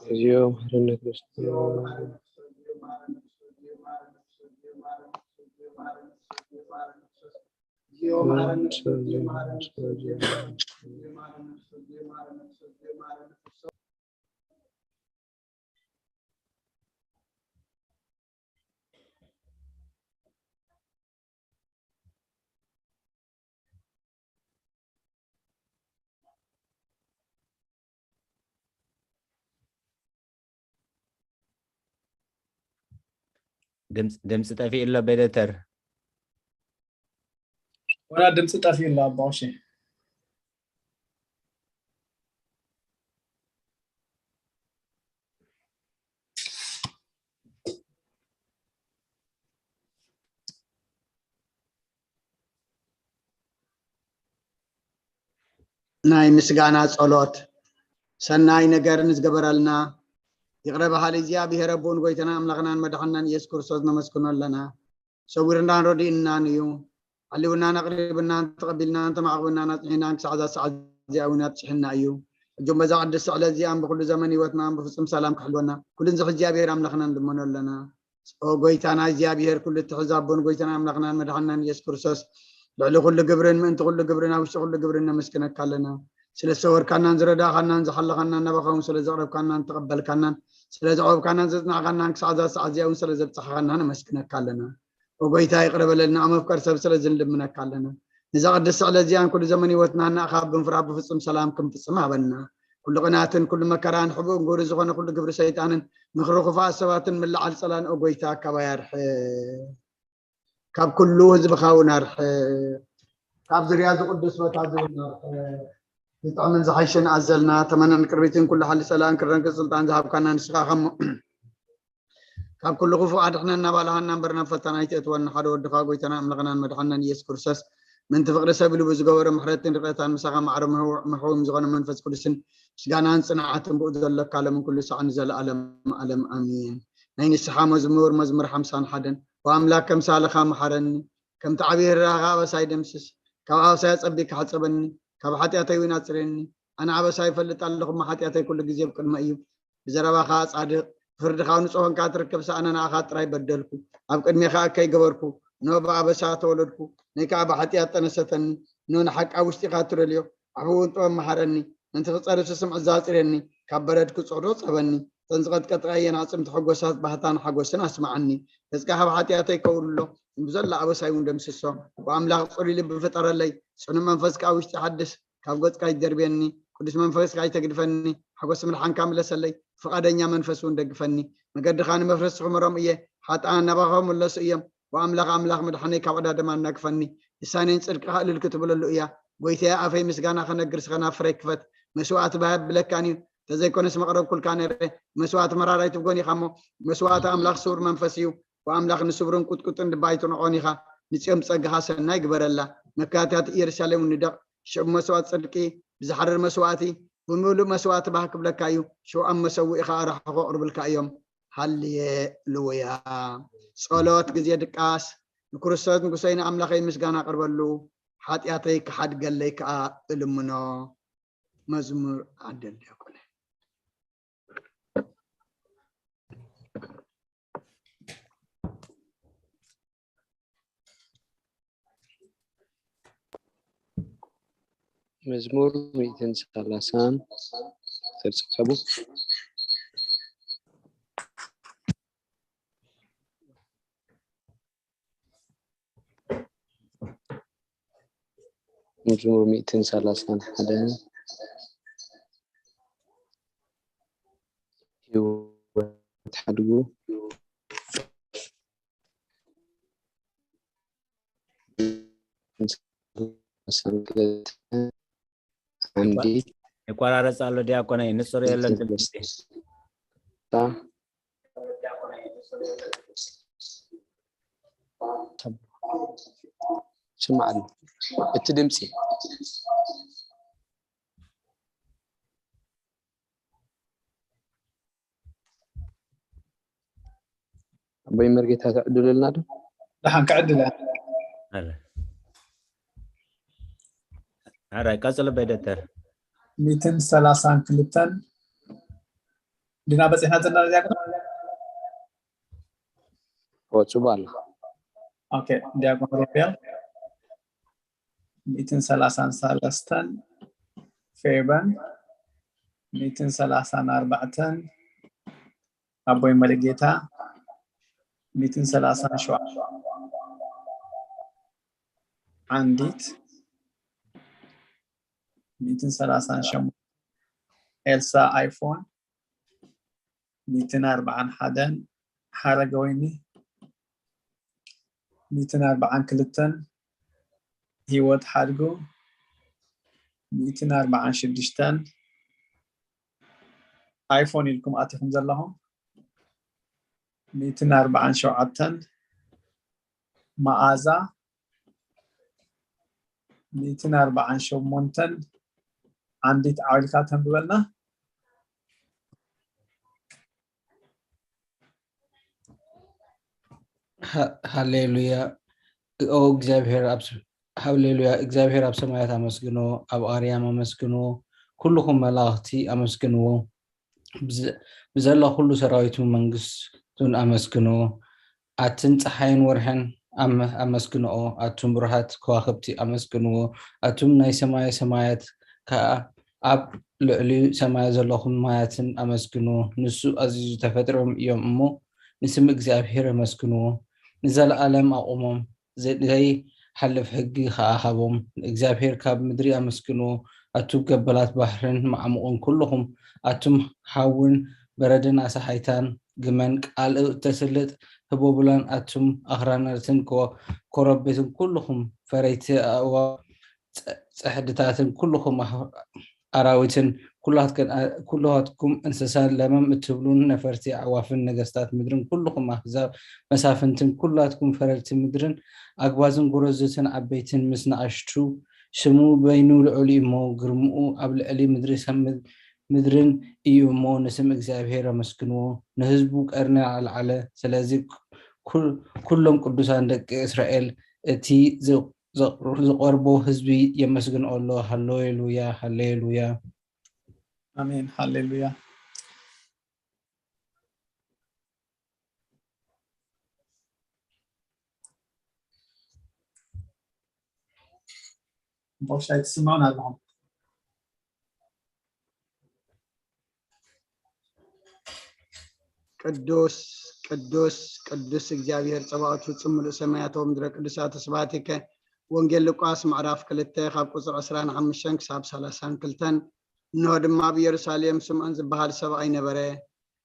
እግዚኦ መሐረነ ክርስቶስ። ድምፂ ጠፊኡ ኣሎ በደተር። ወላ ድምፂ ጠፊኡ ኣሎ ኣባ ኦሼ። ናይ ምስጋና ጸሎት። ሰናይ ነገር ንዝገበረልና ይቕረ በሃሊ እግዚኣብሔር ኣቦን ጎይታና ኣምላኽናን መድሓናን ኢየሱስ ክርስቶስ ነመስግኖ ኣለና። ሰዊርናን ረዲእናን እዩ። ሓሊውናን ኣቕሪብናን ተቐቢልናን ተማዕቑብናን ኣጽኒሕናን ክሳዕ እዛ ሰዓት እዚኣ እውን ኣብጽሕና እዩ። ሕጂ እውን በዛ ቅድስቲ ዕለት እዚኣን ብኩሉ ዘመን ህይወትናን ብፍጹም ሰላም ክሕልወና ኩሉ ንዝኽእል እግዚኣብሔር ኣምላኽና ንልመኖ ኣለና። ኦ ጎይታና እግዚኣብሔር ኩሉ እትሕዝ ኣቦን ጎይታና ኣምላኽናን መድሓናን ኢየሱስ ክርስቶስ ልዕሊ ኩሉ ግብርን ምእንቲ ኩሉ ግብርን ኣብ ውሽጢ ኩሉ ግብርን ነመስግነካ ኣለና። ስለ ዝሰወርካናን ዝረዳእኻናን ዝሓለኻናን ናባኻ እውን ስለ ዘቕረብካናን ተቐበልካናን ስለ ዘዕወብካናን ዘጽናዕካናን ክሳዕ እዛ ሰዓት እዚኣ እውን ስለ ዘብጻሕኻና ነመስግነካ ኣለና። ኦ ጎይታ ይቕረ በለልና፣ ኣብ መፍቀር ሰብ ስለ ዝንልምነካ ኣለና። ነዛ ቅድስቲ ዕለት እዚኣን ኩሉ ዘመን ህይወትና እናእኻ ብምፍራህ ብፍጹም ሰላም ክንፍጽም ሃበና። ኩሉ ቅናትን ኩሉ መከራን ሕቡእን ግብሪ ዝኾነ ኩሉ ግብሪ ሰይጣንን ምኽሪ ክፉኣት ሰባትን ምልዓል ጸላን ኦ ጎይታ ካባይ ኣርሕቕ። ካብ ኩሉ ህዝብኻ እውን ኣርሕቕ። ካብ ዙርያ እዚ ቅዱስ ቦታ እዚ እውን ኣርሕቕ። ዝጥዕምን ዝሓይሽን ኣዘልና ተመነን ቅርቢትን ኩሉ ሓሊ ጸላእን ክረንክን ስልጣን ዝሃብካና ንስኻ ከሞ ካብ ኩሉ ክፉእ ኣድሕነና ባልሃና እምበር ናብ ፈተና ኣይትእትወና ሓደ ወድኻ ጎይታና ኣምላኽናን መድሓናን ኢየሱስ ክርስቶስ ምንቲ ፍቕሪ ሰብ ኢሉ ብዝገበሮ ምሕረትን ርቐታን ምሳኻ ማዕረ ምሕውም ዝኾነ መንፈስ ቅዱስን ምስጋናን ጽንዓትን ብኡ ዘለካ ለምን ኩሉ ሳዕ ንዘለኣለም ኣለም ኣሚን። ናይ ንስሓ መዝሙር መዝሙር ሓምሳን ሓደን ብኣምላክ ከምሳልኻ መሓረኒ ከምቲ ዓብዪ ህራኻ ኣበሳይ ደምስስ ካብ ኣበሳይ ኣጸቢካ ሓጸበኒ ካብ ሓጢኣተይ እውን ኣጽርየኒ ኣነ ኣበሳይ ይፈልጥ ኣለኹ እሞ ሓጢኣተይ ኩሉ ግዜ ብቅድመ እዩ ብዘረባኻ ጻድቕ ብፍርድኻ ንጹህ ኮንካ ትርከብ ሰኣነ ንኣኻ ጥራይ በደልኩ ኣብ ቅድሜኻ እከይ ገበርኩ እነሆ ብኣበሳ ተወለድኩ ነይ ከኣ ብሓጢኣት ጠነሰተኒ እነሆ ንሓቂ ኣብ ውሽጢኻ ትደልዮ ኣሕብውን ጥበብ መሃረኒ ነንቲ ክጸርፍ ስምዒት ዛጺረኒ ካብ በረድ ክጽዕሮ ጸበኒ እተን ዝቐጥቀጥካየን ኣዕጽምቲ ሕጎሳት ባህታን ሓጎስን ኣስምዓኒ ገጽካ ካብ ሓጢኣተይ ከውሎ ብዘሎ ኣበሳይ እውን ደምስሶ ብኣምላኽ ጽሩይ ልቢ ፍጠረለይ ጽኑዕ መንፈስ ከኣ ውሽጢ ሓድስ ካብ ገጽካ ይደርብየኒ ቅዱስ መንፈስካ ይተግድፈኒ ሓጎስ ምድሓንካ ምለሰለይ ፍቓደኛ መንፈስ እውን ደግፈኒ መገድኻ ንመፍረስ ክምሮም እየ ሓጥኣን ናባኻ ክምለሱ እዮም ብኣምላኽ ኣምላኽ ምድሓነይ ካብ ዕዳ ደማ ኣናግፈኒ ልሳነይ ንጽድቅኻ እልል ክትብለሉ እያ ጎይታየ ኣፈይ ምስጋና ከነግር ስኸና ፍረይ ክፈት መስዋእቲ ባህ ብለካን እዩ ተዘይኮነስ መቕረብኩልካ ነረ መስዋእቲ መራራይ ትብጎን ኢኻ እሞ መስዋእቲ ኣምላኽ ስውር መንፈስ እዩ ብኣምላኽ ንስብሩን ቁጥቁጥን ድባይትንዖን ኢኻ ንጽዮም ጸግኻ ሰናይ ግበረላ መካታት ኢየሩሳሌም ንደቕ ሽዑ መስዋእቲ ጽድቂ ብዝሓርር መስዋእቲ ብምሉእ መስዋእቲ ባህ ክብለካ እዩ ሽውኣም መሰውኢ ኸኣ ራሕኾ ኣቕርብልካ እዮም ሃሌሉያ ጸሎት ግዜ ድቃስ ንክርስቶስ ንጉሰይ ንኣምላኸይ ምስጋና ኣቕርበሉ ሓጢኣተይ ክሓድገለይ ከኣ እልምኖ መዝሙር ኣደልዮ ኮነ መዝሙር ሚእትን ሰላሳን ተርጸቡ መዝሙር ሚእትን ሰላሳን ሓደ ህይወት ሓድጉ ዓንዲ ይቆራረፅ ኣሎ ዲያቆናይ ንፅር የለን ድምፂ ስማዕ ኣሎ እቲ ድምፂ ኣቦይ መርጌታ ተዕድሉልና ዶ ደሓን ክዕድለ ኣረ ቀጽሎ በይ ደተር ሚትን ሰላሳን ክልተን ድና በፂሕና ዘለና ዲያቆን? ወፅቡ ኣሎ። ኦኬ፣ ዲያቆን ሩቤል ሚእትን ሰላሳን ሰለስተን፣ ፌበን ሚእትን ሰላሳን ኣርባዕተን፣ ኣቦይ መሪጌታ ሚእትን ሰላሳን ሸውዓተ፣ ዓንዲት ሚእትን ሰላሳን ሸሞንተ፣ ኤልሳ ኣይፎን ሚእትን ኣርባዓን ሓደን፣ ሓረገወይኒ ሚእትን ኣርባዓን ክልተን፣ ህይወት ሓድጉ ሚእትን ኣርባዓን ሽዱሽተን፣ ኣይፎን ኢልኩም ኣቲኹም ዘለኹም ሚእትን ኣርባዓን ሸውዓተን፣ መኣዛ ሚእትን ኣርባዓን ሸሞንተን፣ ዓንዲት ዓው ኢልካ ተንብበልና። ሃ- ሃሌሉያ። ኦ እግዚኣብሔር ኣብ ስ- ሃሌሉያ። እግዚኣብሔር ኣብ ሰማያት ኣመስግኖ፣ ኣብ ኣርያም ኣመስግኖ፣ ኩልኹም መላእኽቲ ኣመስግንዎ። ብዘ- ብዘላ ኩሉ ሰራዊቱ መንግስቱን ኣመስግንዎ። ኣትን ፀሓይን ወርሕን ኣመ- ኣመስግንኦ፣ ኣቱም ብሩሃት ከዋኽብቲ ኣመስግንዎ፣ ኣቱም ናይ ሰማየ ሰማያት ከዓ ኣብ ልዕሊ ሰማይ ዘለኹም ማያትን ኣመስግንዎ። ንሱ ኣዚዙ ተፈጢሮም እዮም እሞ ንስም እግዚኣብሔር ኣመስግንዎ። ንዘለኣለም ኣቑሞም፣ ዘይሓልፍ ሕጊ ከዓ ሃቦም። ንእግዚኣብሔር ካብ ምድሪ ኣመስግንዎ፣ ኣቱም ገበላት ባሕርን መዓሙቕን ኩልኹም፣ ኣቱም ሓውን በረድን ኣሳሓይታን ግመን ቃል እተስልጥ ህቦብላን ኣቱም ኣኽራናትን ኮ- ኮረብትን ኩልኹም ፈረይቲ ኣእዋፍ ጸ- ጸሕድታትን ኩልኹም ኣህ- ኣራዊትን ኩላትከን ኣ- ኩላትኩም እንስሳን ለመም እትብሉን ነፈርቲ ኣዕዋፍን ነገስታት ምድርን ኩልኹም ኣህዛብ መሳፍንትን ኩላትኩም ፈረድቲ ምድርን ኣግባዝን ጎረዙትን ዓበይትን ምስ ንኣሽቱ ስሙ በይኑ ልዑል እዩ እሞ ግርምኡ ኣብ ልዕሊ ምድሪ ሰም- ምድርን እዩ እሞ ንስም እግዚኣብሔር ኣመስግንዎ። ንህዝቡ ቀርኒ ኣልዓለ። ስለዚ ኩ- ኩ- ኩሎም ቅዱሳን ደቂ እስራኤል እቲ ዝ- ዘ- ዝቐርቦ ህዝቢ የመስግንኦ ኣሎ። ሃሌሉያ ሃሌሉያ። ኣሜን ሃሌሉያ። ቦሻይ ትስምዑን ኣለኹም? ቅዱስ ቅዱስ ቅዱስ እግዚኣብሔር ጸባኦት ፍጹም ምሉእ ሰማያት ወምድረ ቅዱሳት ስብሐቲከ። ወንጌል ሉቃስ ምዕራፍ ክልተ ካብ ቁጽሪ ዕስራን ሓሙሽተን ክሳብ ሰላሳን ክልተን። እንሆ ድማ ኣብ ኢየሩሳሌም ስምዖን ዝበሃል ሰብኣይ ነበረ።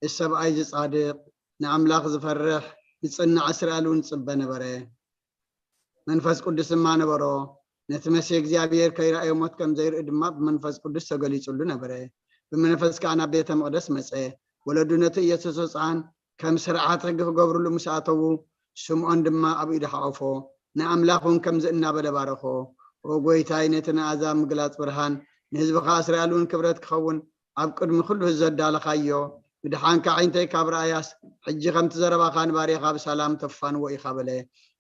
እዚ ሰብኣይ እዚ ጻድቕ፣ ንኣምላኽ ዝፈርሕ፣ ንጽናዕ እስራኤል እውን ዝጽበ ነበረ። መንፈስ ቅዱስ ድማ ነበሮ። ነቲ መሲሕ እግዚኣብሔር ከይረኣዮ ሞት ከም ዘይርኢ ድማ ብመንፈስ ቅዱስ ተገሊጹሉ ነበረ። ብመንፈስ ከኣ ናብ ቤተ መቕደስ መጸ። ወለዱ ነቲ ኢየሱስ ህጻን ከም ስርዓት ሕጊ ክገብርሉ ምስ ኣተዉ፣ ስምዖን ድማ ኣብ ኢዱ ሓቖፎ፣ ንኣምላኽ እውን ከምዚ እናበለ ባረኾ። ኦ ጐይታይ፣ ነቲ ንኣሕዛብ ምግላጽ ብርሃን፣ ንህዝብኻ እስራኤል እውን ክብረት ክኸውን ኣብ ቅድሚ ኩሉ ዘዳለኻዮ፣ ብድሓንካ ኣዒንተይ ካብ ረኣያስ፣ ሕጂ ከምቲ ዘረባኻ ንባርያኻ ብሰላም ተፋንዎ ኢኻ በለ።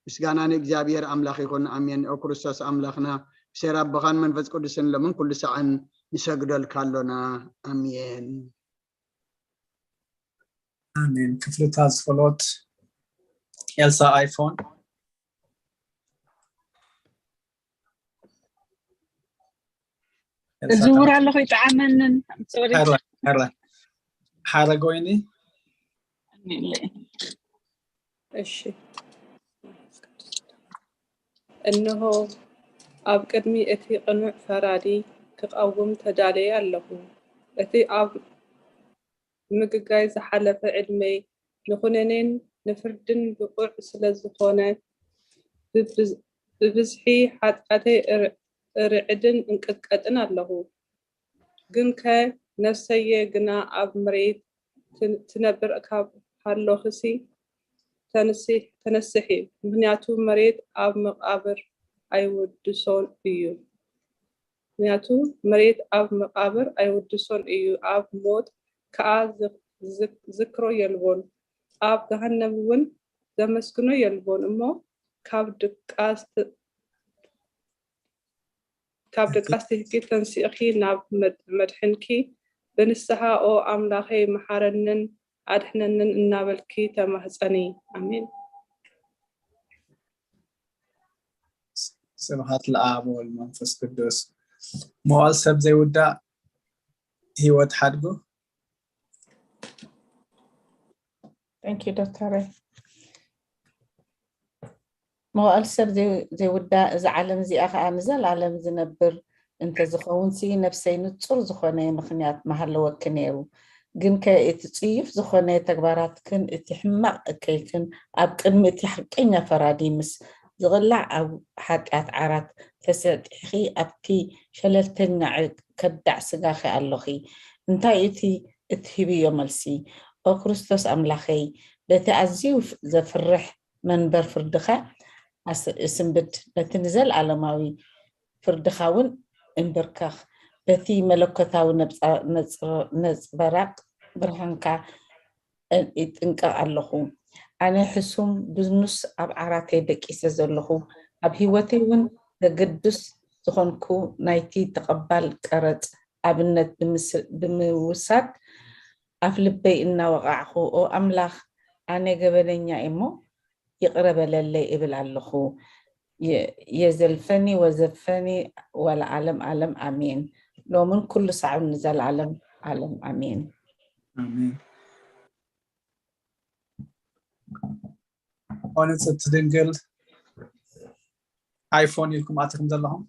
ምስጋና ንእግዚኣብሔር ኣምላኽ ይኹን፣ ኣሜን። ኦ ክርስቶስ ኣምላኽና፣ ብሴር ኣቦኻን መንፈስ ቅዱስን ሎምን ኩሉ ሳዕን ንሰግደልካ ኣሎና። ኣሜን። ኣሜን። ክፍልታት ጸሎት ኤልሳ ኣይፎን። ኤልሳ እዝውር ተመ- ኣለኹ ይጠዓመንን። ሶሪ። ሕራይ፣ ሕራይ። ሓረጎይኒ። እሺ። እንሆ ኣብ ቅድሚ እቲ ቅኑዕ ፈራዲ ክቐውም ተዳልየ ኣለኹ። እቲ ኣብ ምግጋይ ዝሓለፈ ዕድመይ ንኹነኔን ንፍርድን ብቑዕ ስለ ዝኾነ፣ ብብዝ- ብብዝሒ ሓጢኣተይ እር- እርዕድን እንቅጥቀጥን ኣለኹ። ግንከ ነፍሰየ ግና ኣብ መሬት ትን- ትነብር ካብ ሃሎኽሲ ተንስሒ፣ ተነስሒ፣ ምኽንያቱ መሬት ኣብ መቓብር ኣይውድሶን እዩ። ምኽንያቱ መሬት ኣብ መቓብር ኣይውድሶን እዩ፣ ኣብ ሞት ከኣ ዝ- ዝ- ዝክሮ የልቦን፣ ኣብ ገሃነም እውን ዘመስግኖ የልቦን እሞ ካብ ድቃስ ት- ካብ ድቃስ ትህኪ ተንሲእኺ ናብ መድ- መድሕንኪ ብንስሓ ኦ ኣምላኸይ መሓረንን ኣድሕነንን እናበልኪ ተማህፀኒ። ኣሜን። ስብሐት ለአብ ወወልድ መንፈስ ቅዱስ። መዋል ሰብ ዘይውዳእ ህይወት ሓድጉ። Thank you ዶክተር። መዋእል ሰብ ዘይውዳእ፣ እዚ ዓለም እዚኣ ከዓ ንዘለኣለም ዝነብር እንተዝኸውን ሲ ነፍሰይ ንጹር ዝኾነ ምኽንያት ምሃለወኪ ነይሩ። ግንከ እቲ ጽዩፍ ዝኾነ ተግባራትክን እቲ ሕማቕ እከይክን ኣብ ቅድሚ እቲ ሓቀኛ ፈራዲ ምስ ዝቕላዕ ኣብ ሓጢኣት ዓራት ተሰጢሕኺ ኣብቲ ሸለልተኛ ከዳዕ ስጋኺ ኣሎኺ። እንታይ እቲ እትህብዮ መልሲ? ኦ ክርስቶስ ኣምላኸይ፣ በቲ ኣዝዩ ዘፍርሕ መንበር ፍርድኻ ኣስንብድ፣ ነቲ ንዘለኣለማዊ ፍርድኻ እውን እንብርከኽ። በቲ መለኮታዊ ነጸብራቕ ብርሃንካ ይጥንቀቕ ኣለኹ። ኣነ ሕሱም ብዝኑስ ኣብ ዓራተይ ደቂሰ ዘለኹ፣ ኣብ ህይወተይ እውን ዘገድስ ዝኾንኩ ናይቲ ተቐባል ቀረጽ ኣብነት ብምውሳድ ኣፍ ልበይ እናወቓዕኹ፣ ኦ ኣምላኽ፣ ኣነ ገበነኛ እየ እሞ ይቕረ በለለይ እብል ኣለኹ። የዘልፈኒ ወዘፈኒ ወለዓለም ዓለም ኣሜን። ሎምን ኩሉ ሳዕን ንዘለዓለም ዓለም ኣሜን። ኣሜን። ኦ ንጽሕቲ ድንግል፣ ኣይፎን ኢልኩም ኣቲኹም ዘለኹም።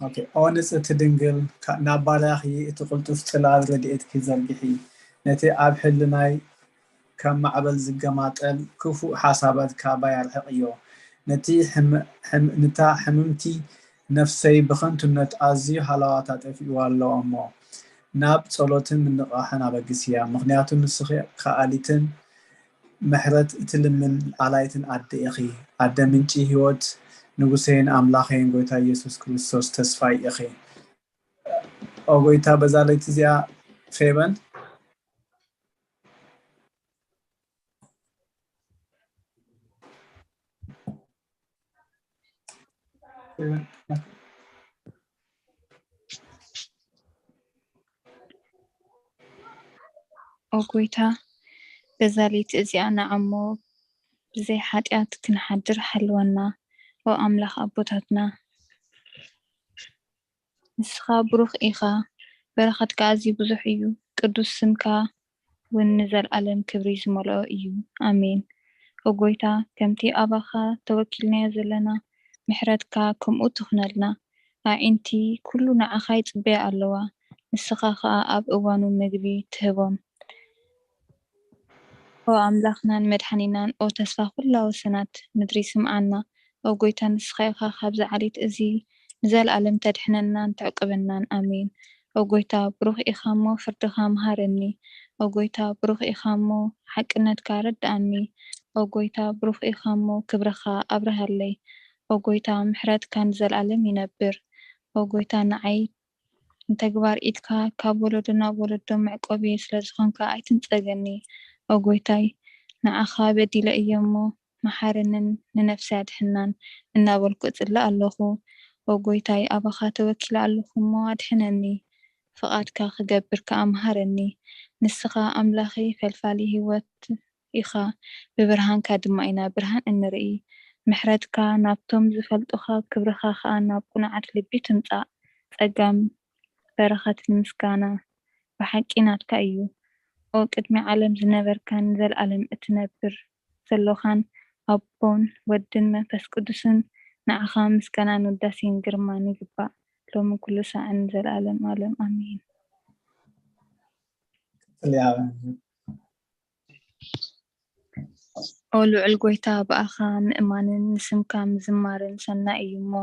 ኦኬ፣ ኦ ንጽሕቲ ድንግል፣ ናብ ባርያኺ እቲ ቅልጡፍ ጽላል ረድኤትኪ ዘርግሒ፣ ነቲ ኣብ ሕልናይ ከም ማዕበል ዝገማጠል ክፉእ ሓሳባት ካባይ ኣርሕቕዮ። ነቲ ሕም- ሕም- ነታ ሕምምቲ ነፍሰይ ብኸንቱነት ኣዝዩ ሃለዋታ ጠፊእዋ ኣሎ እሞ፣ ናብ ጸሎትን ምንቕቓሕን ኣበግስያ። ምኽንያቱ ንስኺ ከኣሊትን ምሕረት እትልምን ኣላይትን ኣደ ኢኺ። ኣደ ምንጪ ህይወት፣ ንጉሰይን ኣምላኸይን ጎይታ ኢየሱስ ክርስቶስ ተስፋይ ኢኺ። ኦ ጎይታ፣ በዛ ለይቲ እዚኣ ፌበን ኦ ጎይታ፣ በዛ ለይቲ እዚኣ ንዓሞ ብዘይ ሓጢኣት ክንሓድር ሓልወና። ኦ ኣምላኽ ኣቦታትና፣ ንስኻ ብሩኽ ኢኻ፣ በረኸትካ ኣዝዩ ብዙሕ እዩ፣ ቅዱስ ስምካ እውን ንዘለኣለም ክብሪ ዝመልኦ እዩ። ኣሜን። ኦ ጎይታ፣ ከምቲ ኣባኻ ተወኪልናዮ ዘለና፣ ምሕረትካ ከምኡ ትኹነልና። ኣዒንቲ ኩሉ ንዓኻ ይጽበያ ኣለዋ፣ ንስኻ ኸኣ ኣብ እዋኑ ምግቢ ትህቦም። ኦ ኣምላኽናን መድሓኒናን፣ ኦ ተስፋ ኩላ ወሰናት ምድሪ ስምዓና። ኦ ጎይታ ንስኻ ኢኻ ካብዚ ዓሌት እዚ ንዘለኣለም ተድሕነናን ተዕቅበናን። ኣሜን። ኦ ጎይታ ብሩኽ ኢኻ እሞ ፍርድኻ ምሃረኒ። ኦ ጎይታ ብሩኽ ኢኻ እሞ ሓቅነትካ ኣረድኣኒ። ኦ ጎይታ ብሩኽ ኢኻ እሞ ክብርኻ ኣብርሃለይ። ኦ ጎይታ ምሕረትካ ንዘለኣለም ይነብር። ኦ ጎይታ ንዓይ ንተግባር ኢድካ ካብ ወለዶ ናብ ወለዶ መዕቆቢ ስለ ዝኾንካ ኣይትንጸገኒ። ኦ ጎይታይ፣ ንዓኻ በዲለ እየ እሞ መሓረንን ንነፍሰይ ኣድሕናን እናበልኩ እጽሊ ኣለኹ። ኦ ጎይታይ፣ ኣባኻ ተወኪለ ኣለኹ እሞ ኣድሕነኒ። ፍቓድካ ክገብር ከኣ ምሃረኒ። ንስኻ ኣምላኸይ ፈልፋሊ ህይወት ኢኻ፣ ብብርሃንካ ድማ ኢና ብርሃን እንርኢ። ምሕረትካ ናብቶም ዝፈልጡኻ፣ ክብርኻ ኸኣ ናብ ቅኑዓት ልቢ ትምጻእ። ጸጋን በረኸትን ምስጋና ብሓቂ ናትካ እዩ። ኦ ቅድሚ ዓለም ዝነበርካን ንዘለኣለም እትነብር ዘሎኻን ኣቦን ወድን መንፈስ ቅዱስን፣ ንዓኻ ምስጋናን ውዳሴን ግርማን ይግባእ፣ ሎምን ኩሉ ሳዕን ንዘለኣለም ኣለም ኣሜን። ኦ ልዑል ጎይታ፣ ብኣኻ ምእማንን ንስምካ ምዝማርን ሰናይ እዩ እሞ፣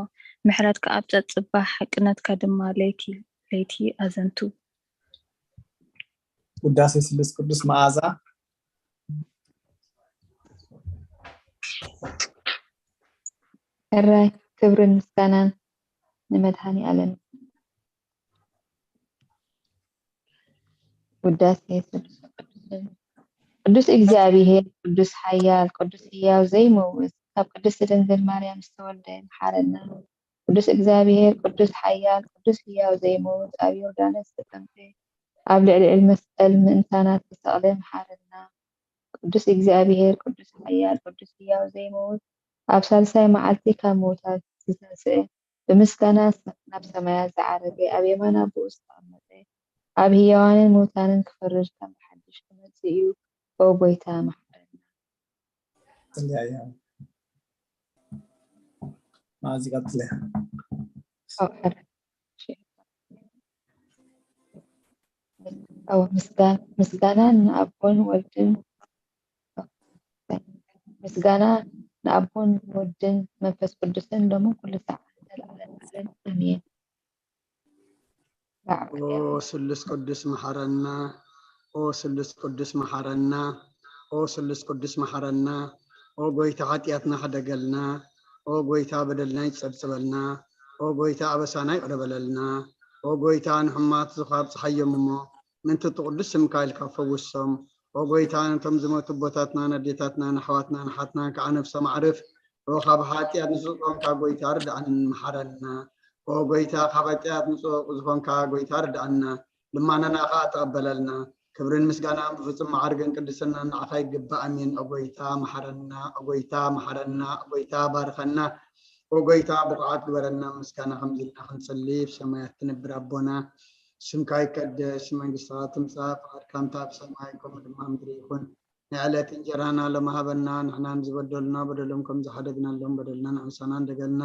ምሕረትካ ኣብ ጸጽባሕ፣ ሓቅነትካ ድማ ለይቲ ለይቲ ኣዘንቱ። ውዳሴ ስሉስ ቅዱስ መዓዛ። ሕራይ ክብርን ምስጋናን ንመድሃኒ ኣለም። ውዳሴ ስሉስ ቅዱስን ቅዱስ እግዚኣብሔር፣ ቅዱስ ሓያል፣ ቅዱስ ህያው ዘይመውት፣ ካብ ቅድስቲ ድንግል ማርያም ዝተወልደ፣ መሓረና። ቅዱስ እግዚኣብሔር፣ ቅዱስ ሓያል፣ ቅዱስ ህያው ዘይመውት፣ ኣብ ዮርዳኖስ ዝተጠምቀ፣ ኣብ ልዕሊ መስቀል ምእንታና ዝተሰቕለ፣ መሓረና። ቅዱስ እግዚኣብሔር፣ ቅዱስ ሓያል፣ ቅዱስ ህያው ዘይመውት፣ ኣብ ሳልሳይ መዓልቲ ካብ ምዉታት ዝተንስአ፣ ብምስጋና ናብ ሰማያት ዝዓረገ፣ ኣብ የማን ኣቦኡ ዝተቐመጠ፣ ኣብ ህያዋንን ምዉታንን ክፈርድ ከም ብሓድሽ ክመጽእ እዩ። ኦ ጎይታ፣ መሓረና። ትለያ እያ። ማዚ ቀጥለ። ኦ፣ ሕረ-፣ እሺ። ኦ፣ ምስጋና፣ ምስጋና ንኣቦን ወልድን፣ ምስጋና ንኣቦን ወድን መንፈስ ቅዱስን ሎምን ኩሉ ሰዓት ዘለዓለም ዓለም። ኣሜን። ኦ ስሉስ ቅዱስ መሓረና፣ ኦ ስሉስ ቅዱስ መሓረና፣ ኦ ስሉስ ቅዱስ መሓረና፣ ኦ ጎይታ ሓጢኣትና ሕደገልና፣ ኦ ጎይታ በደልና ይጸብጽበልና፣ ኦ ጎይታ ኣበሳና ይቕረ በለልና፣ ኦ ጎይታ ንሕማት ዝኻብ ጸሓዮም እሞ ምእንቲ እቲ ቅዱስ ስምካ ኢልካ ፈውሶም፣ ኦ ጎይታ ነቶም ዝሞቱ ኣቦታትና፣ ነዴታትና፣ ንኣሕዋትና፣ ንሓትና ከዓ ነብሶም ኣዕርፍ፣ ኦ ካብ ሓጢኣት ንጹህ ዝኾንካ ጎይታ ርድኣንን መሓረና። ኦ ጎይታ፣ ካብ ሓጢኣት ንጹህ ዝኾንካ ጎይታ ርድኣና፣ ልማናና ከኣ ተቐበለልና። ክብርን ምስጋናን ብፍጹም መዓርግን ቅድስናን ንዓኻ ይግባእ። ኣሜን። ኦ ጎይታ መሓረና፣ ኦ ጎይታ መሓረና፣ ኦ ጎይታ ባርኸና፣ ኦ ጎይታ ብቑዓት ግበረና። ምስጋና ከምዚ ኢልና ክንጽሊ፣ ብሰማያት ትነብር ኣቦና፣ ስምካ ይቀደስ፣ መንግስትኻ ትምጻእ፣ ፍቓድካ እንተ ኣብ ሰማይ ከምኡ ድማ ምድሪ ይኹን። ናይ ዕለት እንጀራና ሎሚ ሃበና፣ ንሕና ንዝበደሉና በደሎም ከም ዝሓደግናሎም በደልና ንኣንሳና እንደገልና፣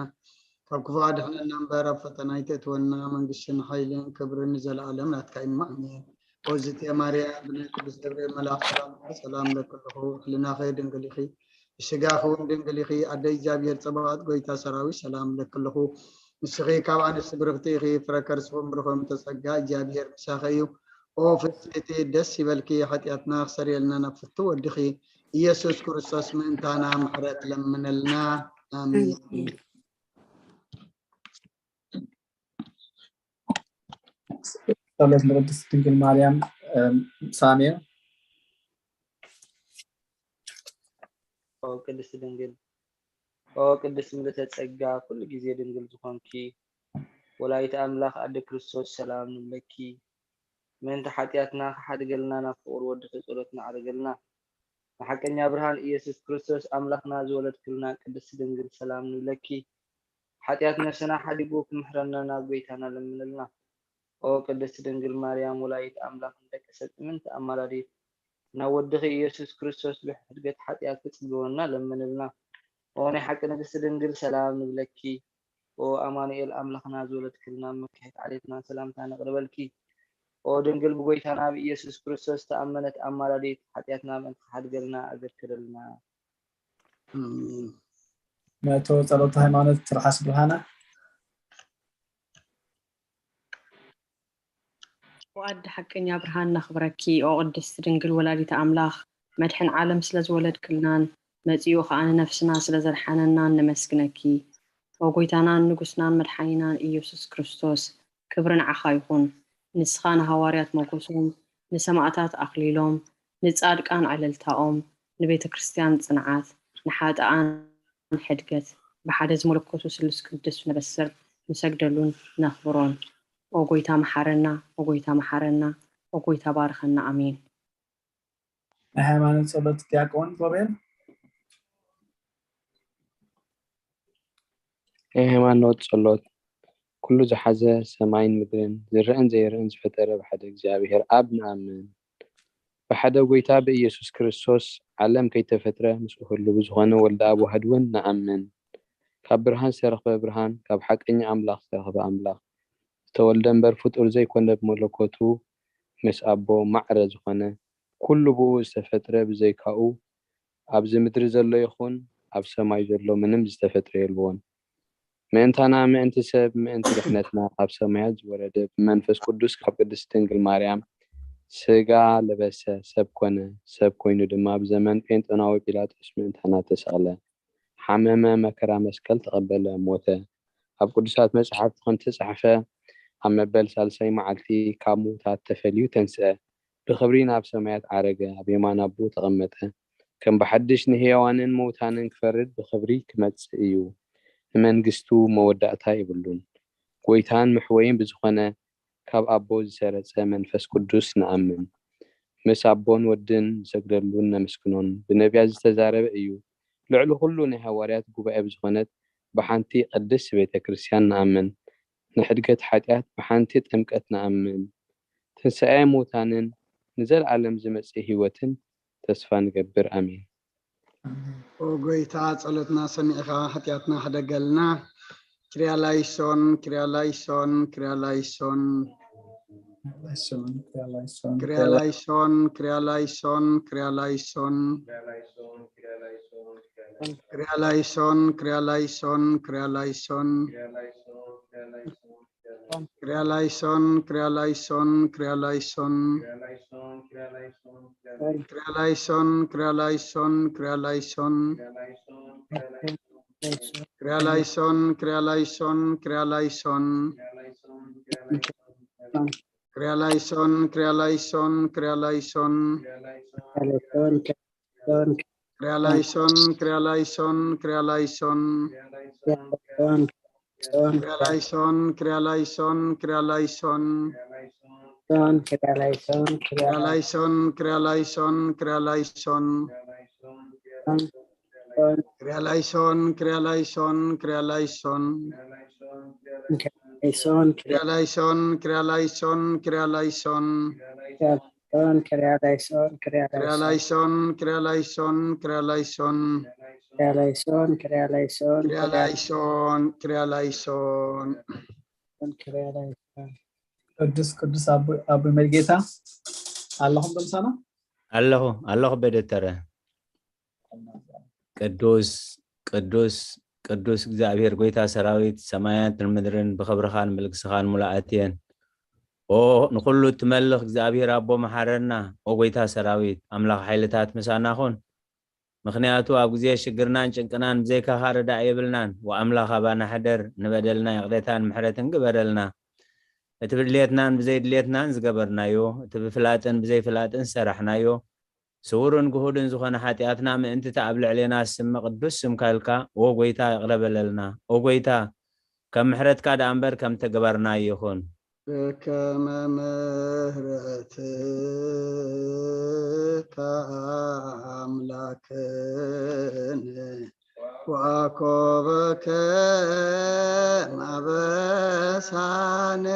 ካብ ክፉ ኣድሕነና እምበር ኣብ ፈተና ኣይተእትወና፣ መንግስትን ሓይልን ክብርን ንዘለኣለም ናትካ እዩ። ኣሜን። ኦዝቴ ማርያም ብናይ ቅዱስ ገብርኤል መልኣክ ሰላምታ ሰላም እለኪ ኣለኹ፣ ህልናኺ ድንግል ኢኺ፣ ብስጋኺ እውን ድንግል ኢኺ፣ ኣደ እግዚኣብሔር ጸባኦት ጎይታ ሰራዊት ሰላም እለኪ ኣለኹ። ንስኺ ካብ ኣንስቲ ብርኽቲ ኢኺ፣ ፍረ ከርስኺ እውን ብሩኽ እዩ፣ ተጸጋ እግዚኣብሔር ምሳኺ እዩ። ኦ ፍጽምቲ ደስ ይበልኪ፣ ሓጢኣትና ክሰርየልና ናብ ፍቱ ወድኺ ኢየሱስ ክርስቶስ ምእንታና ምሕረት ለምነልና። ኣሜን። ጸሎት ንቅድስት ድንግል ማርያም። ሳሜ። ኦ ቅድስት ድንግል፣ ኦ ቅድስት ምልእተ ጸጋ፣ ኩሉ ግዜ ድንግል ዝኾንኪ ወላዲተ ኣምላኽ ኣደ ክርስቶስ ሰላም ንብለኪ። ምእንቲ ሓጢኣትና ክሓድገልና ናብ ፍቑር ወድኺ ጸሎት ንዓርገልና። ንሓቀኛ ብርሃን ኢየሱስ ክርስቶስ ኣምላኽና ዝወለድክልና ቅድስት ድንግል ሰላም ንብለኪ። ሓጢኣት ነፍስና ሓዲጉ ክምሕረና ናብ ጎይታና ለምንልና። ኦ ቅድስት ድንግል ማርያም ወላዲት ኣምላኽ ንደቂ ሰብ ጥምንቲ ኣማላዲት፣ ናብ ወድኺ ኢየሱስ ክርስቶስ ብሕድገት ሓጢኣት ክጽግወና ለምንልና። ኦ ናይ ሓቂ ንግስቲ ድንግል ሰላም ንብለኪ። ኦ ኣማኑኤል ኣምላኽና ዝወለድክልና መካሒት ዓሌትና ሰላምታ ነቕርበልኪ። ኦ ድንግል ብጎይታና ብኢየሱስ ክርስቶስ ተኣመነት ኣማላዲት፣ ሓጢኣትና ምእንቲ ክሓድገልና ኣዘክርልና። ነቶ ጸሎተ ሃይማኖት ትርሓስ ብርሃና። ኦ ኣደ ሓቀኛ ብርሃን ነኽብረኪ። ኦ ቅድስቲ ድንግል ወላዲተ ኣምላኽ፣ መድሕን ዓለም ስለ ዝወለድክልናን መጺኡ ኸኣ ንነፍስና ስለ ዘድሓነናን ነመስግነኪ። ኦ ጎይታናን ንጉስናን መድሓኒናን ኢየሱስ ክርስቶስ፣ ክብሪ ንዓኻ ይኹን። ንስኻ ንሃዋርያት ሞገሶም፣ ንሰማእታት ኣኽሊሎም፣ ንጻድቃን ዕልልታኦም፣ ንቤተ ክርስትያን ጽንዓት፣ ንሓጥኣን ሕድገት፣ ብሓደ ዝመለኮቱ ስሉስ ቅዱስ ነበስር ንሰግደሉን ነኽብሮን። ኦ ጎይታ መሓረና፣ ኦ ጎይታ መሓረና፣ ኦ ጎይታ ባርኸና። ኣሜን። ናይ ሃይማኖት ጸሎት ዲያቆን ሮቤል። ናይ ሃይማኖት ጸሎት። ኩሉ ዝሓዘ ሰማይን ምድርን፣ ዝረኣን ዘይረኣን ዝፈጠረ ብሓደ እግዚኣብሔር ኣብ ንኣምን። ብሓደ ጎይታ ብኢየሱስ ክርስቶስ ዓለም ከይተፈጥረ ምስኡ ህሉው ብዝኾነ ወልደ ኣብ ዋህድ እውን ንኣምን። ካብ ብርሃን ዝተረኽበ ብርሃን፣ ካብ ሓቀኛ ኣምላኽ ዝተረኽበ ኣምላኽ፣ ዝተወልደ እምበር ፍጡር ዘይኮነ፣ ብመለኮቱ ምስ ኣቦ ማዕረ ዝኾነ፣ ኩሉ ብኡ ዝተፈጥረ፣ ብዘይካኡ ኣብዚ ምድሪ ዘሎ ይኹን ኣብ ሰማይ ዘሎ ምንም ዝተፈጥረ የልቦን። ምእንታና፣ ምእንቲ ሰብ፣ ምእንቲ ድሕነትና ካብ ሰማያት ዝወረደ፣ ብመንፈስ ቅዱስ ካብ ቅድስቲ ድንግል ማርያም ስጋ ለበሰ፣ ሰብ ኮነ። ሰብ ኮይኑ ድማ ብዘመን ጴንጦናዊ ጲላጦስ ምእንታና ተሰቕለ፣ ሓመመ፣ መከራ መስቀል ተቐበለ፣ ሞተ። ኣብ ቅዱሳት መጻሕፍቲ ከም ዝተጻሕፈ፣ ኣብ መበል ሳልሳይ መዓልቲ ካብ ምዉታት ተፈልዩ ተንስአ፣ ብኽብሪ ናብ ሰማያት ዓረገ፣ ኣብ የማን ኣቦ ተቐመጠ። ከም ብሓድሽ ንህያዋንን ምዉታንን ክፈርድ ብኽብሪ ክመጽእ እዩ። ንመንግስቱ መወዳእታ የብሉን። ጎይታን መሕወይን ብዝኾነ ካብ ኣቦ ዝሰረጸ መንፈስ ቅዱስ ንኣምን። ምስ ኣቦን ወድን ንሰግደሉን ነመስግኖን። ብነቢያት ዝተዛረበ እዩ። ልዕሊ ኩሉ ናይ ሃዋርያት ጉባኤ ብዝኾነት ብሓንቲ ቅድስት ቤተ ክርስቲያን ንኣምን። ንሕድገት ሓጢኣት ብሓንቲ ጥምቀት ንኣምን። ትንሳኤ ሙታንን ንዘለኣለም ዝመጽእ ህይወትን ተስፋ ንገብር። ኣሜን። ኦ ጎይታ፣ ጸሎትና ሰሚዕኻ ሓጢኣትና ሕደገልና። ክሪያላይሶን፣ ክሪያላይሶን፣ ክሪያላይሶን። ክሪያላይሶን፣ ክሪያላይሶን፣ ክሪያላይሶን፣ ክሪያላይሶን። ክሪያላይሶን፣ ክሪያላይሶን፣ ክሪያላይሶን። ክሪያላይሶን፣ ክሪያላይሶን፣ ክሪያላይሶን። ክሪያላይሶን፣ ክሪያላይሶን፣ ክሪያላይሶን። ክሪያላይሶን፣ ክሪያላይሶን፣ ክሪያላይሶን። ክሪያላይሶን፣ ክሪያላይሶን፣ ክሪያላይሶን። ክሪያላይሶን፣ ክሪያላይሶን፣ ክሪያላይሶን፣ ክሪያላይሶን። ክሪያላይሶን፣ ክሪያላይሶን፣ ክሪያላይሶን። ክሪያላይሶን፣ ክሪያላይሶን፣ ክሪያላይሶን። ክሪያላይሶን፣ ክሪያላይሶን፣ ክሪያላይሶን። ክሪያላይሶን፣ ክሪያላይሶን፣ ክሪያላይሶን። ክሪያላይሶን፣ ክሪያላይሶን፣ ክሪያላይሶን። ክሪያላይሶን፣ ክሪያላይሶን፣ ክሪያላይሶን። ክሪያላይሶን፣ ክሪያላይሶን፣ ክሪያላይሶን፣ ክሪያላይሶን። ቅዱስ ቅዱስ ኣቦ መሪጌታ ኣለኹም ዶ ምሳና? ኣለኹ ኣለኹ በደተረ። ቅዱስ ቅዱስ ቅዱስ እግዚኣብሔር ጎይታ ሰራዊት፣ ሰማያትን ምድርን ብኽብርኻን ብልግስኻን ሙሉኣት እየን። ኦ ንኹሉ እትመልኽ እግዚኣብሔር ኣቦ መሓረና። ኦ ጎይታ ሰራዊት ኣምላኽ ሓይልታት ምሳና ኹን። ምኽንያቱ ኣብ ግዜ ሽግርናን ጭንቅናን ብዘይካኻ ረዳእ የብልናን። ወኣምላኽ ኣባና ሕደር፣ ንበደልና ይቕሬታን ምሕረትን ግበረልና። እቲ ብድልየትናን ብዘይድልየትናን ዝገበርናዮ፣ እቲ ብፍላጥን ብዘይፍላጥን ዝሰራሕናዮ፣ ስውርን ግሁድን ዝኾነ ሓጢኣትና ምእንቲ እቲ ኣብ ልዕሌና ዝስመ ቅዱስ ስምካ ኢልካ፣ ኦ ጎይታ ይቕረ በለልና። ኦ ጎይታ፣ ከም ምሕረትካ ደኣ እምበር ከም ተግባርና ኣይኹን። በከመ ምሕረትከ ኣምላክነ ወአኮበከ ማበሳነ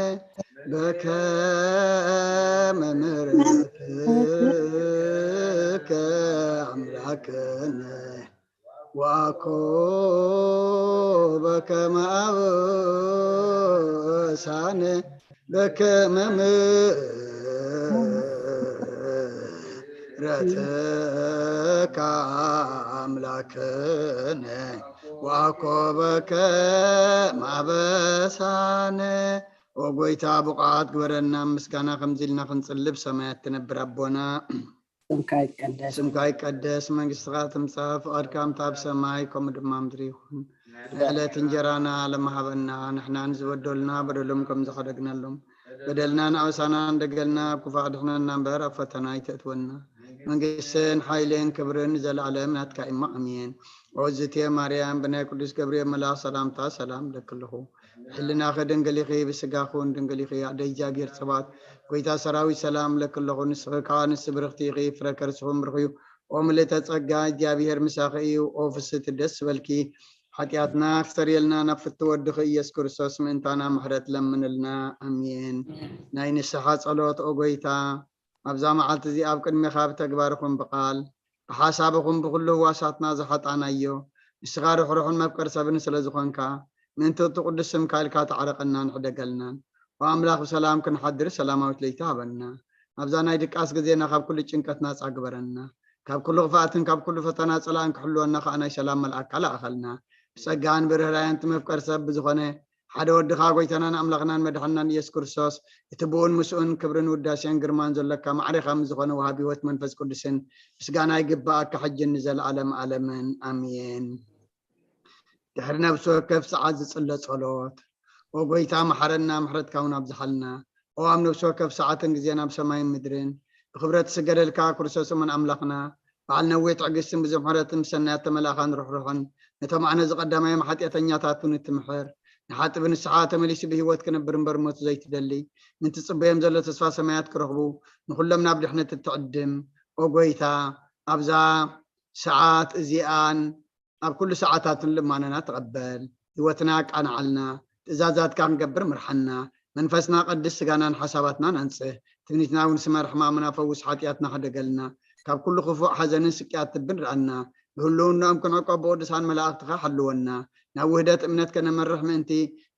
በከመ ምሕረትከ ኣምላክነ ወአኮበከ ማበሳነ በከመ ምሕረትከ ኣምላክነ ወአኮበከ ማበሳነ። ኦ ጎይታ ብቑዓት ግበረና፣ ምስጋና ከምዚ ኢልና ክንጽልብ ሰማያት ትነብር ኣቦና። ስምካ ይቀደስ። ስምካ ይቀደስ፣ መንግስትኻ ትምጻእ፣ ፍቓድካ ከምቲ ኣብ ሰማይ ከምኡ ድማ ምድሪ ይኹን። ዕለት እንጀራና ለመሃበና፣ ንሕና ንዝበደሉና በደሎም ከም ዝሓደግናሎም በደልና ንኣውሳና እንደገልና፣ ኣብ ክፉእ ኣድሕነና እምበር ኣብ ፈተና ኣይተእትወና። መንግስትን ሓይልን ክብርን ንዘለኣለም ናትካ እሞ ኣሜን። ኦዝቴ ማርያም ብናይ ቅዱስ ገብርኤል መልኣኽ ሰላምታ ሰላም ለክልኹ። ሕልናኺ ድንግል ኢኺ፣ ብስጋኹን ድንግል ኢኺ። ኣደ እግዚኣብሔር ጸባኦት፣ ጎይታ ሰራዊት ሰላም ለክለኹ። ንስኺ ከኣ ንስብርኽቲ ኢኺ፣ ፍረ ከርስኹም ብሩኽ እዩ። ኦ ምልእተ ጸጋ፣ እግዚኣብሔር ምሳኺ እዩ። ኦ ፍስቲ ደስ በልኪ፣ ሓጢኣትና ክሰርየልና ናብ ፍቲ ወድኺ ኢየሱስ ክርስቶስ ምእንታና ምሕረት ለምንልና። ኣሜን። ናይ ንስሓ ጸሎት። ኦ ጎይታ፣ ኣብዛ መዓልቲ እዚኣ ኣብ ቅድሜኻ ብተግባርኹም ብቓል ብሓሳብኹም ብኹሉ ህዋሳትና ዝሓጣናዮ፣ ንስኻ ርሕሩሕን መፍቀር ሰብን ስለ ዝኾንካ፣ ምእንቲ እቲ ቅዱስ ስምካ ኢልካ ተዓረቐናን ሕደገልናን። ኦ ኣምላኽ፣ ብሰላም ክንሓድር ሰላማዊት ለይቲ ሃበና። ኣብዛ ናይ ድቃስ ግዜና ካብ ኩሉ ጭንቀት ናጻ ግበረና። ካብ ኩሉ ክፍኣትን ካብ ኩሉ ፈተና ጸላእን ክሕልወና ከኣ ናይ ሰላም መልኣካ ለኣኸልና። ብጸጋን ብርህራየን እቲ መፍቀር ሰብ ብዝኾነ ሓደ ወድኻ ጎይታናን ኣምላኽናን መድሓንናን ኢየሱስ ክርስቶስ፣ እቲ ብኡን ምስኡን ክብርን ውዳሴን ግርማን ዘሎካ ማዕሬኻ ምስ ዝኾነ ወሃቢ ህይወት መንፈስ ቅዱስን ምስጋና ይግብኣካ፣ ሕጅን ንዘለኣለም ኣለምን። ኣሜን። ድሕሪ ነፍሲ ወከፍ ሰዓት ዝጽለ ጸሎት። ኦ ጎይታ፣ መሓረና፣ ምሕረትካ እውን ኣብዝሓልና። ኦ ኣብ ነፍሲ ወከፍ ሰዓትን ግዜን ኣብ ሰማይን ምድርን ብክብረት ስገደልካ ክርስቶስ እሙን ኣምላኽና፣ በዓል ነዊሕ ትዕግስትን ብዙሕ ምሕረትን ብሰናያት ተመላእኻን ርሕሩሕን፣ ነቶም ኣነ ዝቐዳማዮም ሓጢኣተኛታት እውን እትምሕር፣ ንሓጢእ ብንስሓ ተመሊሱ ብህይወት ክነብር እምበር ሞት ዘይትደሊ፣ ምእንቲ ጽበዮም ዘሎ ተስፋ ሰማያት ክረኽቡ፣ ንኹሎም ናብ ድሕነት እትዕድም፣ ኦ ጎይታ፣ ኣብዛ ሰዓት እዚኣን ኣብ ኩሉ ሰዓታትን ልማኖና ተቐበል። ህይወትና ኣቃንዓልና፣ ትእዛዛትካ ክንገብር ምርሓና። መንፈስና ቀድስ፣ ስጋናን ሓሳባትናን ኣንጽህ። ትምኒትና እውን ስመር፣ ሕማምና ፈውስ፣ ሓጢኣትና ሕደገልና። ካብ ኩሉ ክፉእ ሓዘንን ስቅያት ትብን ርኣና። ብህልውናኦም ክንዕቆብ ብቅዱሳን መላእኽትኻ ሓልወና። ናብ ውህደት እምነት ከነመርሕ ምእንቲ፣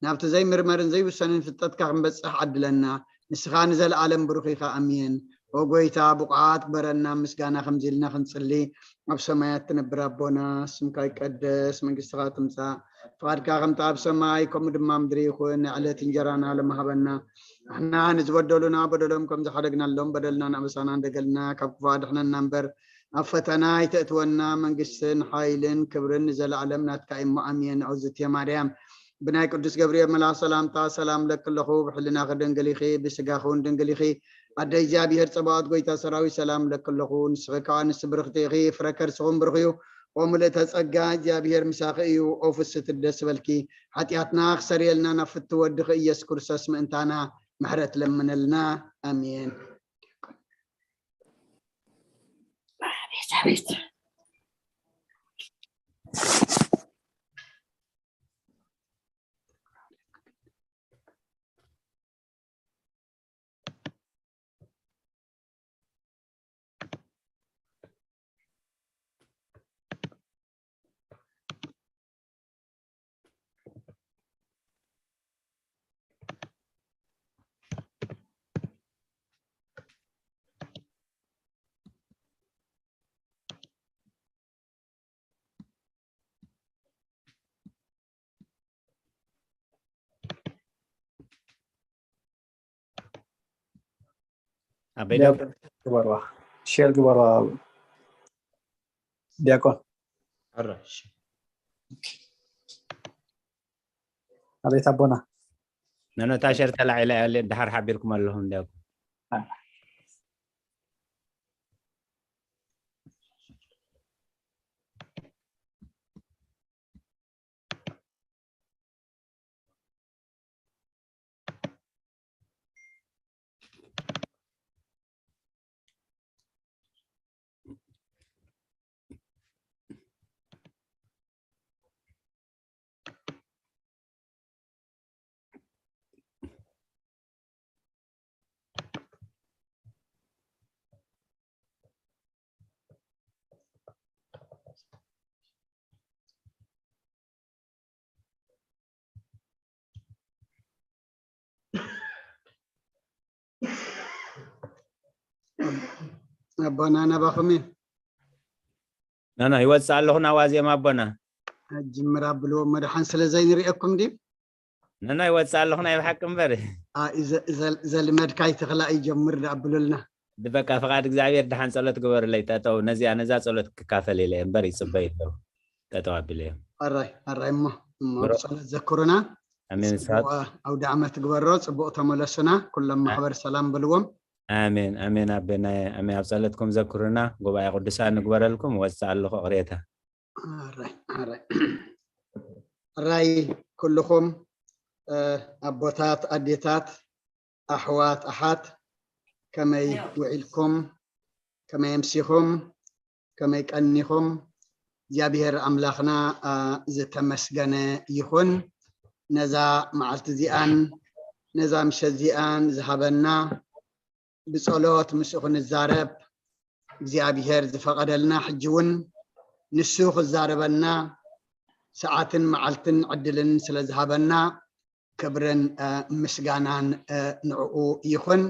ናብቲ ዘይምርመርን ዘይውሰንን ፍልጠትካ ክንበጽሕ ዓድለና። ንስኻ ንዘለኣለም ብሩኽ ኢኻ። ኣሜን። ኦ ጎይታ፣ ብቑዓት ግበረና፣ ምስጋና ከምዚ ኢልና ክንጽሊ። ኣብ ሰማያት ትነብር ኣቦና፣ ስምካ ይቀደስ፣ መንግስትኻ ትምጻእ፣ ፍቓድካ ከምቲ ኣብ ሰማይ፣ ከምኡ ድማ ምድሪ ይኹን። ንዕለት እንጀራና ሎሚ ሃበና። ንሕና ንዝበደሉና በደሎም ከም ዝሓደግናሎም፣ በደልናን ኣበሳናን ደገልና፣ ካብ ክፉእ ኣድሕነና እምበር፣ ኣብ ፈተና ኣይተእትወና። መንግስትን ሓይልን ክብርን ንዘለኣለም ናትካ እዩ እሞ፣ ኣሜን። እግዝእትየ ማርያም፣ ብናይ ቅዱስ ገብርኤል መልኣኽ ሰላምታ ሰላም እለኪ ኣለኹ። ብሕልናኺ ድንግል ኢኺ፣ ብስጋኺ እውን ድንግል ኢኺ። ኣደ እግዚኣብሔር ጸባኦት፣ ጎይታ ሰራዊት፣ ሰላም እለኪ ኣለኹ። ንስኺ ከኣ ኣንስቲ ብርኽቲ ኢኺ፣ ፍረ ከርስኺ እውን ብሩኽ እዩ። ኦ ምልእተ ጸጋ፣ እግዚኣብሔር ምሳኺ እዩ። ኦ ፍስቲ ደስ በልኪ፣ ሓጢኣትና ክሰርየልና ናብ ፍትው ወድኺ ኢየሱስ ክርስቶስ ምእንታና ምሕረት ለምነልና። ኣሜን። ኣበይ ዶ? ዲያቆን ግበርዋ፣ ሼር ግበርዋ ዲያቆን። ሕራይ፣ እሺ። ኣቤት ኣቦና። ነኖታ ሸር ተላዒላ እያ፣ ድሓር ሓቢርኩም ኣለኹም ዲያቆን። ኣቦና ናባኹም እዩ። ኖ፣ ኖ፣ ይወፅእ ኣለኹ ናብ ዋዜማ ኣቦና። ኣጅምር ኣብልዎ፣ መድሓን ስለ ዘይንሪኤኩም ድዩ? ኖ፣ ኖ፣ ይወፅእ ኣለኹ ናይ ብሓቂ እምበር። አ፣ ዘ-፣ ዘ-፣ ዘልመድካይ ተኽላ ይጀምር ዳ ኣብሉልና። በቃ ፍቓድ እግዚኣብሔር ደሓን ጸሎት ግበሩለይ። ጠጠው ነዚኣ፣ ነዛ ጸሎት ክካፈል ኢለ እምበር ይጽበዩ ኣለዉ። ጠጠው ኣቢለዮም። ኣራይ፣ ኣራይ እሞ፣ እሞ ብሮ-፣ ብጸሎት ዘክሩና። ኣሜን። ጽቡቕ ኣውደ ዓመት ግበሮ፣ ጽቡቕ ተመለሱና። ኩሎም ኣ-፣ ማሕበር ሰላም በልዎም። ኣሜን፣ ኣሜን። ኣቤናይ፣ ኣሜን። ኣብ ጸሎትኩም ዘክሩና። ጉባኤ ቅዱሳን ንግበረልኩም። ወጽእ ኣለኹ ቅሬታ። ኣራይ፣ ኣራይ። ኣራይ ኩልኹም፣ እ፣ ኣቦታት፣ ኣዴታት፣ ኣሕዋት፣ ኣሓት፣ ከመይ ውዒልኩም? ከመይ ኣምሲኹም? ከመይ ቀኒኹም? እግዚኣብሔር ኣምላኽና፣ እ፣ ዝተመስገነ ይኹን። ነዛ መዓልቲ እዚኣን፣ ነዛ ምሸት እዚኣን ዝሃበና፣ ብጸሎት ምስኡ ክንዛረብ እግዚኣብሔር ዝፈቐደልና፣ ሕጂ እውን ንሱ ክዛረበና ሰዓትን መዓልትን ዕድልን ስለ ዝሃበና፣ ክብርን፣ እ፣ ምስጋናን፣ እ፣ ንዕኡ ይኹን።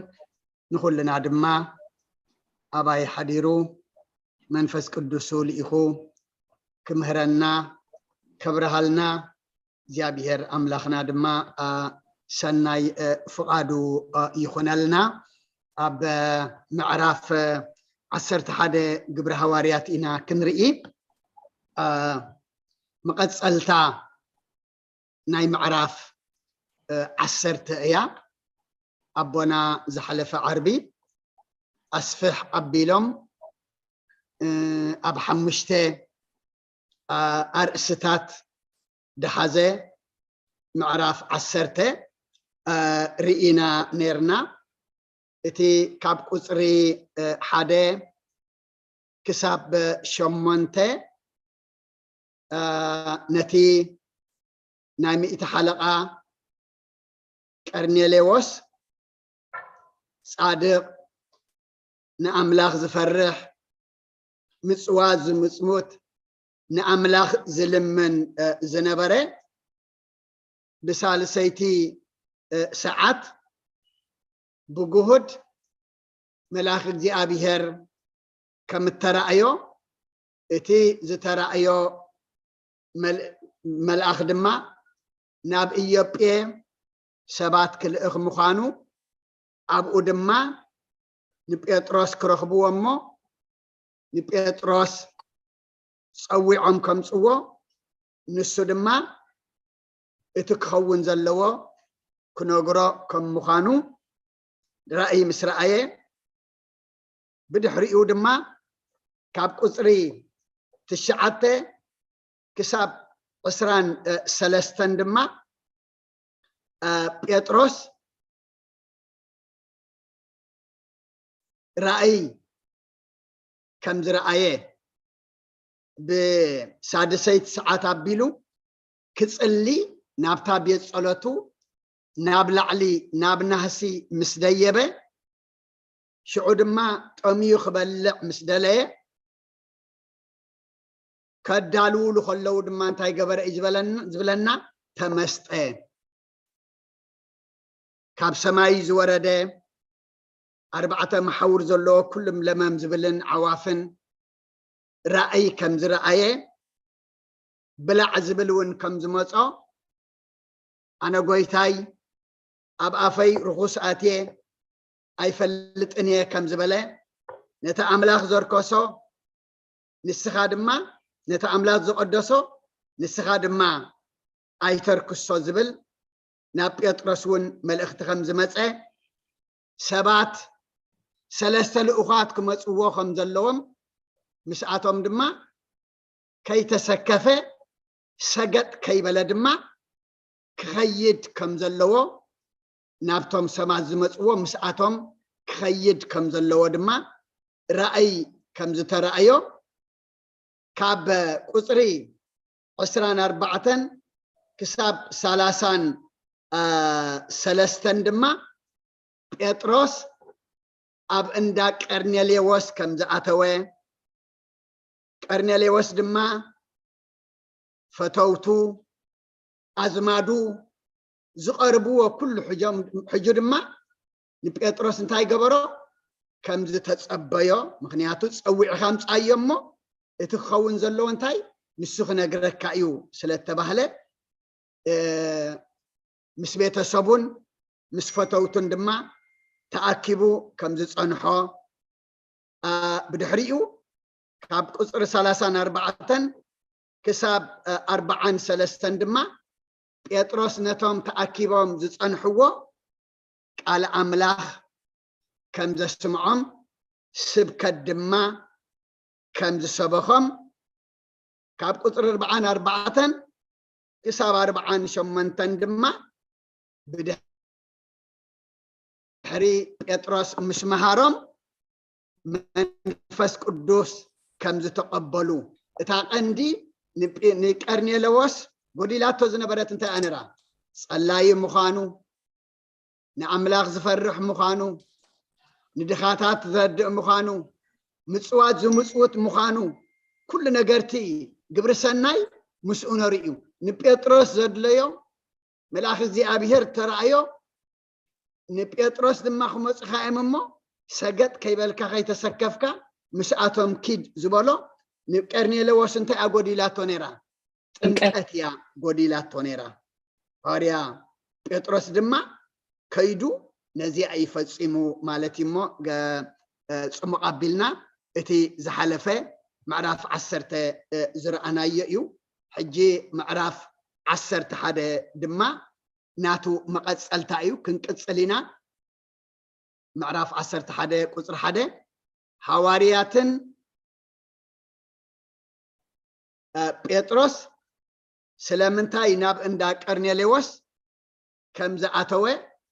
ንኹልና ድማ ኣባይ ሓዲሩ መንፈስ ቅዱሱ ልኢኹ ክምህረና፣ ከብርሃልና፣ እግዚኣብሔር ኣምላኽና ድማ፣ ኣ፣ ሰናይ፣ እ፣ ፍቓዱ፣ እ፣ ይኹነልና። ኣብ፣ እ፣ ምዕራፍ፣ እ፣ ዓሰርተ ሓደ ግብረ ሃዋርያት ኢና ክንርኢ። እ፣ መቐጸልታ ናይ ምዕራፍ፣ እ፣ ዓሰርተ እያ። ኣቦና ዝሓለፈ ዓርቢ ኣስፍሕ ኣቢሎም ኣብ ሓሙሽተ ኣርእስታት ደሓዘ ምዕራፍ ዓሰርተ ርኢና ነርና። እቲ ካብ ቁፅሪ ሓደ ክሳብ ሸሞንተ ነቲ ናይ ሚእቲ ሓለቓ ቀርኔሌዎስ ጻድቕ፣ ንኣምላኽ ዝፈርሕ፣ ምጽዋት ዝምጽውት፣ ንኣምላኽ ዝልምን ዝነበረ፣ ብሳልሰይቲ ሰዓት ብግሁድ መልኣኽ እግዚኣብሔር ከም እተራእዮ፣ እቲ ዝተራእዮ መልኣኽ ድማ ናብ ኢዮጴ ሰባት ክልእኽ ምዃኑ፣ ኣብኡ ድማ ንጴጥሮስ ክረኽብዎ እሞ ንጴጥሮስ ጸዊዖም ከምጽዎ፣ ንሱ ድማ እቲ ክኸውን ዘለዎ ክነግሮ ከም ምዃኑ ራእይ ምስ ረኣየ፣ ብድሕሪኡ ድማ ካብ ቁፅሪ ትሽዓተ ክሳብ ዕስራን ሰለስተን ድማ ጴጥሮስ ራእይ ከም ዝረኣየ፣ ብሳድሰይቲ ሰዓት ኣቢሉ ክጽሊ ናብታ ቤት ጸሎቱ ናብ ላዕሊ ናብ ናህሲ ምስ ደየበ፣ ሽዑ ድማ ጠምዩ ክበልዕ ምስ ደለየ፣ ከዳልውሉ ከለዉ ድማ እንታይ ገበረ እዩ ዝበለና? ዝብለና፣ ተመስጠ። ካብ ሰማይ ዝወረደ ኣርባዕተ መሓውር ዘለዎ ኩሉም ለመም ዝብልን ዓዋፍን ራእይ ከም ዝረኣየ፣ ብላዕ ዝብል እውን ከም ዝመጾ፣ ኣነ ጎይታይ ኣብ ኣፈይ ርኹስ ኣትየ ኣይፈልጥን እየ ከም ዝበለ፣ ነቲ ኣምላኽ ዘርከሶ ንስኻ ድማ፣ ነቲ ኣምላኽ ዘቐደሶ ንስኻ ድማ ኣይተርክሶ ዝብል ናብ ጴጥሮስ እውን መልእኽቲ ከም ዝመጸ፣ ሰባት ሰለስተ ልኡኻት ክመጽዎ ከም ዘለዎም፣ ምስኣቶም ድማ ከይተሰከፈ ሰገጥ ከይበለ ድማ ክኸይድ ከም ዘለዎ፣ ናብቶም ሰባት ዝመጽዎ ምስኣቶም ክኸይድ ከም ዘለዎ ድማ ራእይ ከም ዝተራእዮ፣ ካብ ቁፅሪ ዕስራን ኣርባዕተን ክሳብ ሰላሳን ሰለስተን ድማ ጴጥሮስ ኣብ እንዳ ቀርኔሌዎስ ከም ዝኣተወ፣ ቀርኔሌዎስ ድማ ፈተውቱ፣ ኣዝማዱ፣ ዝቐርብዎ ኩሉ ሕጆም፣ ሕጁ ድማ ንጴጥሮስ እንታይ ገበሮ? ከም ዝተጸበዮ፣ ምኽንያቱ ጸዊዕኻ ኣምጻዮ እሞ እቲ ክኸውን ዘለዎ እንታይ ንሱ ክነግረካ እዩ ስለ እተባህለ፣ እ፣ ምስ ቤተሰቡን ምስ ፈተውቱን ድማ ተኣኪቡ ከም ዝጸንሖ፣ እ፣ ብድሕሪኡ ካብ ቁጽሪ ሰላሳን ኣርባዕተን ክሳብ፣ እ፣ ኣርባዓን ሰለስተን ድማ ጴጥሮስ ነቶም ተኣኪቦም ዝጸንሕዎ ቃል ኣምላኽ ከም ዘስምዖም፣ ስብከት ድማ ከም ዝሰበኾም፣ ካብ ቁጽሪ ኣርባዓን ኣርባዕተን ክሳብ ኣርባዓን ሸሞንተን ድማ ብድሕሪ ጴጥሮስ ምስ መሃሮም መንፈስ ቅዱስ ከም ዝተቐበሉ፣ እታ ቀንዲ ንጴ-፣ ንቀርኔለዎስ ጎዲላቶ ዝነበረት እንታይ እያ ነይራ? ጸላዪ ምዃኑ፣ ንኣምላኽ ዝፈርሕ ምዃኑ፣ ንድኻታት ዝረድእ ምዃኑ፣ ምጽዋት ዝምጽውት ምዃኑ፣ ኩሉ ነገርቲ ግብሪ ሰናይ ምስኡ ነይሩ እዩ። ንጴጥሮስ ዘድለዮ መልኣኽ እግዚኣብሔር ተራእዮ፣ ንጴጥሮስ ድማ ክመጹኻ እዮም እሞ ሰገጥ ከይበልካ ከይተሰከፍካ ምስኣቶም ኪድ ዝበሎ፣ ንቀርኔለዎስ እንታይ ኣጎዲላቶ ነይራ? ጥምቀት። ጥምቀት እያ ጎዲላቶ ነይራ። ሃዋርያ ጴጥሮስ ድማ ከይዱ ነዚኣ እዩ ፈጺሙ ማለት እዩ እሞ፣ ገ-፣ እ፣ ጽሙቕ ኣቢልና እቲ ዝሓለፈ ምዕራፍ ዓሰርተ፣ እ፣ ዝረኣናዮ እዩ። ሕጂ ምዕራፍ ዓሰርተ ሓደ ድማ ናቱ መቐጸልታ እዩ፣ ክንቅጽል ኢና። ምዕራፍ ዓሰርተ ሓደ ቁጽሪ ሓደ፣ ሃዋርያትን ጴጥሮስ ስለምንታይ ናብ እንዳ ቀርኔሌዎስ ከም ዝኣተወ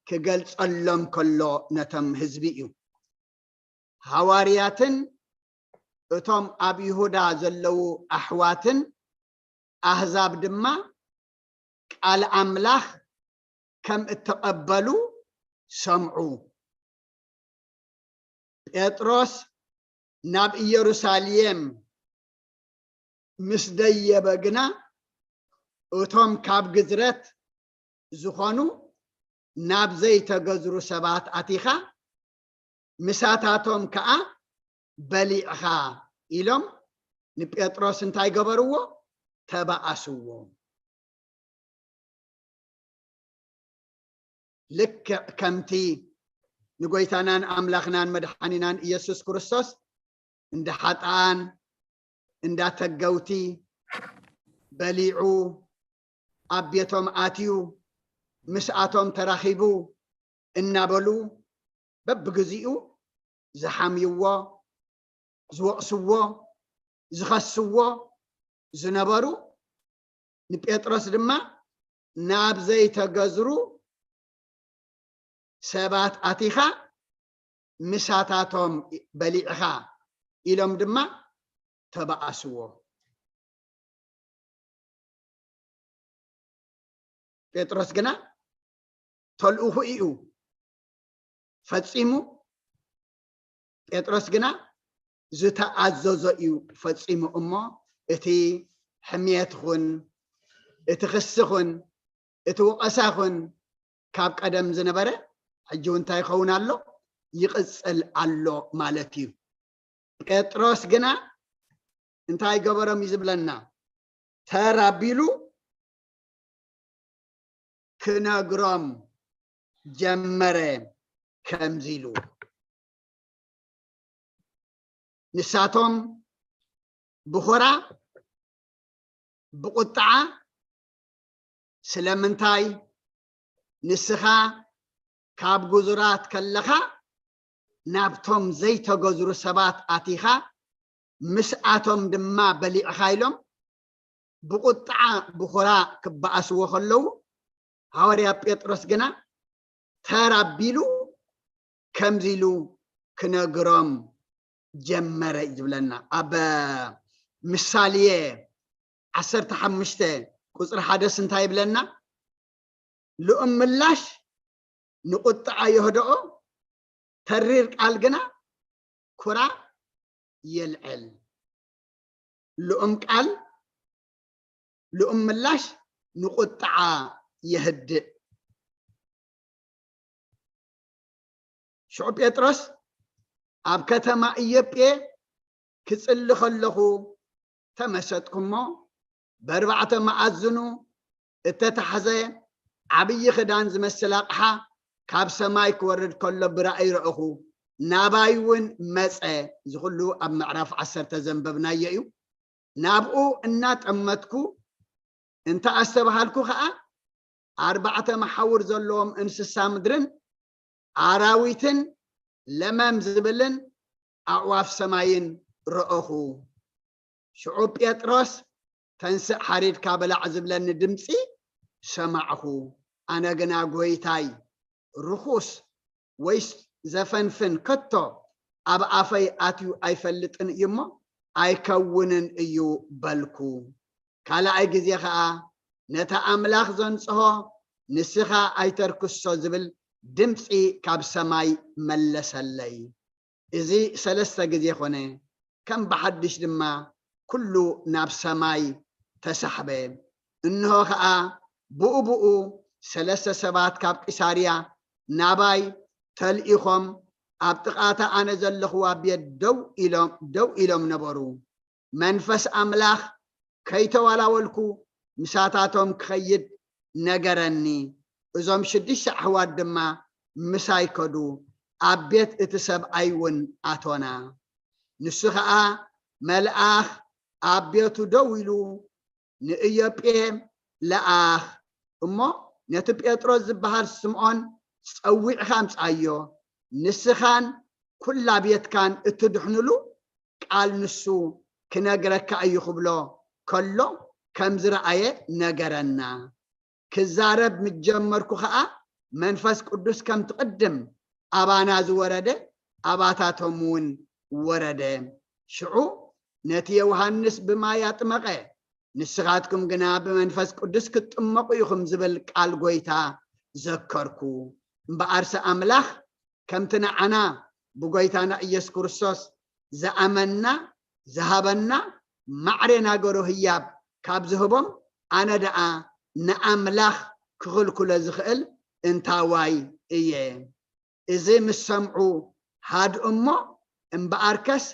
ክገልጸሎም ከሎ ነቶም ህዝቢ እዩ። ሃዋርያትን እቶም ኣብ ይሁዳ ዘለዉ ኣሕዋትን ኣህዛብ ድማ ቃል ኣምላኽ ከም እተቐበሉ ሰምዑ። ጴጥሮስ ናብ ኢየሩሳሌም ምስ ደየበ ግና እቶም ካብ ግዝረት ዝኾኑ ናብ ዘይተገዝሩ ሰባት ኣቲኻ ምሳታቶም ከኣ በሊዕኻ ኢሎም ንጴጥሮስ እንታይ ገበርዎ? ተባኣስዎ። ልክዕ ከምቲ ንጎይታናን ኣምላኽናን መድሓኒናን ኢየሱስ ክርስቶስ እንዳ ሓጥኣን እንዳ ተገውቲ በሊዑ ኣብ ቤቶም ኣትዩ ምስኣቶም ተራኺቡ እናበሉ በብግዚኡ ዝሓምይዎ ዝወቕስዎ ዝኸስዎ ዝነበሩ ንጴጥሮስ ድማ ናብ ዘይተገዝሩ ሰባት ኣቲኻ ምሳታቶም በሊዕኻ ኢሎም ድማ ተባኣስዎ። ጴጥሮስ ግና ተልእኹ እዩ ፈጺሙ። ጴጥሮስ ግና ዝተኣዘዞ እዩ ፈጺሙ እሞ እቲ ሕምየት ኹን እቲ ክሲ ኹን እቲ ወቐሳ ኹን ካብ ቀደም ዝነበረ ሕጂ እውን እንታይ ይኸውን ኣሎ? ይቕጽል ኣሎ ማለት እዩ። ጴጥሮስ ግና እንታይ ገበሮም እዩ ዝብለና? ተር ኣቢሉ ክነግሮም ጀመረ ከምዚ ኢሉ። ንሳቶም ብኾራ ብቑጥዓ ስለምንታይ ንስኻ ካብ ግዙራት ከለኻ ናብቶም ዘይተገዝሩ ሰባት ኣቲኻ ምስኣቶም ድማ በሊዕኻ ኢሎም ብቁጥዓ ብኹራ ክበኣስዎ ከለዉ፣ ሃዋርያ ጴጥሮስ ግና ተር ኣቢሉ ከምዚ ኢሉ ክነግሮም ጀመረ እዩ ዝብለና። ኣብ ምሳሌ ዓሰርተ ሓሙሽተ ቁፅሪ ሓደስ እንታይ ይብለና? ልኡም ምላሽ ንቁጥዓ የህድኦ፣ ተሪር ቃል ግና ኩራ የልዕል። ልኡም ቃል፣ ልኡም ምላሽ ንቁጥዓ የህድእ። ሽዑ ጴጥሮስ ኣብ ከተማ ኢዮጴ ክጽሊ ከለኹ ተመሰጥኩ እሞ፣ በርባዕተ መኣዝኑ እተታሕዘ ዓብዪ ክዳን ዝመስል ኣቕሓ ካብ ሰማይ ክወርድ ከሎ ብራእይ ረእኹ፣ ናባይ እውን መጸ። እዚ ኩሉ ኣብ ምዕራፍ ዓሰርተ ዘንበብናዮ እዩ። ናብኡ እናጠመትኩ እንተ ኣስተብሃልኩ ኸኣ፣ ኣርባዕተ መሓውር ዘለዎም እንስሳ ምድርን ኣራዊትን ለመም ዝብልን ኣዕዋፍ ሰማይን ረእኹ። ሽዑ ጴጥሮስ፣ "ተንስእ፣ ሓሪድካ ብላዕ" ዝብለኒ ድምጺ ሰማዕኹ። ኣነ ግና፣ "ጐይታይ፣ ርኹስ ወይስ ዘፈንፍን ከቶ ኣብ ኣፈይ ኣትዩ ኣይፈልጥን እዩ እሞ፣ ኣይከውንን እዩ" በልኩ። ካልኣይ ግዜ ኸኣ፣ "ነታ ኣምላኽ ዘንጽሆ ንስኻ ኣይተርክሶ" ዝብል ድምጺ ካብ ሰማይ መለሰለይ። እዚ ሰለስተ ግዜ ኾነ፣ ከም ብሓድሽ ድማ ኩሉ ናብ ሰማይ ተሳሕበ። እንሆ ኸኣ ብኡ ብኡ ሰለስተ ሰባት ካብ ቂሳርያ ናባይ ተልኢኾም ኣብ ጥቓ እታ ኣነ ዘለኹዋ ቤት ደው ኢሎም፣ ደው ኢሎም ነበሩ። መንፈስ ኣምላኽ ከይተዋላወልኩ ምሳታቶም ክኸይድ ነገረኒ። እዞም ሽዱሽተ ኣሕዋት ድማ ምሳይ ከዱ፣ ኣብ ቤት እቲ ሰብኣይ እውን ኣቶና። ንሱ ኸኣ መልኣኽ ኣብ ቤቱ ደው ኢሉ፣ "ንኢዮጴ ለኣኽ እሞ ነቲ ጴጥሮስ ዝበሃል ስምዖን ጸዊዕኻ ኣምጽኣዮ፣ ንስኻን ኩላ ቤትካን እትድሕኑሉ ቃል ንሱ ክነግረካ እዩ ክብሎ ከሎ ከም ዝረኣየ ነገረና። ክዛረብ ምስ ጀመርኩ ኸኣ መንፈስ ቅዱስ ከምቲ ቅድም ኣባና ዝወረደ ኣባታቶም እውን ወረደ። ሽዑ ነቲ ዮሃንስ ብማይ ኣጥመቐ፣ ንስኻትኩም ግና ብመንፈስ ቅዱስ ክትጥመቑ ኢኹም ዝብል ቃል ጐይታ ዘከርኩ። እምበኣርሲ ኣምላኽ ከምቲ ንዓና ብጎይታና ኢየሱስ ክርስቶስ ዝኣመንና ዝሃበና ማዕረ ናገሮ ህያብ ካብ ዝህቦም ኣነ ደኣ ንኣምላኽ ክኽልክሎ ዝኽእል እንታዋይ እየ? እዚ ምስ ሰምዑ ሃድኡ እሞ እምበኣርከስ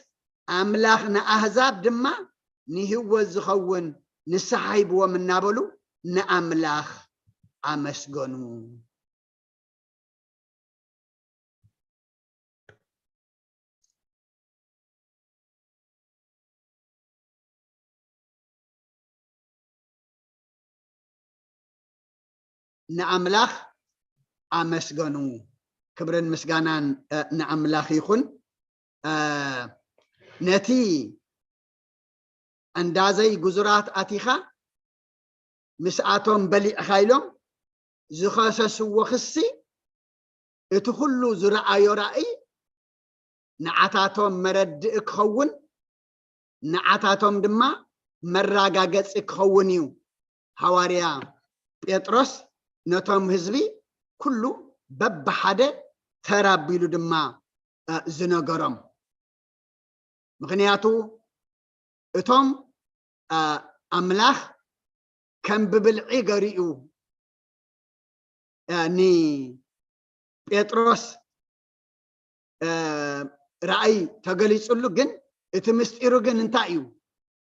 ኣምላኽ ንኣህዛብ ድማ ንህይወት ዝኸውን ንስሓ ሂብዎም እናበሉ ንኣምላኽ ኣመስገኑ። ንኣምላኽ ኣመስገኑ። ክብርን ምስጋናን ንኣምላኽ ይኹን። ነቲ እንዳዘይ ግዙራት ኣቲኻ ምስኣቶም በሊዕኻ ኢሎም ዝኸሰስዎ ክሲ እቲ ኩሉ ዝረኣዮ ራእይ ንዓታቶም መረድእ ክኸውን ንዓታቶም ድማ መራጋገፂ ክኸውን እዩ። ሃዋርያ ጴጥሮስ ነቶም ህዝቢ ኩሉ በብሓደ ተራቢሉ ድማ ዝነገሮም። ምኽንያቱ እቶም ኣምላኽ ከም ብብልዒ ገሪኡ ንጴጥሮስ ራእይ ተገሊጹሉ። ግን እቲ ምስጢሩ ግን እንታይ እዩ?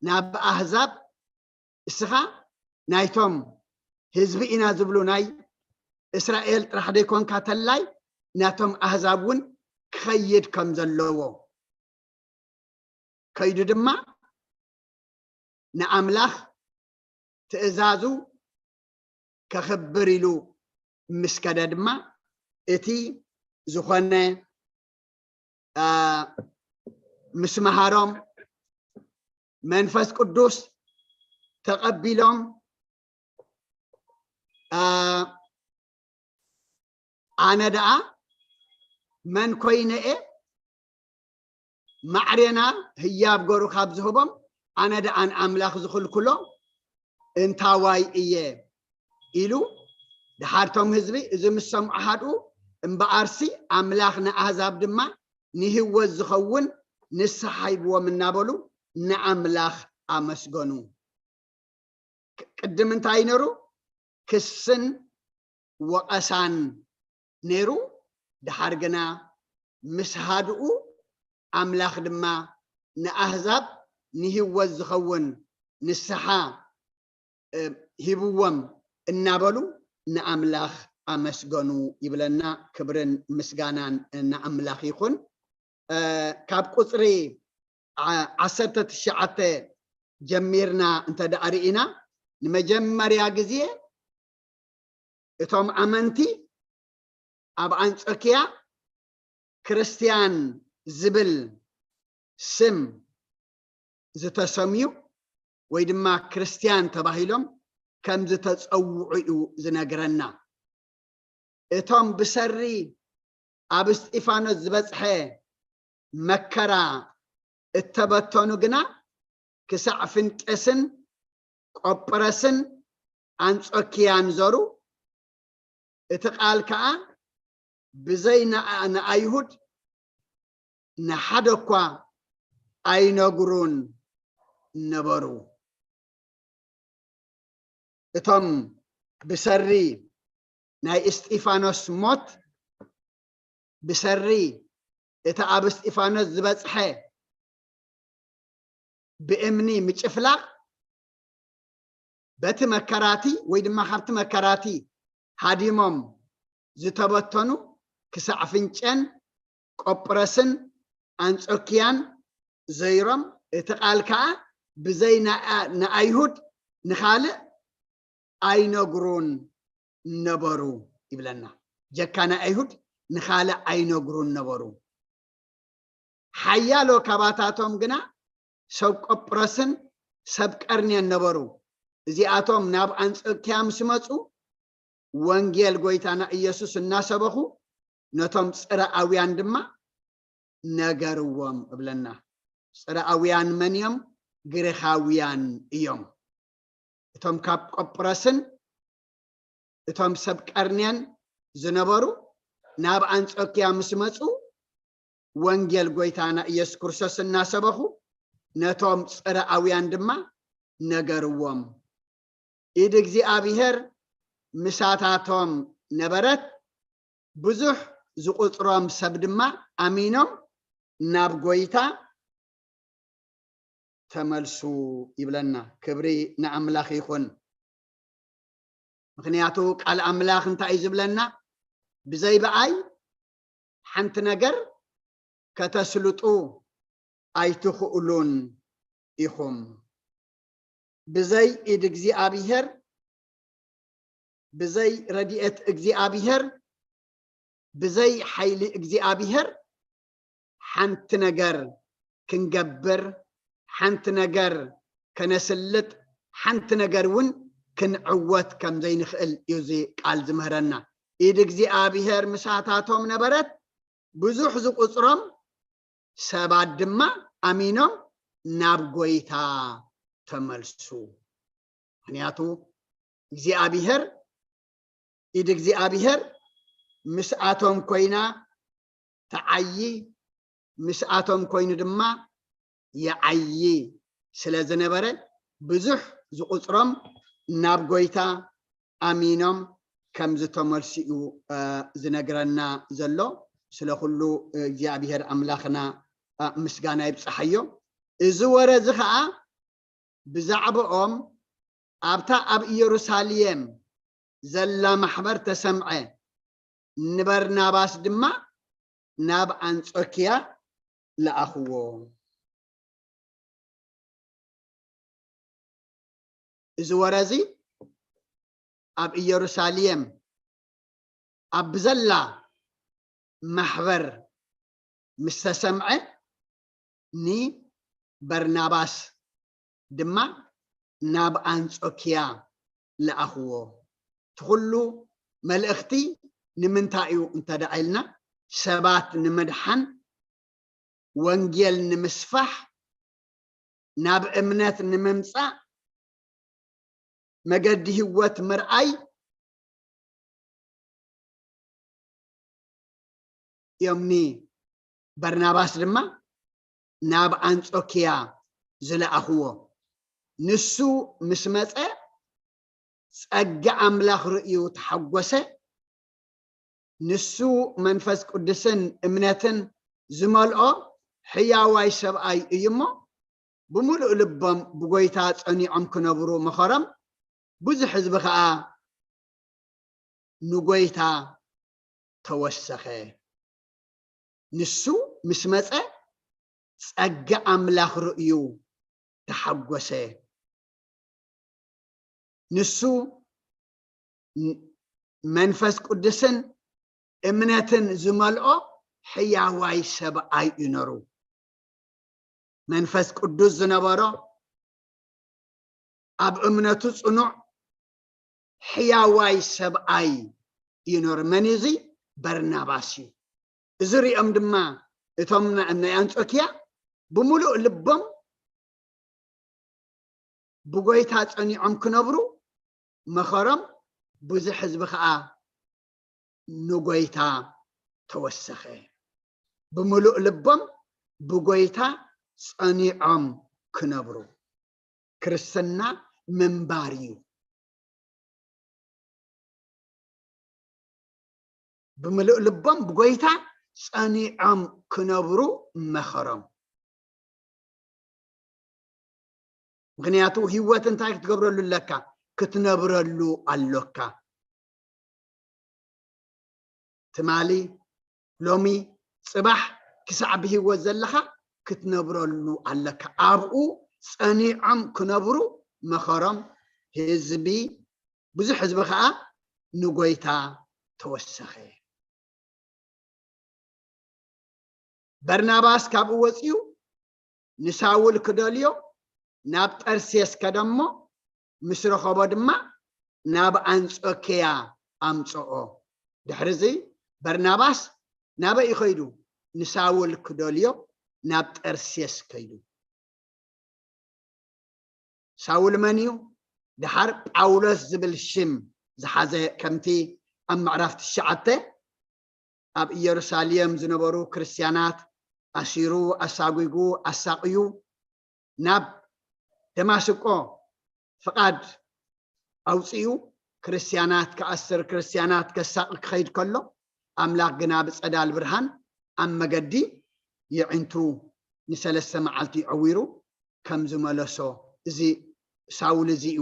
ናብ ኣህዛብ እስኻ ናይቶም ህዝቢ ኢና ዝብሉ ናይ እስራኤል ጥራሕ ዘይኮንካ ተላይ ናቶም ኣህዛብ እውን ክኸይድ ከም ዘለዎ ከይዱ ድማ ንኣምላኽ ትእዛዙ ከኽብር ኢሉ ምስ ከደ ድማ እቲ ዝኾነ ምስ መሃሮም መንፈስ ቅዱስ ተቐቢሎም ኣነ ደኣ መን ኮይነ እየ ማዕሬና ህያብ ገሩ ካብ ዝህቦም ኣነ ደኣ ንኣምላኽ ዝኽልክሎ እንታዋይ እየ ኢሉ። ድሓርቶም ህዝቢ እዚ ምስ ሰምዑ ሓድኡ እምበኣርሲ ኣምላኽ ንኣህዛብ ድማ ንህይወት ዝኸውን ንስሓ ሂብዎም እናበሉ ንኣምላኽ ኣመስገኑ። ቅድም እንታይ ነሩ ክስን ወቐሳን ነሩ። ድሓር ግና ምስ ሃድኡ ኣምላኽ ድማ ንኣህዛብ ንህይወት ዝኸውን ንስሓ ሂብዎም እናበሉ ንኣምላኽ ኣመስገኑ ይብለና። ክብርን ምስጋናን ንኣምላኽ ይኹን። ካብ ቁፅሪ ዓሰርተ ትሽዓተ ጀሚርና እንተ ደኣ ርኢና ንመጀመርያ ግዜ እቶም ኣመንቲ ኣብ ኣንጾኪያ ክርስትያን ዝብል ስም ዝተሰምዩ ወይ ድማ ክርስትያን ተባሂሎም ከም ዝተጸውዑ እዩ ዝነግረና። እቶም ብሰሪ ኣብ እስጢፋኖስ ዝበጽሐ መከራ እተበተኑ ግና ክሳዕ ፍንቄስን ቆጵረስን ኣንጾኪያን ዞሩ። እቲ ቃል ከኣ ብዘይ ንኣይሁድ ንሓደ እኳ ኣይነግሩን ነበሩ። እቶም ብሰሪ ናይ እስጢፋኖስ ሞት ብሰሪ እቲ ኣብ እስጢፋኖስ ዝበፅሐ ብእምኒ ምጭፍላቕ በቲ መከራቲ ወይ ድማ ካብቲ መከራቲ ሃዲሞም ዝተበተኑ ክሳዕ ፍንጨን ቆጵረስን ኣንጾኪያን ዘይሮም እቲ ቃል ከዓ ብዘይ ንኣይሁድ ንኻልእ ኣይነግሩን ነበሩ ይብለና። ጀካ ንኣይሁድ ንኻልእ ኣይነግሩን ነበሩ። ሓያሎ ካባታቶም ግና ሰብ ቆጵሮስን ሰብ ቀርኔን ነበሩ። እዚኣቶም ናብ ኣንጾክያ ምስ መጹ፣ ወንጌል ጎይታና ኢየሱስ እናሰበኹ፣ ነቶም ጽረኣውያን ድማ ነገርዎም እብለና። ጽረኣውያን መን እዮም? ግሪኻውያን እዮም። እቶም ካብ ቆጵሮስን እቶም ሰብ ቀርኔን ዝነበሩ ናብ ኣንጾክያ ምስ መጹ፣ ወንጌል ጎይታና ኢየሱስ ክርስቶስ እናሰበኹ፣ ነቶም ጽረኣውያን ድማ ነገርዎም። ኢድ እግዚኣብሔር ምሳታቶም ነበረት፣ ብዙሕ ዝቑጽሮም ሰብ ድማ ኣሚኖም ናብ ጎይታ ተመልሱ ይብለና። ክብሪ ንኣምላኽ ይኹን። ምኽንያቱ ቃል ኣምላኽ እንታይ እዩ ዝብለና? ብዘይ ብኣይ ሓንቲ ነገር ከተስልጡ ኣይትኽእሉን ኢኹም። ብዘይ ኢድ እግዚኣብሔር፣ ብዘይ ረድኤት እግዚኣብሔር፣ ብዘይ ሓይሊ እግዚኣብሔር ሓንቲ ነገር ክንገብር፣ ሓንቲ ነገር ከነስልጥ፣ ሓንቲ ነገር እውን ክንዕወት ከም ዘይንኽእል እዩ እዚ ቃል ዝምህረና። ኢድ እግዚኣብሔር ምሳታቶም ነበረት፣ ብዙሕ ዝቑጽሮም ሰባት ድማ ኣሚኖም ናብ ጎይታ ተመልሱ። ምኽንያቱ እግዚኣብሔር፣ ኢድ እግዚኣብሔር ምስኣቶም ኮይና ተዓዪ፣ ምስኣቶም ኮይኑ ድማ ይዓዪ ስለ ዝነበረ፣ ብዙሕ ዝቑጽሮም ናብ ጎይታ ኣሚኖም ከም ዝተመልሱ እዩ፣ እ፣ ዝነግረና ዘሎ። ስለ ኩሉ እግዚኣብሔር ኣምላኽና፣ እ፣ ምስጋና ይብጽሓዮ። እዚ ወረ እዚ ኸኣ ብዛዕባኦም ኣብታ ኣብ ኢየሩሳሌም ዘላ ማሕበር ተሰምዐ። ንበርናባስ ድማ ናብ ኣንጾክያ ለኣኽዎ። እዚ ወረ እዚ ኣብ ኢየሩሳሌም ኣብ ብዘላ ማሕበር ምስ ተሰምዐ፣ ንበርናባስ ድማ ናብ ኣንጾክያ ለኣኽዎ። እቲ ኩሉ መልእኽቲ ንምንታይ እዩ እንተ ደኣ ኢልና፣ ሰባት ንምድሓን፣ ወንጌል ንምስፋሕ፣ ናብ እምነት ንምምጻእ፣ መገዲ ህይወት ምርኣይ እዮም። ንበርናባስ ድማ ናብ ኣንጾክያ ዝለኣኽዎ። ንሱ ምስ መጸ፣ ጸጋ ኣምላኽ ርእዩ ተሓጎሰ። ንሱ መንፈስ ቅዱስን እምነትን ዝመልኦ ሕያዋይ ሰብኣይ እዩ እሞ፣ ብምሉእ ልቦም ብጎይታ ጸኒዖም ክነብሩ መኸሮም። ብዙሕ ህዝቢ ኸኣ ንጎይታ ተወሰኸ። ንሱ ምስ መጸ፣ ጸጋ ኣምላኽ ርእዩ ተሓጎሰ። ንሱ ን-፣ መንፈስ ቅዱስን እምነትን ዝመልኦ ሕያዋይ ሰብኣይ እዩ ነሩ። መንፈስ ቅዱስ ዝነበሮ፣ ኣብ እምነቱ ጽኑዕ ሕያዋይ ሰብኣይ እዩ ነሩ። መን እዩ እዚ? በርናባስ እዩ። እዚ ሪኦም ድማ እቶም ና-፣ ናይ ኣንጾክያ ብምሉእ ልቦም ብጎይታ ጸኒዖም ክነብሩ መኸሮም። ብዙሕ ህዝቢ ኸኣ ንጎይታ ተወሰኸ። ብምሉእ ልቦም ብጎይታ ጸኒዖም ክነብሩ። ክርስትና ምንባር እዩ። ብምሉእ ልቦም ብጎይታ ጸኒዖም ክነብሩ መኸሮም። ምኽንያቱ ህይወት እንታይ ክትገብረሉ ኣለካ? ክትነብረሉ ኣሎካ። ትማሊ፣ ሎሚ፣ ጽባሕ ክሳዕ ብህይወት ዘለኻ ክትነብረሉ ኣለካ። ኣብኡ ጸኒዖም ክነብሩ መኸሮም። ህዝቢ፣ ብዙሕ ህዝቢ ኸኣ ንጎይታ ተወሰኸ። በርናባስ ካብኡ ወፂኡ ንሳውል ክደልዮ ናብ ጠርሴስ ከደ እሞ፣ ምስ ረኸቦ ድማ ናብ ኣንጾኪያ ኣምጽኦ። ድሕሪ እዚ በርናባስ ናበይ ከይዱ? ንሳውል ክደልዮ ናብ ጠርሴስ ከይዱ። ሳውል መን እዩ? ደሓር ጳውሎስ ዝብል ሽም ዝሓዘ፣ ከምቲ ኣብ ምዕራፍ ትሽዓተ ኣብ ኢየሩሳሌም ዝነበሩ ክርስትያናት ኣሲሩ፣ ኣሳጒጉ፣ ኣሳቕዩ ናብ ደማስቆ ፍቓድ ኣውጺኡ ክርስትያናት ክኣስር፣ ክርስትያናት ከሳቒ ክኸይድ ከሎ፣ ኣምላኽ ግና ብጸዳል ብርሃን ኣብ መገዲ የዒንቱ ንሰለስተ መዓልቲ ዐዊሩ ከም ዝመለሶ፣ እዚ ሳውል እዚ እዩ።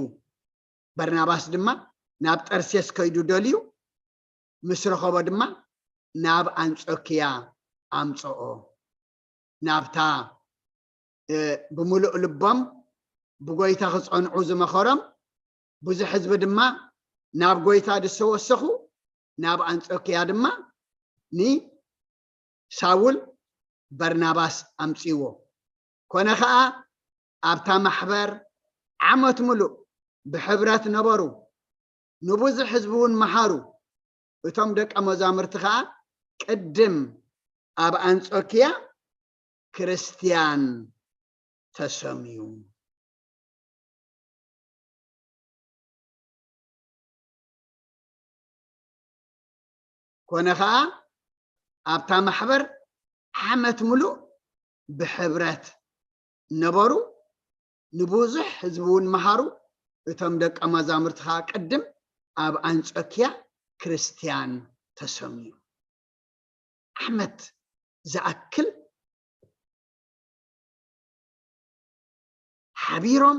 በርናባስ ድማ ናብ ጠርሴስ ከይዱ ደልዩ፣ ምስ ረኸቦ ድማ ናብ ኣንጾኪያ ኣምጽኦ። ናብታ፣ እ፣ ብምሉእ ልቦም ብጎይታ ክጸንዑ ዝመኸሮም ብዙሕ ህዝቢ ድማ ናብ ጎይታ ዝሰወሰኹ፣ ናብ ኣንጾኪያ ድማ ንሳውል በርናባስ ኣምጽእዎ። ኮነ ኸኣ ኣብታ ማሕበር ዓመት ምሉእ ብሕብረት ነበሩ፣ ንብዙሕ ህዝቢ እውን መሃሩ። እቶም ደቀ መዛሙርቲ ኸኣ ቅድም ኣብ ኣንጾኪያ ክርስትያን ተሰምዩ። ኮነ ኸኣ ኣብታ ማሕበር ዓመት ምሉእ ብሕብረት ነበሩ። ንብዙሕ ህዝቢ እውን መሃሩ። እቶም ደቀ መዛሙርቲ ኸኣ ቅድም ኣብ ኣንጾኪያ ክርስትያን ተሰምዩ። ዓመት ዝኣክል ሓቢሮም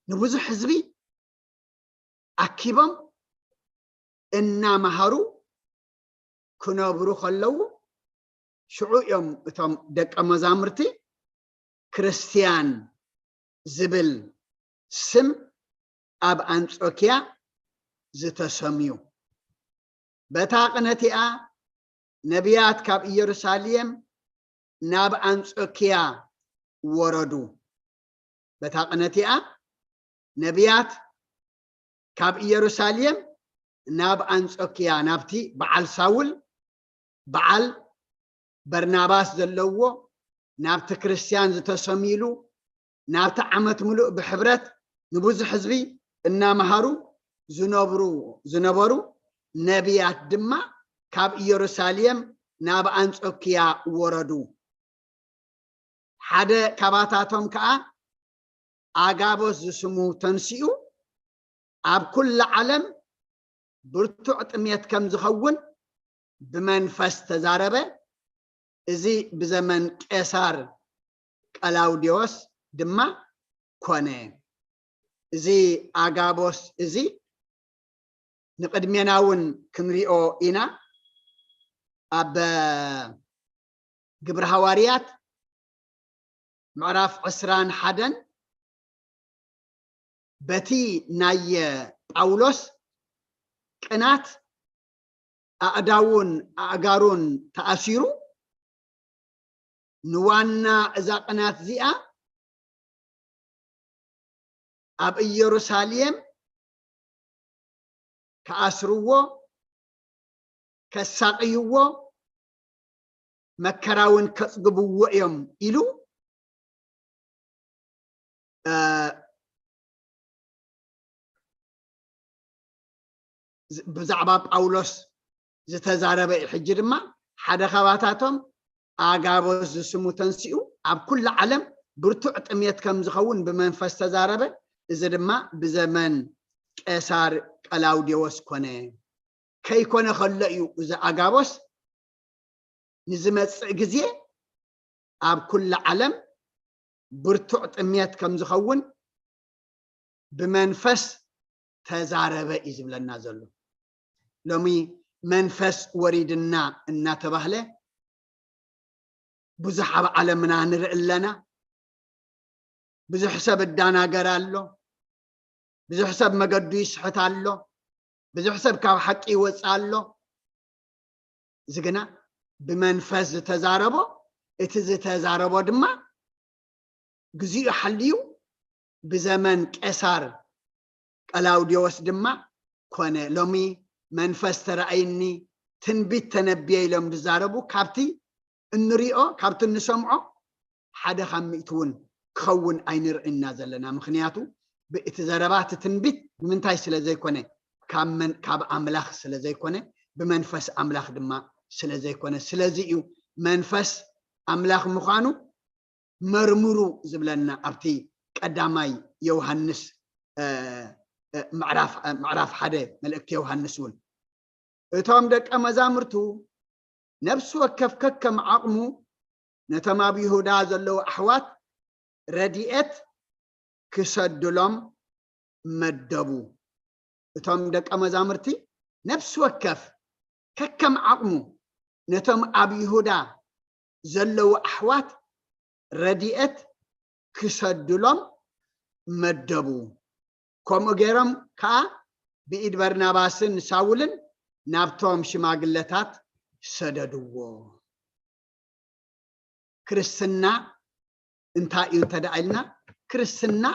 ንብዙሕ ህዝቢ ኣኪቦም እናመሃሩ ክነብሩ ከለዉ፣ ሽዑ እዮም እቶም ደቀ መዛሙርቲ ክርስትያን ዝብል ስም ኣብ ኣንጾኪያ ዝተሰምዩ። በታ ቅነ እቲኣ ነቢያት ካብ ኢየሩሳሌም ናብ ኣንጾኪያ ወረዱ። በታ ቅነ እቲኣ ነቢያት ካብ ኢየሩሳሌም ናብ ኣንጾኪያ፣ ናብቲ በዓል ሳውል፣ በዓል በርናባስ ዘለዎ፣ ናብቲ ክርስትያን ዝተሰምዩሉ፣ ናብቲ ዓመት ምሉእ ብሕብረት ንብዙሕ ህዝቢ እናመሃሩ ዝነብሩ፣ ዝነበሩ ነቢያት ድማ ካብ ኢየሩሳሌም ናብ ኣንጾኪያ ወረዱ። ሓደ ካባታቶም ከኣ ኣጋቦስ ዝስሙ ተንሲኡ፣ ኣብ ኩሉ ዓለም ብርቱዕ ጥሜት ከም ዝኸውን ብመንፈስ ተዛረበ። እዚ ብዘመን ቄሳር ቀላውዴዎስ ድማ ኮነ። እዚ ኣጋቦስ እዚ ንቕድሜና እውን ክንሪኦ ኢና። ኣብ ግብሪ ሃዋርያት ምዕራፍ ዕስራን ሓደን በቲ ናይ ጳውሎስ ቅናት ኣእዳዉን ኣእጋሩን ተኣሲሩ፣ ንዋና እዛ ቅናት እዚኣ ኣብ ኢየሩሳሌም ክኣስርዎ፣ ከሳቕይዎ፣ መከራ እውን ከጽግብዎ እዮም ኢሉ፣ እ፣ ዝ-፣ ብዛዕባ ጳውሎስ ዝተዛረበ እዩ። ሕጂ ድማ ሓደ ካባታቶም ኣጋቦስ ዝስሙ ተንሲኡ፣ ኣብ ኩሉ ዓለም ብርቱዕ ጥሜት ከም ዝኸውን ብመንፈስ ተዛረበ። እዚ ድማ ብዘመን ቄሳር ቀላውዴዎስ ኮነ። ከይኮነ ከሎ እዩ እዚ ኣጋቦስ ንዝመጽእ ግዜ ኣብ ኩሉ ዓለም ብርቱዕ ጥሜት ከም ዝኸውን ብመንፈስ ተዛረበ እዩ ዝብለና ዘሎ። ሎሚ መንፈስ ወሪድና እናተባህለ ብዙሕ ኣብ ዓለምና ንርኢ ኣለና። ብዙሕ ሰብ እዳናገር ኣሎ። ብዙሕ ሰብ መገዱ ይስሕት ኣሎ። ብዙሕ ሰብ ካብ ሓቂ ይወጽእ ኣሎ። እዚ ግና ብመንፈስ ዝተዛረቦ፣ እቲ ዝተዛረቦ ድማ ግዚኡ ሓልዩ ብዘመን ቄሳር ቀላውዲዮስ ድማ ኮነ። ሎሚ መንፈስ ተራእይኒ፣ ትንቢት ተነብየ ኢሎም ዝዛረቡ ካብቲ እንሪኦ፣ ካብቲ እንሰምዖ ሓደ ካብ ሚእቲ እውን ክኸውን ኣይንርእይና ዘለና። ምኽንያቱ ብእቲ ዘረባ እቲ ትንቢት ብምንታይ ስለ ዘይኮነ፣ ካብ መን ካብ ኣምላኽ ስለ ዘይኮነ፣ ብመንፈስ ኣምላኽ ድማ ስለ ዘይኮነ። ስለዚ እዩ መንፈስ ኣምላኽ ምዃኑ መርምሩ ዝብለና ኣብቲ ቀዳማይ ዮሃንስ ምዕራፍ ሓደ መልእክቲ ዮሃንስ እውን። እቶም ደቀ መዛሙርቱ ነፍሲ ወከፍ ከከም ዓቕሙ ነቶም ኣብ ይሁዳ ዘለዉ ኣሕዋት ረድኤት ክሰድሎም መደቡ። እቶም ደቀ መዛሙርቲ ነፍሲ ወከፍ ከከም ዓቕሙ ነቶም ኣብ ይሁዳ ዘለዉ ኣሕዋት ረድኤት ክሰድሎም መደቡ። ከምኡ ገይሮም ከኣ ብኢድ በርናባስን ሳውልን ናብቶም ሽማግለታት ሰደድዎ። ክርስትና እንታይ እዩ እንተ ደኣ ኢልና፣ ክርስትና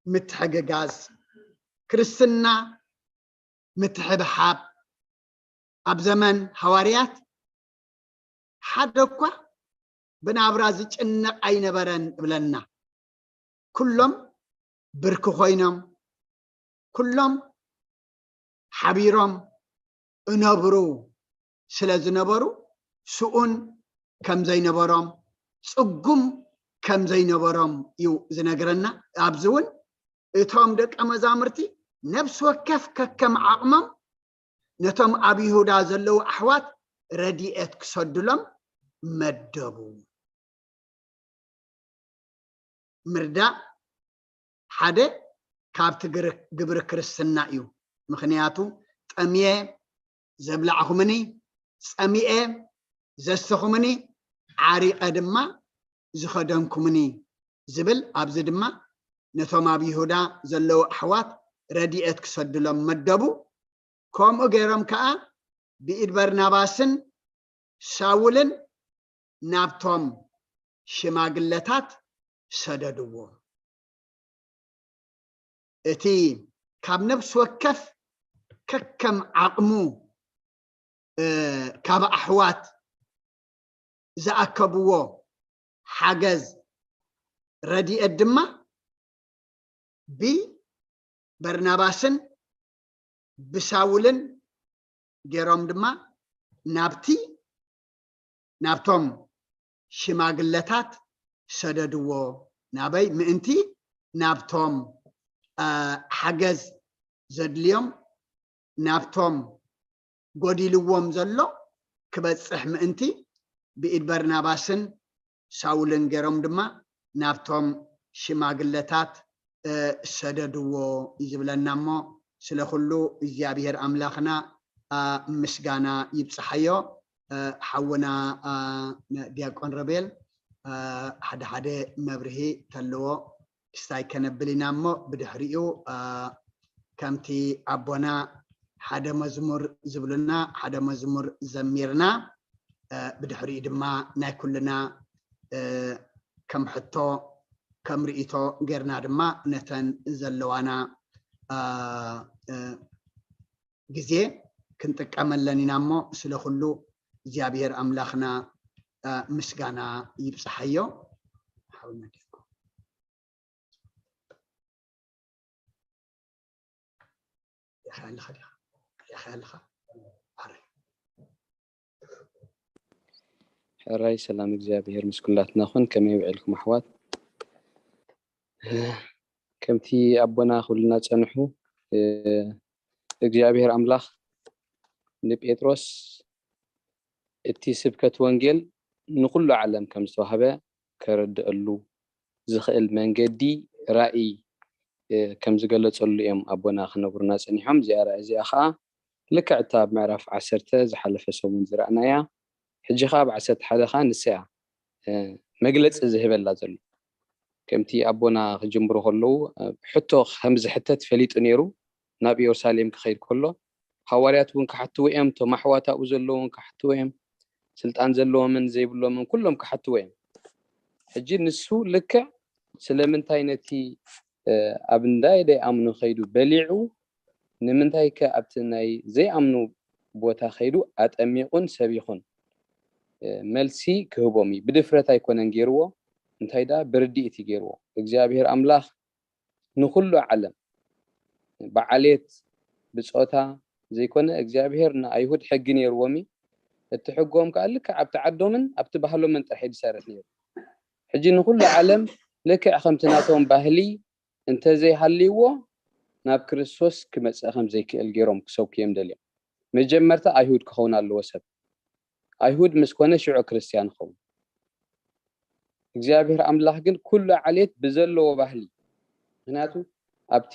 ምትሕግጋዝ፣ ክርስትና ምትሕብሓብ። ኣብ ዘመን ሃዋርያት ሓደ እኳ ብናብራ ዝጭነቕ ኣይነበረን እብለና። ኩሎም ብርኪ ኮይኖም፣ ኩሎም ሓቢሮም እነብሩ ስለ ዝነበሩ፣ ስኡን ከም ዘይነበሮም፣ ጽጉም ከም ዘይነበሮም እዩ ዝነግረና። ኣብዚ እውን እቶም ደቀ መዛሙርቲ ነፍሲ ወከፍ ከከም ዓቕሞም ነቶም ኣብ ይሁዳ ዘለዉ ኣሕዋት ረድኤት ክሰድሎም መደቡ። ምርዳእ ሓደ ካብቲ ግር-፣ ግብሪ ክርስትና እዩ። ምኽንያቱ፣ "ጠምየ ዘብላዕኹምኒ፣ ጸሚኤ ዘስተኹምኒ፣ ዓሪቐ ድማ ዝኸደንኩምኒ" ዝብል፣ ኣብዚ ድማ ነቶም ኣብ ይሁዳ ዘለዉ ኣሕዋት ረድኤት ክሰድሎም መደቡ። ከምኡ ገይሮም ከኣ ብኢድ በርናባስን ሳውልን ናብቶም ሽማግለታት ሰደድዎ። እቲ ካብ ነፍሲ ወከፍ ከከም ዓቕሙ፣ እ፣ ካብ ኣሕዋት ዝኣከብዎ ሓገዝ፣ ረድኤት ድማ ብበርናባስን ብሳውልን ገይሮም ድማ ናብቲ፣ ናብቶም ሽማግለታት ሰደድዎ። ናበይ? ምእንቲ ናብቶም፣ አ፣ ሓገዝ ዘድልዮም፣ ናብቶም ጎዲልዎም ዘሎ ክበጽሕ ምእንቲ ብኢድ በርናባስን ሳውልን ገይሮም ድማ ናብቶም ሽማግለታት፣ እ፣ ሰደድዎ እዩ ዝብለና። እሞ ስለ ኩሉ እግዚኣብሔር ኣምላኽና፣ አ፣ ምስጋና ይብጽሓዮ። እ፣ ሓውና፣ አ፣ ዲያቆን ረቤል፣ አ፣ ሓደ ሓደ መብርሂ ተለዎ ክስታይ ከነብል ኢና። እሞ ብድሕሪኡ፣ አ፣ ከምቲ ኣቦና ሓደ መዝሙር ዝብሉና ሓደ መዝሙር ዘሚርና፣ እ፣ ብድሕሪኡ ድማ ናይ ኩልና፣ እ፣ ከም ሕቶ ከም ርእይቶ ጌርና ድማ ነተን ዘለዋና፣ እ፣ እ፣ ግዜ ክንጥቀመለን ኢና። እሞ ስለ ኩሉ እግዚኣብሔር ኣምላኽና፣ እ፣ ምስጋና ይብጽሓዮ። ሓውና ዲያቆን። ርኢኻ ኣለኻ ዲኻ? ርኢኻ ኣለኻ? ኣረ። ሕራይ ሰላም እግዚኣብሔር ምስ ኩላትና ኩን። ከመይ ውዒልኩም ኣሕዋት? ከምቲ ኣቦና ክብሉና ጸንሑ፣ እ፣ እግዚኣብሔር ኣምላኽ ንጴጥሮስ እቲ ስብከት ወንጌል ንኹሉ ዓለም ከም ዝተዋህበ ከረድአሉ ዝኽእል መንገዲ ራእይ፣ እ፣ ከም ዝገለጸሉ እዮም ኣቦና ክነግሩና ጸኒሖም። እዚኣ ራእይ እዚኣ ኸኣ ልክዕ እታ ኣብ ምዕራፍ ዓሰርተ ዝሓለፈ ሰሙን ዝረኣናያ፣ ሕጂ ኸኣ ኣብ ዓሰርተ ሓደ ኸኣ ንሳ እያ፣ እ፣ መግለጺ ዝህበላ ዘሎ። ከምቲ ኣቦና ክጅምሩ ከለዉ፣ እ፣ ሕቶ ከም ዝሕተት ፈሊጡ ነይሩ። ናብ ኢየሩሳሌም ክኸይድ ከሎ፣ ሃዋርያት እውን ክሓትዎ እዮም፣ እቶም ኣሕዋት ኣብኡ ዘለዉ እውን ክሓትዎ እዮም። ስልጣን ዘለዎምን ዘይብሎምን ኩሎም ክሓትዎ እዮም። ሕጂ ንሱ ልክዕ ስለምንታይ ነቲ ኣብ እንዳይ ደይኣምኑ ከይዱ በሊዑ፣ ንምንታይ ከ ኣብቲ ናይ ዘይኣምኑ ቦታ ከይዱ ኣጠሚቑን ሰቢኹን? መልሲ ክህቦም እዩ። ብድፍረት ኣይኮነን ገይርዎ፣ እንታይ ደኣ ብርድኢት እዩ ገይርዎ። እግዚኣብሔር ኣምላኽ ንኹሉ ዓለም ብዓሌት ብጾታ ዘይኮነ እግዚኣብሔር ንኣይሁድ ሕጊ ነይርዎም እዩ። እቲ ሕጎም ከኣ ልክዕ ኣብቲ ዓዶምን ኣብቲ ባህሎምን ጥራሕ እዩ ዝሰርሕ ነይሩ። ሕጂ ንኹሉ ዓለም ልክዕ ከምቲ ናቶም ባህሊ እንተዘይሃልይዎ ናብ ክርስቶስ ክመጽእ ከም ዘይክእል ገይሮም ክሰብኩ እዮም ደልዮም። መጀመርታ ኣይሁድ ክኸውን ኣለዎ ሰብ። ኣይሁድ ምስ ኮነ ሽዑ ክርስትያን ይኸውን። እግዚኣብሔር ኣምላኽ ግን ኩሉ ዓሌት ብዘለዎ ባህሊ፣ ምክንያቱ ኣብቲ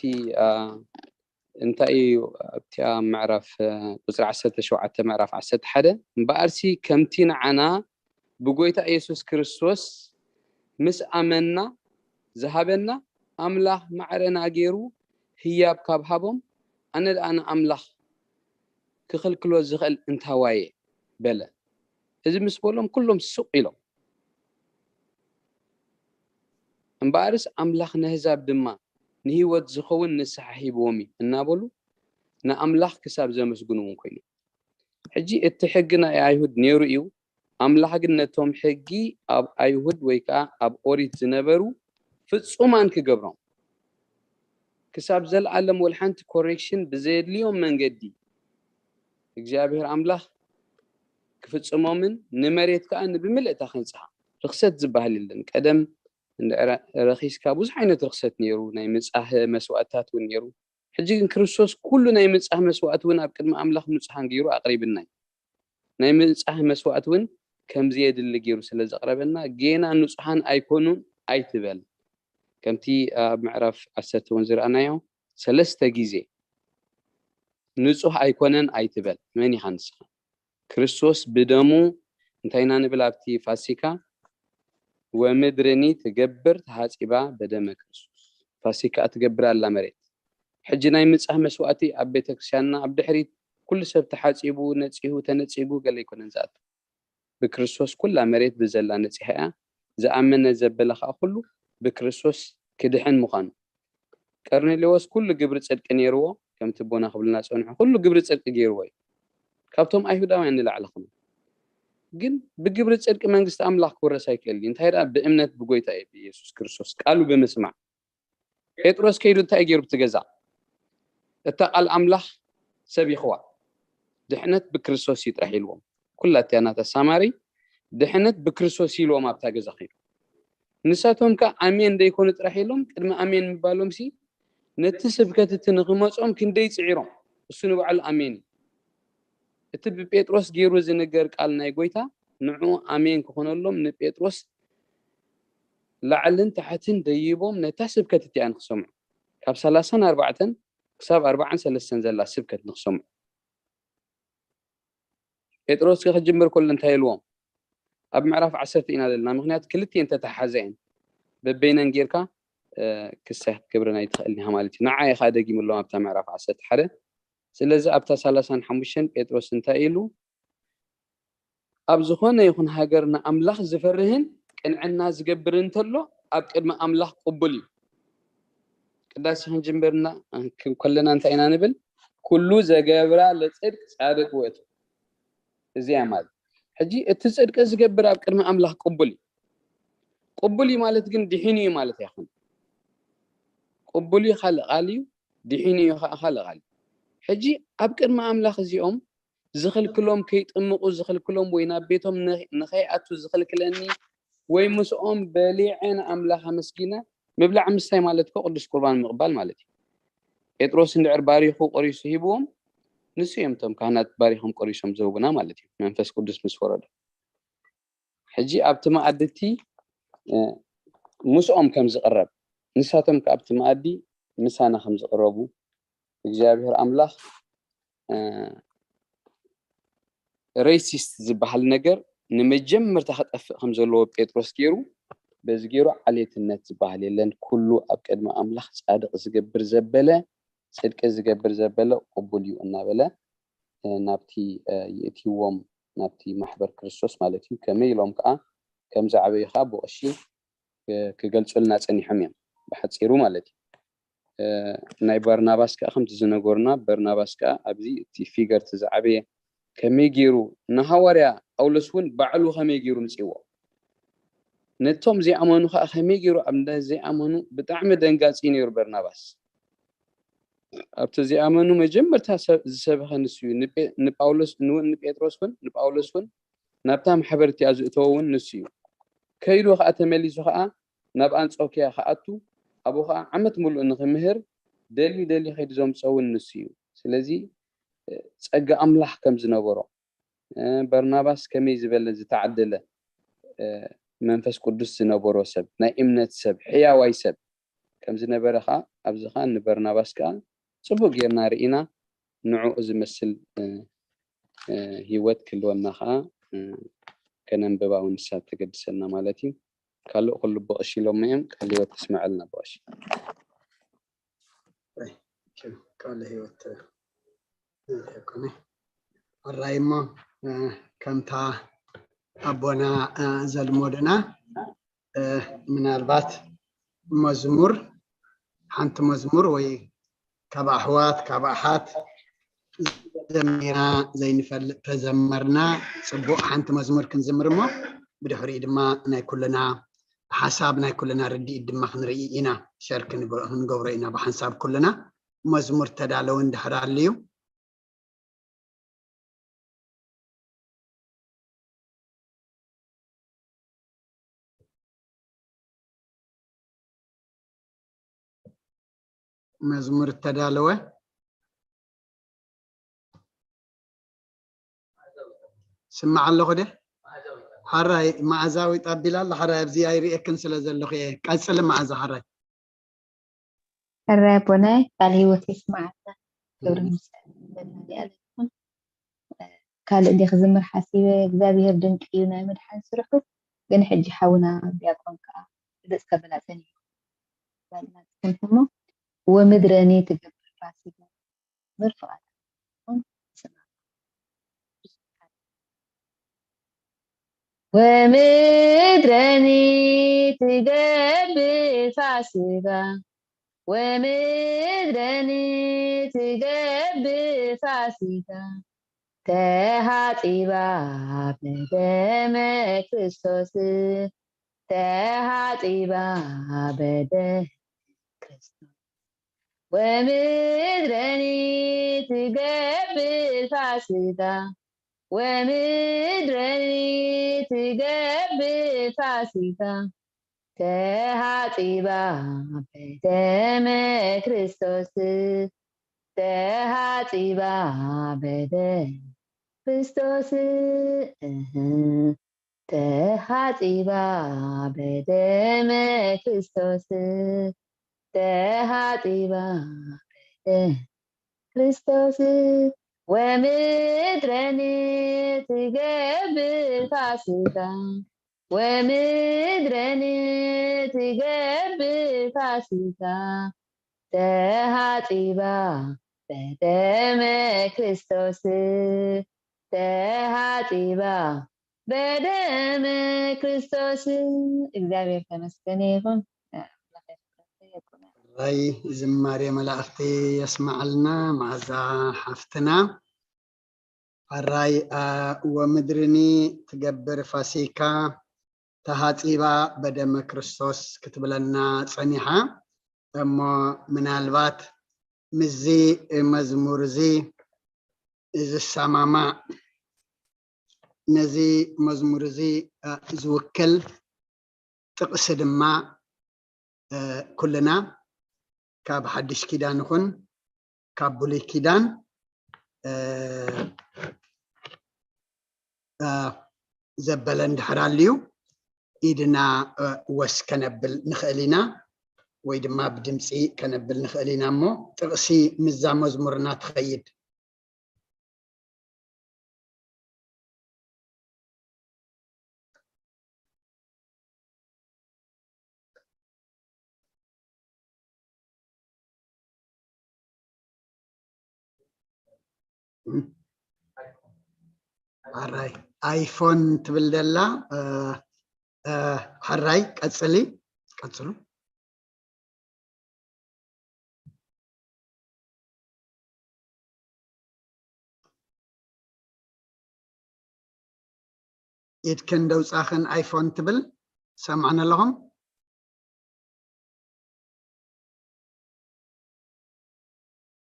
እንታይ እዩ ኣብቲኣ ምዕራፍ ቁፅሪ ዓሰርተ ሸውዓተ ምዕራፍ ዓሰርተ ሓደ እምበኣርሲ ከምቲ ንዓና ብጎይታ ኢየሱስ ክርስቶስ ምስ ኣመንና ዝሃበና ኣምላኽ ማዕረና ገይሩ ህያብ ካብ ሃቦም ኣነ ደኣ ንኣምላኽ ክኽልክሎ ዝኽእል እንታዋየ በለ። እዚ ምስ በሎም ኩሎም ስቕ ኢሎም። እምበኣርስ ኣምላኽ ነህዛብ ድማ ንህይወት ዝኸውን ንስሓ ሂብዎም እዩ እናበሉ ንኣምላኽ ክሳብ ዘመስግኑ እውን ኮይኑ። ሕጂ እቲ ሕጊ ናይ ኣይሁድ ነይሩ እዩ። ኣምላኽ ግን ነቶም ሕጊ ኣብ ኣይሁድ ወይ ከዓ ኣብ ኦሪት ዝነበሩ ፍጹማን ክገብሮም ክሳብ ዘለኣለም ወልሓንቲ ኮሬክሽን ብዘየድልዮም መንገዲ እግዚኣብሔር ኣምላኽ ክፍጽሞምን ንመሬት ከዓ ንብምልእታ ከንጽሃ ርክሰት ዝበሃል የለን። ቀደም ረኺስካ ብዙሕ ዓይነት ርክሰት ነይሩ። ናይ ምጻህ መስዋእትታት እውን ነይሩ። ሕጂ ግን ክርስቶስ ኩሉ ናይ ምጻህ መስዋእቲ እውን ኣብ ቅድሚ ኣምላኽ ንጹሃን ገይሩ ኣቕሪብናይ። ናይ ምጻህ መስዋእቲ እውን ከምዚ የድሊ ገይሩ ስለ ዘቕረበና ጌና ንጹሃን ኣይኮኑን ኣይትበል። ከምቲ ኣብ ምዕራፍ ዓሰርተ እውን ዝረኣናዮ ሰለስተ ግዜ ንጹህ ኣይኮነን ኣይትበል። መን ኢኻ ንስኻ? ክርስቶስ ብደሙ እንታይ ኢና ንብል ኣብቲ ፋሲካ? ወምድርኒ ትገብር ተሓጺባ በደመ ክርስቶስ። ፋሲካ ትገብር ኣላ መሬት። ሕጂ ናይ ምጻህ መስዋእቲ ኣብ ቤተክርስትያንና ኣብ ድሕሪት ኩሉ ሰብ ተሓጺቡ ነጺሁ ተነጺጉ ገለ ኣይኮነን ዝኣቱ። ብክርስቶስ ኩላ መሬት ብዘላ ነጺሃ እያ። ዝኣመነ ዘበለ ከዓ ኩሉ ብክርስቶስ ክድሕን ምዃኑ። ቀርኔሌዎስ ኩሉ ግብሪ ጽድቂ ነይርዎ፣ ከምቲ ቦና ክብልና ጸንሑ ኩሉ ግብሪ ጽድቂ ገይርዎ እዩ። ካብቶም ኣይሁዳውያን ንላዕሊ ኾነ ግን ብግብሪ ጽድቂ መንግስቲ ኣምላኽ ክወረስ ኣይክእል እዩ። እንታይ ደኣ ብእምነት ብጎይታ እዩ ብኢየሱስ ክርስቶስ ቃሉ ብምስማዕ። ጴጥሮስ ከይዱ እንታይ ገይሩ ብትገዛ እታ ቃል ኣምላኽ ሰቢኽዋ ድሕነት ብክርስቶስ እዩ ጥራሕ ኢልዎም። ኩላትያ ናታ ሳማሪ ድሕነት ብክርስቶስ ኢልዎም ኣብታ ገዛ ከይዱ። ንሳቶም ከ ኣሜን ደይኮኑ ጥራሕ ኢሎም ቅድሚ ኣሜን ምባሎም ሲ ነቲ ስብከት እቲ ንክመጾም ክንደይ ጽዒሮም። እሱ ንባዕሉ ኣሜን እዩ። እቲ ብጴጥሮስ ገይሩ ዝንገር ቃል ናይ ጎይታ ንዑ ኣሜን ክኾነሎም ንጴጥሮስ ላዕልን ታሕትን ደይቦም ነታ ስብከት እቲኣ ንክሰምዑ ካብ ሰላሳን ኣርባዕተን ክሳብ ኣርባዓን ሰለስተን ዘላ ስብከት ንክሰምዑ ጴጥሮስ ክጅምር ከሎ እንታይ ኢልዎም? ኣብ ምዕራፍ ዓሰርተ ኢና ዘለና። ምክንያቱ ክልቲኤን ተተሓሓዘ እየን። በበይነን ጌርካ ክሳይ ክትገብረን ኣይትኽእልን ኢኻ ማለት እዩ። ንዓ ኢኻ ደጊምሎም ኣብታ ምዕራፍ ዓሰርተ ሓደ። ስለዚ ኣብታ ሰላሳን ሓሙሽተን ጴጥሮስ እንታይ ኢሉ? ኣብ ዝኾነ ይኹን ሃገር ንኣምላኽ ዝፈርህን ቅንዕና ዝገብር እንተሎ ኣብ ቅድሚ ኣምላኽ ቅቡል እዩ። ቅዳሴ ክንጅምርና ከለና እንታይ ኢና ንብል? ኩሉ ዘገብራ ለጽድቅ ጻድቅ ውእቱ። እዚያ ማለት ሕጂ እቲ ጽድቂ ዝገብር ኣብ ቅድሚ ኣምላኽ ቅቡል እዩ። ቅቡል እዩ ማለት ግን ድሒኑ እዩ ማለት ኣይኮን። ቅቡል እዩ ካልእ ቃል እዩ፣ ድሒኑ እዩ ከዓ ካልእ ቃል እዩ። ሕጂ ኣብ ቅድሚ ኣምላኽ እዚኦም ዝኽልክሎም ከይጥምቑ ዝኽልክሎም ወይ ናብ ቤቶም ንኸይኣቱ ዝኽልክለኒ ወይ ምስኦም በሊዐ ንኣምላኽ ኣመስጊነ ምብላዕ ምስታይ ማለት እኮ ቅዱስ ቁርባን ምቕባል ማለት እዩ። ጴጥሮስ እንድዕር ባሪኹ ቆሪሱ ሂብዎም ንሱ እዮም እቶም ካህናት ባሪኾም ቆሪሶም ዝህቡና ማለት እዩ። መንፈስ ቅዱስ ምስ ወረዶ ሕጂ ኣብቲ መኣድቲ ምስኦም ከም ዝቕረብ ንሳቶም ከ ኣብቲ መኣዲ ምሳና ከም ዝቕረቡ እግዚኣብሔር ኣምላኽ ሬሲስት ዝበሃል ነገር ንመጀመርታ ክጠፍእ ከም ዘለዎ ጴጥሮስ ገይሩ በዚ ገይሩ ዓሌትነት ዝበሃል የለን፣ ኩሉ ኣብ ቅድሚ ኣምላኽ ጻድቕ ዝገብር ዘበለ ጽድቂ ዝገብር ዘበለ ቅቡል እዩ እናበለ ናብቲ ይእትይዎም ናብቲ ማሕበር ክርስቶስ ማለት እዩ። ከመይ ኢሎም ከዓ ከም ዝዓበዩ ከዓ ብቐሺ ክገልፁልና ፀኒሖም እዮም፣ ብሓፂሩ ማለት እዩ። ናይ በርናባስ ከዓ ከምቲ ዝነገሩና፣ በርናባስ ከዓ ኣብዚ እቲ ፊገር እቲ ዝዓበየ ከመይ ገይሩ ንሃዋርያ ጳውሎስ እውን ባዕሉ ከመይ ገይሩ ምፅዎ፣ ነቶም ዘይኣመኑ ከዓ ከመይ ገይሩ ኣብ ዘይኣመኑ። ብጣዕሚ ደንጋፂ ነይሩ በርናባስ። ኣብቲ ዘይኣመኑ መጀመርታ ዝሰበኸ ንሱ እዩ። ንጳውሎስ እውን ንጴጥሮስ እውን ንጳውሎስ እውን ናብታ ማሕበር እቲኣ ዝእተወ እውን ንሱ እዩ። ከይዱ ከዓ ተመሊሱ ከዓ ናብ ኣንጾኪያ ክኣቱ፣ ኣብኡ ከዓ ዓመት ሙሉእ ንክምህር ደልዩ ደልዩ ከይዱ ዘምፀ እውን ንሱ እዩ። ስለዚ ጸጋ ኣምላኽ ከም ዝነበሮ፣ በርናባስ ከመይ ዝበለ ዝተዓደለ መንፈስ ቅዱስ ዝነበሮ ሰብ፣ ናይ እምነት ሰብ፣ ሕያዋይ ሰብ ከም ዝነበረ ከዓ ኣብዚ ከዓ ንበርናባስ ከዓ ጽቡቅ ጌርና ርኢና። ንዕኡ ዝመስል ህይወት ክህልወና ከዓ ከነንብባ እውን ንሳ ተገድሰና ማለት እዩ። ካልእ ኩሉ ብቐሺ ኢሎም እዮም። ቃል ህይወት ተስምዐልና ብቐሺ። ቃል ህይወት ይኮነ። ኣራይ እሞ ከምታ ኣቦና ዘልሞድና ምናልባት መዝሙር ሓንቲ መዝሙር ወይ ካብ ኣሕዋት ካብ ኣሓት ዘሚርና ዘይንፈልጥ ተዘመርና። ፅቡቅ ሓንቲ መዝሙር ክንዝምር እሞ ብድሕሪኡ ድማ ናይ ኩልና ሓሳብ ናይ ኩልና ርድኢት ድማ ክንርኢ ኢና። ሸር ክንገብሮ ኢና ብሓንሳብ ኩልና። መዝሙር ተዳለወ እንድሕር ኣልዩ መዝሙር እተዳለወ ስማዕ ኣለኹ ደ ሓራይ መዓዛዊ ጣቢላ ኣላ ሓራይ ኣብዚ ኣይርእየክን ስለ ዘለኹ እየ ቀፅሊ መዓዛ ሓራይ ሕራይ ኣቦናይ ቃል ህይወት የስማዓልና ክብሪ ምስጋና ይኹን ካልእ እንዲ ክዝምር ሓሲበ እግዚኣብሔር ድንቂ እዩ ናይ ምድሓን ስርሑ ግን ሕጂ ሓውና ዲያቆን ከዓ ግልፅ ከብላ ፀኒሑ ባልና ትክንሕሞ ወምድረኒ ትገብር ፋሲካ ምር ፍቓድ ወምድረኒ ትገብር ፋሲካ ወምድረኒ ትገብር ፋሲካ ተሃጢባ ብደመ ክርስቶስ ተሃጢባ በደመ ክርስቶስ ወምድረኒ ትገብር ፋሲካ ወምድረኒ ትገብር ፋሲካ ተሃጢባ በደመ ክርስቶስ ተሃጢባ በደመ ክርስቶስ እህ ተሃጢባ በደመ ክርስቶስ ተሃጢባ በደመ ክርስቶስ ወምድረኒ ትገብር ፋሲካ ወምድረኒ ትገብር ፋሲካ ተሃጢባ በደመ ክርስቶስ ተሃጢባ በደመ ክርስቶስ እግዚኣብሔር ተመስገነ ይኹን። ራይ ዝማሬ መላእኽቲ የስማዓልና መዓዛ ሓፍትና። ኣራይ ወምድርኒ ትገብር ፋሲካ ተሃጺባ በደመ ክርስቶስ ክትብለና ጸኒሓ። እሞ ምናልባት ምስዚ መዝሙር እዚ ዝሰማማዕ ነዚ መዝሙር እዚ ዝውክል ጥቕሲ ድማ ኩልና ካብ ሓድሽ ኪዳን ይኹን ካብ ብሉይ ኪዳን ዘበለ እንድሕር ኣልዩ ኢድና ወስ ከነብል ንኽእል ኢና ወይ ድማ ብድምፂ ከነብል ንኽእል ኢና እሞ ጥቕሲ ምዛ መዝሙርና ትኸይድ ሕራይ ኣይፎን ትብል ደላ። እ፣ እ፣ ሕራይ ቀጽሊ፣ ቀጽሉ። ኢድክን ደውጻኽን ኣይፎን ትብል ሰማዕና ኣለኹም።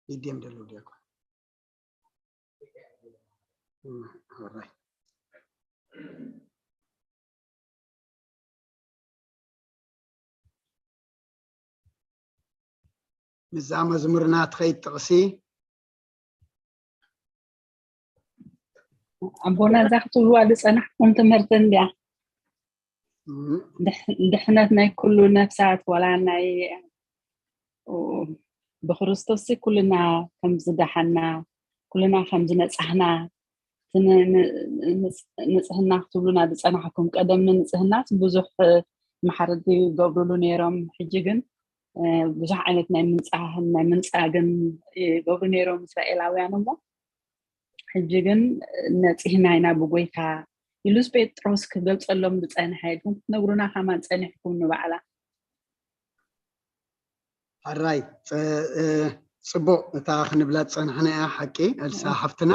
ኢድዮም ደለው ዲያቆን። ሕራይ። ምስዛ መዝሙርና ትኸይድ ጥቕሲ። ኣቦና፣ እዛ ክትብልዋ ዝጸናሕኩም ትምህርቲ እንድያ። እም። ድሕ-፣ ድሕነት ናይ ኩሉ ነፍሳት፣ ዋላ ናይ፣ ኦ፣ ብክርስቶስ ኩልና ከም ዝደሓና፣ ኩልና ከም ዝነጻህና፣ እቲ ን-፣ ን-፣ ንጽ-፣ ንጽህና ክትብሉና ዝጸናሕኩም፣ ቀደም ንንጽህናስ ብዙሕ መሓረዲ ይገብሩሉ ነይሮም። ሕጂ ግን፣ እ፣ ብዙሕ ዓይነት ናይ ምንጻህን ናይ ምንጻግን ይገብሩ ነይሮም እስራኤላውያን እሞ፣ ሕጂ ግን ነጺህና ኢና ብጎይታ ኢሉስ ጴጥሮስ ክገልጸሎም ዝጸንሐ ኢልኩም ክትነግሩና ከማን ጸኒሕኩም ንባዕላ። ሕራይ፣ ጸ-፣ እ፣ ጽቡቕ፣ እታ ክንብላ ዝጸናሕና እያ ሓቂ፣ ኤልሳ ሓፍትና።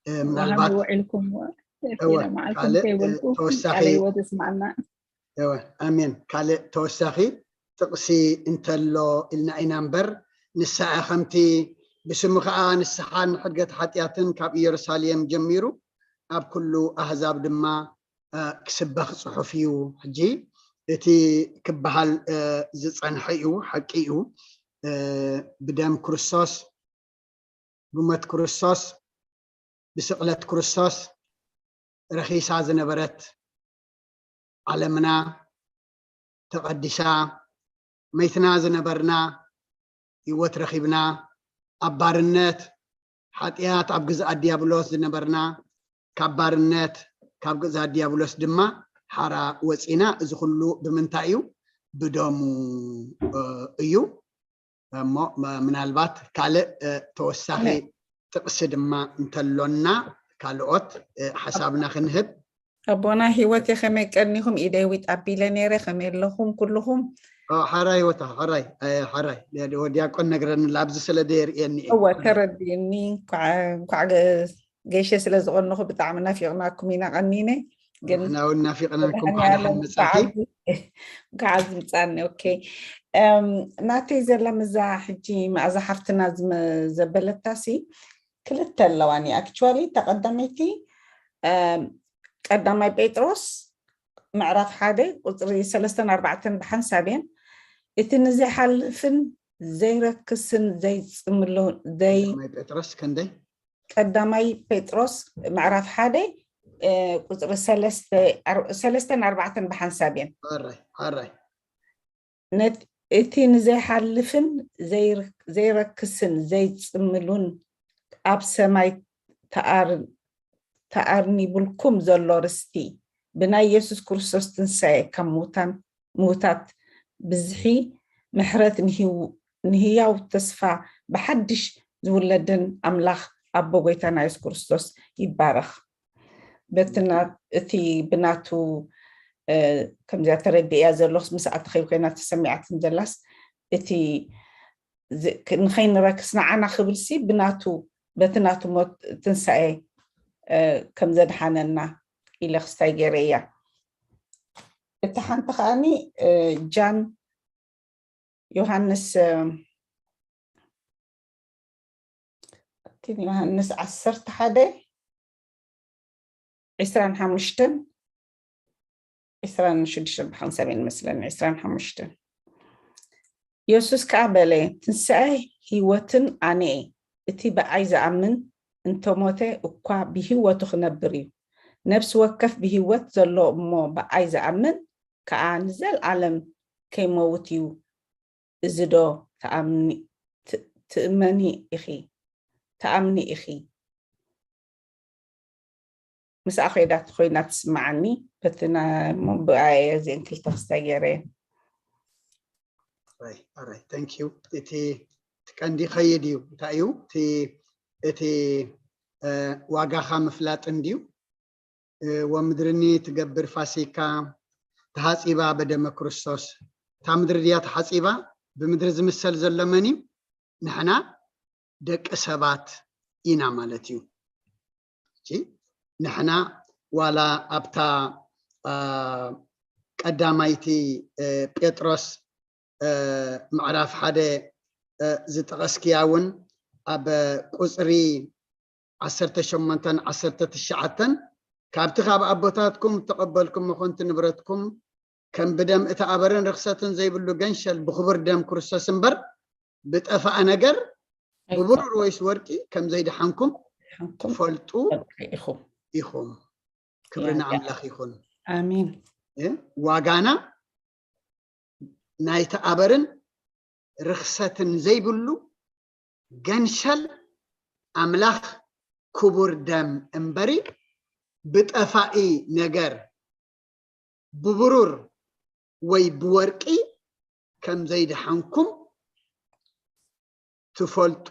እ፣ ምናልባት ውዒልኩም እወ፣ ካልእ፣ እ፣ ተወሳኺ፣ ቃለ ህይወት ይስማዕና። እወ፣ ኣሜን። ካልእ ተወሳኺ ጥቕሲ እንተሎ ኢልና ኢና እምበር፣ ንሳ እያ ከምቲ ብስሙ ኸኣ ንስሓን ሕድገት ሓጢኣትን ካብ ኢየሩሳሌም ጀሚሩ ኣብ ኩሉ ኣህዛብ ድማ፣ እ፣ ክስበኽ ጽሑፍ እዩ። ሕጂ እቲ ክበሃል፣ እ፣ ዝጸንሐ እዩ፣ ሓቂ እዩ። እ፣ ብደም ክርስቶስ፣ ብሞት ክርስቶስ፣ ብስቕለት ክርስቶስ ረኺሳ ዝነበረት ዓለምና ተቐዲሳ፣ መይትና ዝነበርና ህይወት ረኺብና፣ ኣብ ባርነት ሓጢኣት ኣብ ግዝኣት ዲያብሎስ ዝነበርና፣ ካብ ባርነት ካብ ግዝኣት ዲያብሎስ ድማ ሓራ ወፂና። እዚ ኩሉ ብምንታይ እዩ? ብደሙ፣ እ፣ እዩ። እሞ መ-፣ ምናልባት ካልእ፣ እ፣ ተወሳኺ ካልእ ጥቕሲ ድማ እንተሎና ካልኦት፣ እ፣ ሓሳብና ክንህብ። ኣቦና ህይወት፣ ከመይ ቀኒኹም? ኢደይ ዊጥ ኣቢለ ነይረ። ከመይ ኣለኹም ኩልኹም? ኦ፣ ሓራይ ወታ፣ ሓራይ፣ እ፣ ሓራይ። ዲያቆን ነግረኒ፣ ኣብዚ ስለ ደየርእየኒ እየ። እወ፣ ተረዲእኒ። እንኳዕ፣ እንኳዕ ገ-፣ ገይሸ ስለ ዝቐነኹ ብጣዕሚ ናፊቕናኩም ኢና፣ ቀኒነ። ግን ንሕና እውን ናፊቕናኩም፣ መድኃኔዓለም እንኳዕ ደሓን መጻእኪ። ኣብዚ፣ እንኳዕ ኣብዚ ምጻኒ። ኦኬ። እም፣ ናተይ ዘላ ምዛ ሕጂ መኣዛ ሓፍትና ዝመ-፣ ዘበለታሲ ክልተ ኣለዋኒ። ኣክቹዋሊ፣ ተቐዳመይቲ፣ እም፣ ቀዳማይ ጴጥሮስ ምዕራፍ ሓደ ቁጽሪ ሰለስተን ኣርባዕተን ብሓንሳብ እየን። እቲ ንዘይሓልፍን ዘይረክስን ዘይጽምሎ-፣ ዘይ-፣ ቀዳማይ ጴጥሮስ ክንደይ? ቀዳማይ ጴጥሮስ ምዕራፍ ሓደ፣ እ፣ ቁጽሪ ሰለስተ፣ ኣር-፣ ሰለስተን ኣርባዕተን ብሓንሳብ እየን። ሓራይ፣ ሓራይ። ነት-፣ እቲ ንዘይሓልፍን ዘይር-፣ ዘይረክስን ዘይጽምሉን ኣብ ሰማይ ተኣር-፣ ተኣርኒቡልኩም ዘሎ ርስቲ፣ ብናይ የሱስ ክርስቶስ ትንሳኤ ካብ ምውታን፣ ምውታት ብዝሒ ምሕረት ንህው-፣ ንህያው ተስፋ ብሓድሽ ዝውለድን ኣምላኽ ኣቦ ጎይታና የሱስ ክርስቶስ ይባረኽ። በቲ ና-፣ እቲ ብናቱ፣ እ፣ ከምዚኣ ተረዲእያ ዘሎ፣ ምስኣ ተኸይል ኮይና ተሰሚዓትን ዘላስ፣ እቲ ዝ-፣ ክ-፣ ንኸይንረክስ ንዓና ክብልሲ ብናቱ፣ በቲ ናቱ ሞት ትንሳኤ፣ እ፣ ከም ዘድሓነና ኢለ ክስታይ ገይረ እያ። እቲ ሓንቲ ከኣኒ፣ እ፣ ጃን ዮሃንስ፣ እ፣ እቲ ዮሃንስ ዓሰርተ ሓደ፣ ዕስራን ሓሙሽተን፣ ዕስራን ሽዱሽተን ብሓንሳብ እየን መስለኒ፣ ዕስራን ሓሙሽተን። የሱስ ከኣ በለ፣ ትንሳኤ ህይወትን ኣነ እየ። እቲ ብኣይ ዝኣምን እንተሞተ እኳ ብህይወቱ ክነብር እዩ። ነፍሲ ወከፍ ብህይወት ዘሎ እሞ ብኣይ ዝኣምን ከኣ ንዘለኣለም ከይመውት እዩ። እዚ ዶ ትኣምኒ-፣ ት-፣ ትእመኒ ኢኺ? ትኣምኒ ኢኺ? ምስኣ ኮይዳ፣ ኮይና ትስምዓኒ። በቲ ና-፣ እሞ ብኣየ እዚአን ክልተ ክስታይ ገይረ እየ። ኣራይ፣ ኣራይ፣ thank you። እቲ፣ እቲ ቀንዲ ከይድ እዩ። እንታይ እዩ? እቲ፣ እቲ፣ እ፣ ዋጋኻ ምፍላጥ እንድዩ። እ፣ ወምድርኒ ትገብር ፋሲካ ተሓጺባ በደመ ክርስቶስ። እታ ምድሪ ድያ ተሓጺባ? ብምድሪ ዝምሰል ዘሎ መን እዩ? ንሕና ደቂ ሰባት ኢና ማለት እዩ። እሺ፣ ንሕና ዋላ ኣብታ፣ አ፣ ቀዳማይቲ፣ እ፣ ጴጥሮስ፣ እ፣ ምዕራፍ ሓደ፣ እ፣ ዝጠቐስክያ እውን ኣብ ቁጽሪ ዓሰርተ ሸሞንተን ዓሰርተ ትሽዓተን፣ "ካብቲ ካብ ኣቦታትኩም እተቐበልኩሞ ኾንቲ ንብረትኩም ከም ብደም እተኣበረን ርኽሰትን ዘይብሉ ገንሸል ብኽቡር ደም ክርስቶስ እምበር ብጠፋእ ነገር ብብሩር ወይስ ወርቂ ከም ዘይደሓንኩም ኣይኮንኩም ትፈልጡ ትፈልጡ ኢኹም። ኢኹም።" ክብሪ ያ፣ ያ። ንኣምላኽ ይኹን። ኣሜን። እ? ዋጋና ናይቲ ኣበርን ርኽሰትን ዘይብሉ ገንሸል ኣምላኽ ክቡር ደም እምበሪ ብጠፋኢ ነገር ብብሩር ወይ ብወርቂ ከም ዘይደሓንኩም ትፈልጡ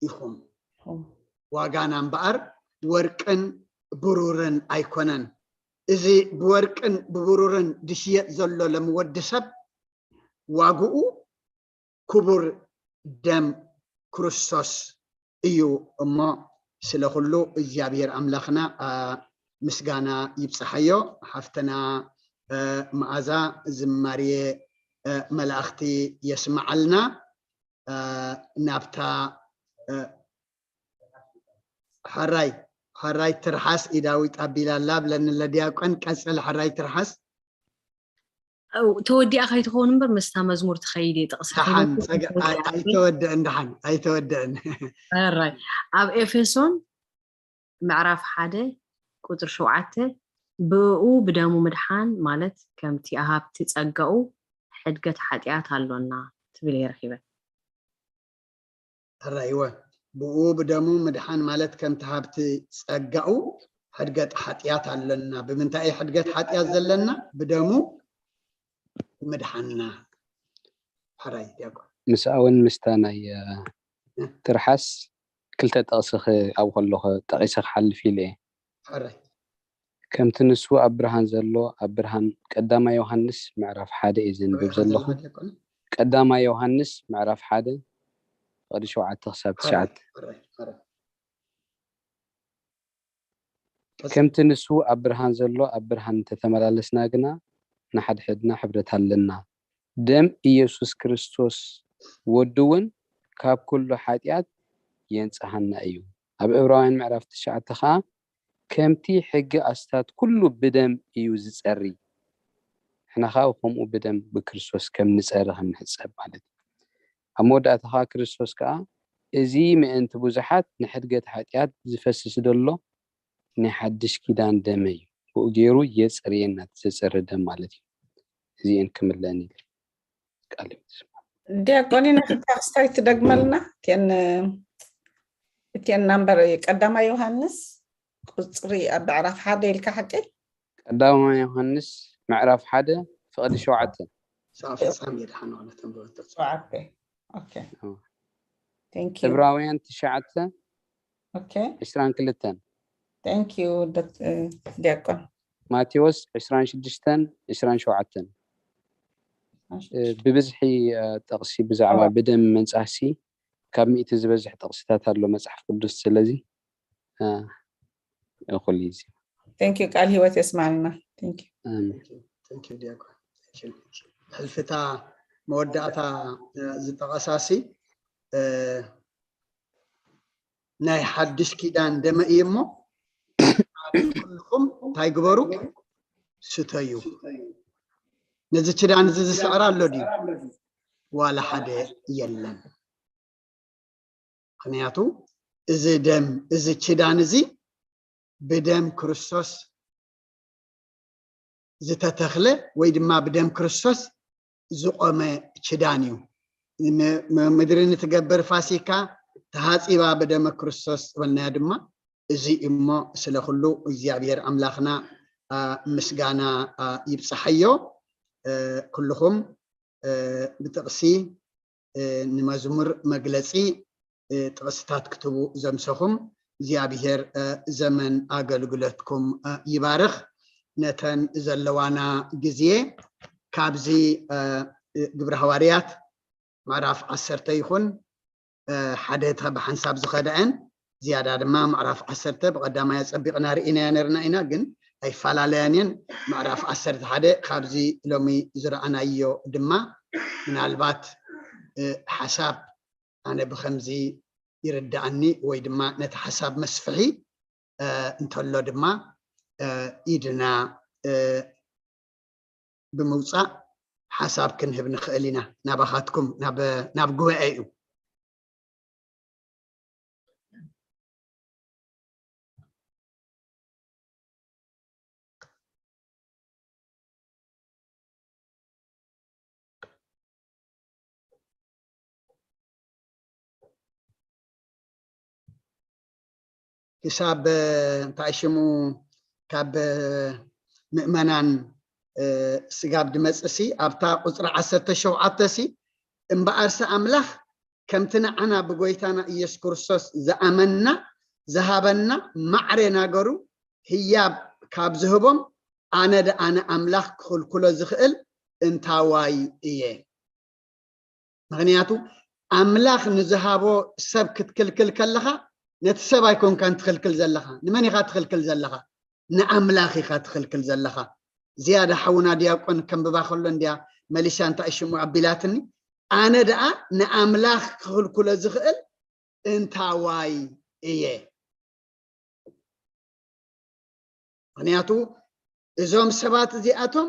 ኢኹም። ኢኹም። ዋጋና እምበኣር ወርቅን ብሩርን ኣይኮነን። እዚ ብወርቅን ብብሩርን ዝሽየጥ ዘሎ ሎም ወዲ ሰብ ዋግኡ ክቡር ደም ክርስቶስ እዩ እሞ፣ ስለ ኩሉ እግዚኣብሔር ኣምላኽና፣ አ፣ ምስጋና ይብጽሓዮ። ሓፍትና፣ እ፣ መኣዛ ዝማሬ፣ እ፣ መላእኽቲ የስምዓልና። እ፣ ናብታ፣ እ፣ ሕራይ፣ ሕራይ ትርሓስ ኢዳዊት ኣቢላ ኣላ ብለኒ ለዲያቆን። ቀጽል ሕራይ ትርሓስ። ኣው፣ ተወዲኣ ከይትኸውን እምበር ምስታ መዝሙር ትኸይድ እየ ጥቕሲ ደሓን፣ ከይመጽእ ጸገ-፣ ኣይ-፣ ተወዲኣ ከይ-፣ ኣይተወድአን፣ ደሓን፣ ኣይተወድአን። ሕራይ። ኣብ ኤፌሶን ምዕራፍ ሓደ ቁጽሪ ሸውዓተ፣ "ብእኡ ብደሙ ምድሓን ማለት ከምቲ ሃብቲ ጸጋኡ ሕድገት ሓጢኣት ኣሎና" ትብል እየ ረኺበ። ሕራይ፣ እወ። "ብእኡ ብደሙ ምድሓን ማለት ከምቲ ሃብቲ ጸጋኡ ሕድገት ሓጢኣት ኣሎና።" ብምንታይ እዩ ሕድገት ሓጢኣት ዘለና? ብደሙ ምድሓንና። ሕራይ፣ ዲያቆን። ምስኣ እውን ምስታ ናይ፣ እ፣ እ። ትርሓስ ክልተ ጥቕሲ ክ-፣ ኣብኡ ከለኹ ጠቒሰ ክሓልፍ ኢለ እየ። ሕራይ። "ከምቲ ንሱ ኣብ ብርሃን ዘሎ ኣብ ብርሃን"፣ ቀዳማይ ዮሃንስ ምዕራፍ ሓደ እየ ዘንብብ ኣብ ብርሃን ዘለኹ። ዘሎ ዲያቆን? ቀዳማይ ዮሃንስ ምዕራፍ ሓደ ፍቕዲ ሸውዓተ ክሳብ ሕራይ፣ ትሽዓተ። ሕራይ፣ ሕራይ። ቀጽል። "ከምቲ ንሱ ኣብ ብርሃን ዘሎ ኣብ ብርሃን እንተተመላለስና ግና ንሓድሕድና ሕብረት ኣለና። ደም ኢየሱስ ክርስቶስ ወዱ እውን ካብ ኩሉ ሓጢኣት የንጽሃና እዩ።" ኣብ ዕብራውያን ምዕራፍ ትሽዓተ ኸኣ፣ "ከምቲ ሕጊ ኣስታት ኩሉ ብደም እዩ ዝጸሪ፣ ንሕና ኸኣ ከምኡ ብደም ብክርስቶስ ከም ንጸሪ ከም ንሕጸብ" ማለት እዩ። ኣብ መወዳእታ ኸኣ ክርስቶስ ከኣ፣ "እዚ ምእንቲ ብዙሓት ንሕድገት ሓጢኣት ዝፈስስ ዘሎ ናይ ሓድሽ ኪዳን ደመይ እዩ። ብኡ ገይሩ የጽርየና" እቲ ዘጽሪ ደም ማለት እዩ። እዚኤን ክምለአን ኢለ ቃል እዩ። ዲያቆኒና፣ ክልተ ክስታይ ትደግመልና? እቲአን፣ እቲአን ናምበር ቀዳማይ ዮሃንስ ቁጽሪ ኣብ ምዕራፍ ሓደ ኢልካ ሓቂ? ቀዳማይ ዮሃንስ ምዕራፍ ሓደ ፍቕዲ ሸውዓተ። ሰዓት ፍጻሜ ድሓን ዋላ ተንብበቶ። ሸውዓተ። ኦኬ። ኦ። Thank you። ዕብራውያን ትሽዓተ ኦኬ። ዕስራን ክልተን። Thank you፣ ዶክ-፣ እ፣ ዲያቆን። ማቴዎስ ዕስራን ሽዱሽተን ዕስራን ሸውዓተን። ዕስራን እ፣ ሽዱሽተ። ብብዝሒ፣ እ፣ ጥቕሲ ብዛዕባ ኦ። ብደም ምንጻህሲ ካብ ሚእቲ ዝበዝሕ ጥቕስታት ኣሎ መጽሓፍ ቅዱስ። ስለዚ፣ እ፣ ኩሉ ግዜ። Thank you፣ ቃል ህይወት የስማልና። Thank you። ኣሜን። Thank you፣ thank you፣ ዲያቆን። Thank you። ሕልፍታ መወዳእታ፣ እ፣ ዝጠቐሳሲ፣ እ፣ ናይ ሓድሽ ኪዳን ደመ እዩ እሞ፣ ኩልኹም እንታይ ግበሩ? ስተዩ። ነዚ ኪዳን እዚ ዝስዕር ኣሎ ድዩ? ዋላ ሓደ የለን። ምኽንያቱ እዚ ደም፣ እዚ ኪዳን እዚ ብደም ክርስቶስ ዝተተኽለ ወይ ድማ ብደም ክርስቶስ ዝቖመ ኪዳን እዩ። ም-፣ ም-፣ ምድሪ ንትገብር ፋሲካ ተሃጺባ ብደመ ክርስቶስ ዝበልናዮ ድማ እዚ እዩ እሞ፣ ስለ ኩሉ እግዚኣብሔር ኣምላኽና፣ አ፣ ምስጋና፣ አ፣ ይብጽሓዮ። እ፣ ኩልኹም፣ እ፣ ብጥቕሲ፣ እ፣ ንመዝሙር መግለጺ፣ እ፣ ጥቕስታት ክትቡ ዘምሰኹም፣ እግዚኣብሔር ዘመን ኣገልግሎትኩም ይባርኽ። ነተን ዘለዋና ግዜ ካብዚ ግብረ ሃዋርያት ምዕራፍ ዓሰርተ ይኹን ሓደ ብሓንሳብ ዝኸደአን ዝያዳ ድማ ምዕራፍ ዓሰርተ ብቐዳማይ ኣጸቢቕና ርኢናያ ነርና ኢና፣ ግን ኣይፈላለያን እየን። ምዕራፍ ዓሰርተ ሓደ ካብዚ ሎሚ ዝረኣናዮ ድማ ምናልባት ሓሳብ ኣነ ብኸምዚ ይርዳእኒ ወይ ድማ ነቲ ሓሳብ መስፍሒ እንተሎ ድማ ኢድና ብምውፃእ ሓሳብ ክንህብ ንኽእል ኢና። ናባኻትኩም ናብ ጉባኤ እዩ። ክሳብ እንታይ ሽሙ ካብ ምእመናን ስጋብ ድመፅእ ሲ ኣብታ ቁፅሪ ዓሰርተ ሸውዓተ ሲ እምበኣርሲ ኣምላኽ ከምቲ ንዓና ብጎይታና ኢየሱስ ክርስቶስ ዝኣመንና ዝሃበና ማዕረ ናገሩ ህያብ ካብ ዝህቦም ኣነ ደኣ ንኣምላኽ ክኽልክሎ ዝኽእል እንታዋይ እየ? ምኽንያቱ ኣምላኽ ንዝሃቦ ሰብ ክትክልክል ከለኻ ነቲ ሰብ ኣይኮንካን ትኽልክል ዘለኻ። ንመን ኢኻ ትኽልክል ዘለኻ? ንኣምላኽ ኢኻ ትኽልክል ዘለኻ። ዝያዳ ሓውና ዲያቆን ከንብባ ከሎ እንድያ መሊሳ እንታይ ሽሙ ኣቢላትኒ፣ ኣነ ደኣ ንኣምላኽ ክኽልክሎ ዝኽእል እንታዋይ እየ? ምኽንያቱ እዞም ሰባት እዚኣቶም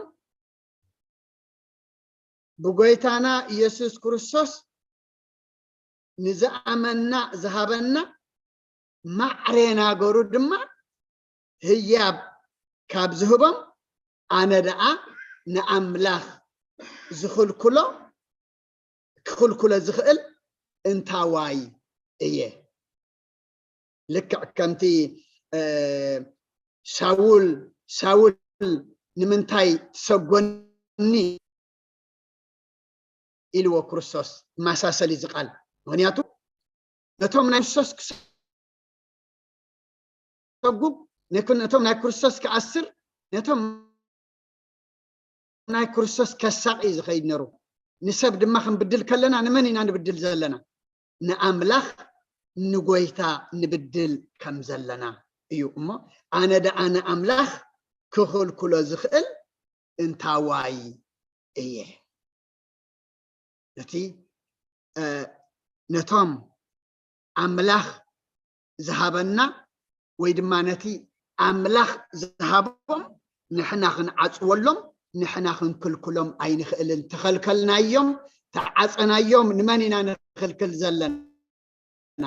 ብጎይታና ኢየሱስ ክርስቶስ ንዝኣመና ዝሃበና ማዕረ ናገሩ ድማ ህያብ ካብ ዝህቦም ኣነ ደኣ ንኣምላኽ ዝኽልክሎ ክኽልክሎ ዝኽእል እንታዋይ እየ? ልክዕ ከምቲ ሳውል ሳውል ንምንታይ ትሰጎኒ ኢልዎ ክርስቶስ። ማሳሰል እዚ ቃል ምክንያቱ ነቶም ናይ ክርስቶስ ክሰጉግ ነቶም ናይ ክርስቶስ ክኣስር ነቶም ናይ ክርስቶስ ከሳቂ ዝኸይድ ነሩ። ንሰብ ድማ ክንብድል ከለና ንመን ኢና ንብድል ዘለና? ንኣምላኽ ንጎይታ ንብድል ከም ዘለና እዩ። እሞ ኣነ ደኣ ንኣምላኽ ክኽልክሎ ዝኽእል እንታዋይ እየ? ነቲ ነቶም ኣምላኽ ዝሃበና ወይ ድማ ነቲ ኣምላኽ ዝሃቦም ንሕና ክንዓፅወሎም ንሕና ክንክልክሎም ኣይንኽእልን። ተኸልከልናዮም፣ ተዓፀናዮም። ንመን ኢና ንኽልክል ዘለና?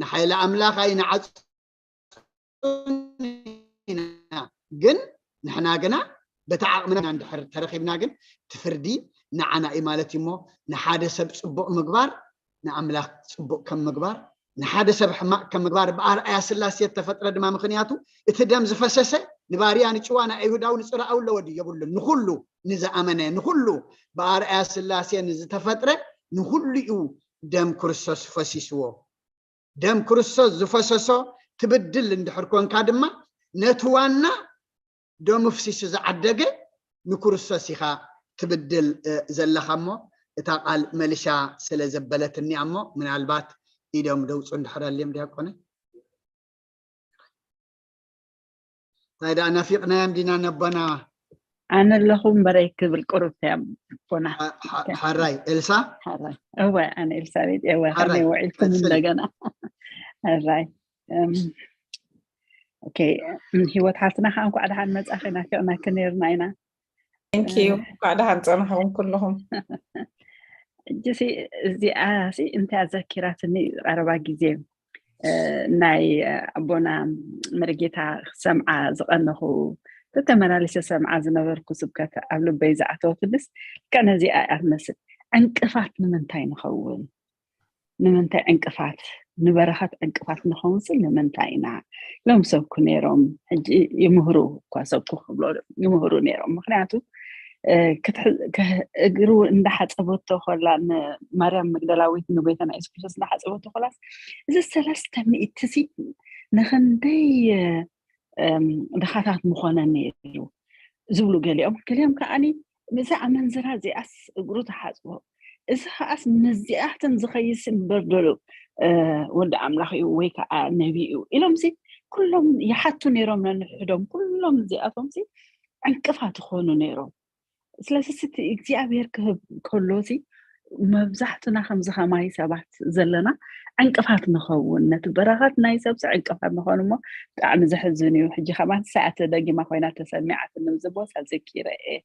ንሓይሊ ኣምላኽ ኣይንዓፅን ኢና። ግን ንሕና ግና በቲ ዓቕምና እንድሕር ተረኺብና ግን እቲ ፍርዲ ንዓና እዩ ማለት እዩ። እሞ ንሓደ ሰብ ፅቡቕ ምግባር ንኣምላኽ ፅቡቕ ከም ምግባር ንሓደ ሰብ ሕማቕ ከም ምግባር ብኣርኣያ ስላሴ እተፈጥረ ድማ ምኽንያቱ እቲ ደም ዝፈሰሰ ንባርያ ንጭዋ ንኣይሁዳዊ ንፅርኣዊ ኣለዎ ድዩ የብሉን። ንኩሉ ንዝኣመነ ንኩሉ ብኣርኣያ ስላሴ ንዝተፈጥረ ንኩሉ እዩ ደም ክርስቶስ ፈሲስዎ። ደም ክርስቶስ ዝፈሰሶ ትብድል እንድሕር ኮንካ ድማ ነቲ ዋና ደሙ ፍሲሱ ዝዓደገ ንክርስቶስ ኢኻ ትብድል ዘለኻ። እሞ እታ ቃል መሊሻ ስለ ዘበለትኒ እሞ ምናልባት ኢዶም ደውፁ እንድሕር ኣልዮም ዲያቆነ። እንታይ ደኣ ናፊቕናዮም ዲና ነቦና? ኣነ ኣለኹ እምበረይ ክብል ቁሩብ እያ ኣቦና። ሓራይ ኤልሳ። ሓራይ እወ ኣነ ኤልሳቤጥ እወ ከመይ ውዒልኩም እንደገና? ሓራይ ኦኬ። ህይወት ሓፍትና ከዓ እንኳዕ ደሓን መፃኺ ናፊቕናኪ ነይርና ኢና። Thank you። እንኳዕ ደሓን ፀናሕኩም ኩልኹም። እጅሲ እዚኣ ሲ እንታይ ኣዘኪራትኒ ቀረባ ግዜ ናይ ኣቦና መርጌታ ክሰምዓ ዝቐነኹ ተተመላሊሰ ሰምዓ ዝነበርኩ ስብከት ኣብ ልበይ ዝኣተወትንስ ልክዕ ነዚኣ እያ ትመስል። ዕንቅፋት ንምንታይ ንኸውን? ንምንታይ ዕንቅፋት ንበረኸት ዕንቅፋት ንኸውን ስል ንምንታይ ኢና ኢሎም ሰብኩ ነይሮም። ሕጂ ይምህሩ እኳ ሰብኩ ክብሎ ይምህሩ ነይሮም። ምክንያቱ እግሩ እንዳሓፀበቶ ኮላ፣ ንማርያም መግደላዊት ንጎይታና የሱስ ክርስቶስ እንዳሓፀበቶ ኮላስ፣ እዚ ሰለስተ ሚእቲ ሲ ንክንደይ ድኻታት ምኾነ ነይሩ ዝብሉ ገሊኦም። ገሊኦም ከዓኒ፣ እዛ ኣመንዝራ እዚኣስ እግሩ ተሓፅቦ፣ እዚ ከዓስ ምስዚኣትን ዝኸይስ እምበር ዶ ወዲ ኣምላኽ እዩ ወይ ከዓ ነቢ እዩ ኢሎም ሲ ኩሎም ይሓቱ ነይሮም ነንሕዶም። ኩሎም እዚኣቶም ሲ ዕንቅፋት ይኾኑ ነይሮም። ስለዚ እቲ እግዚኣብሔር ክህብ ከሎ ሲ መብዛሕትና ከምዚ ከማይ ሰባት ዘለና ዕንቅፋት ንኸውን፣ ነቲ በረኸት ናይ ሰብሲ ዕንቅፋት ንኸውን እሞ፣ ብጣዕሚ ዘሕዝን እዩ። ሕጂ ከማን ሰዓተ ደጊማ ኮይና ተሰሚዓትኒ፣ እዚ ቦታ ዘኪረ እየ።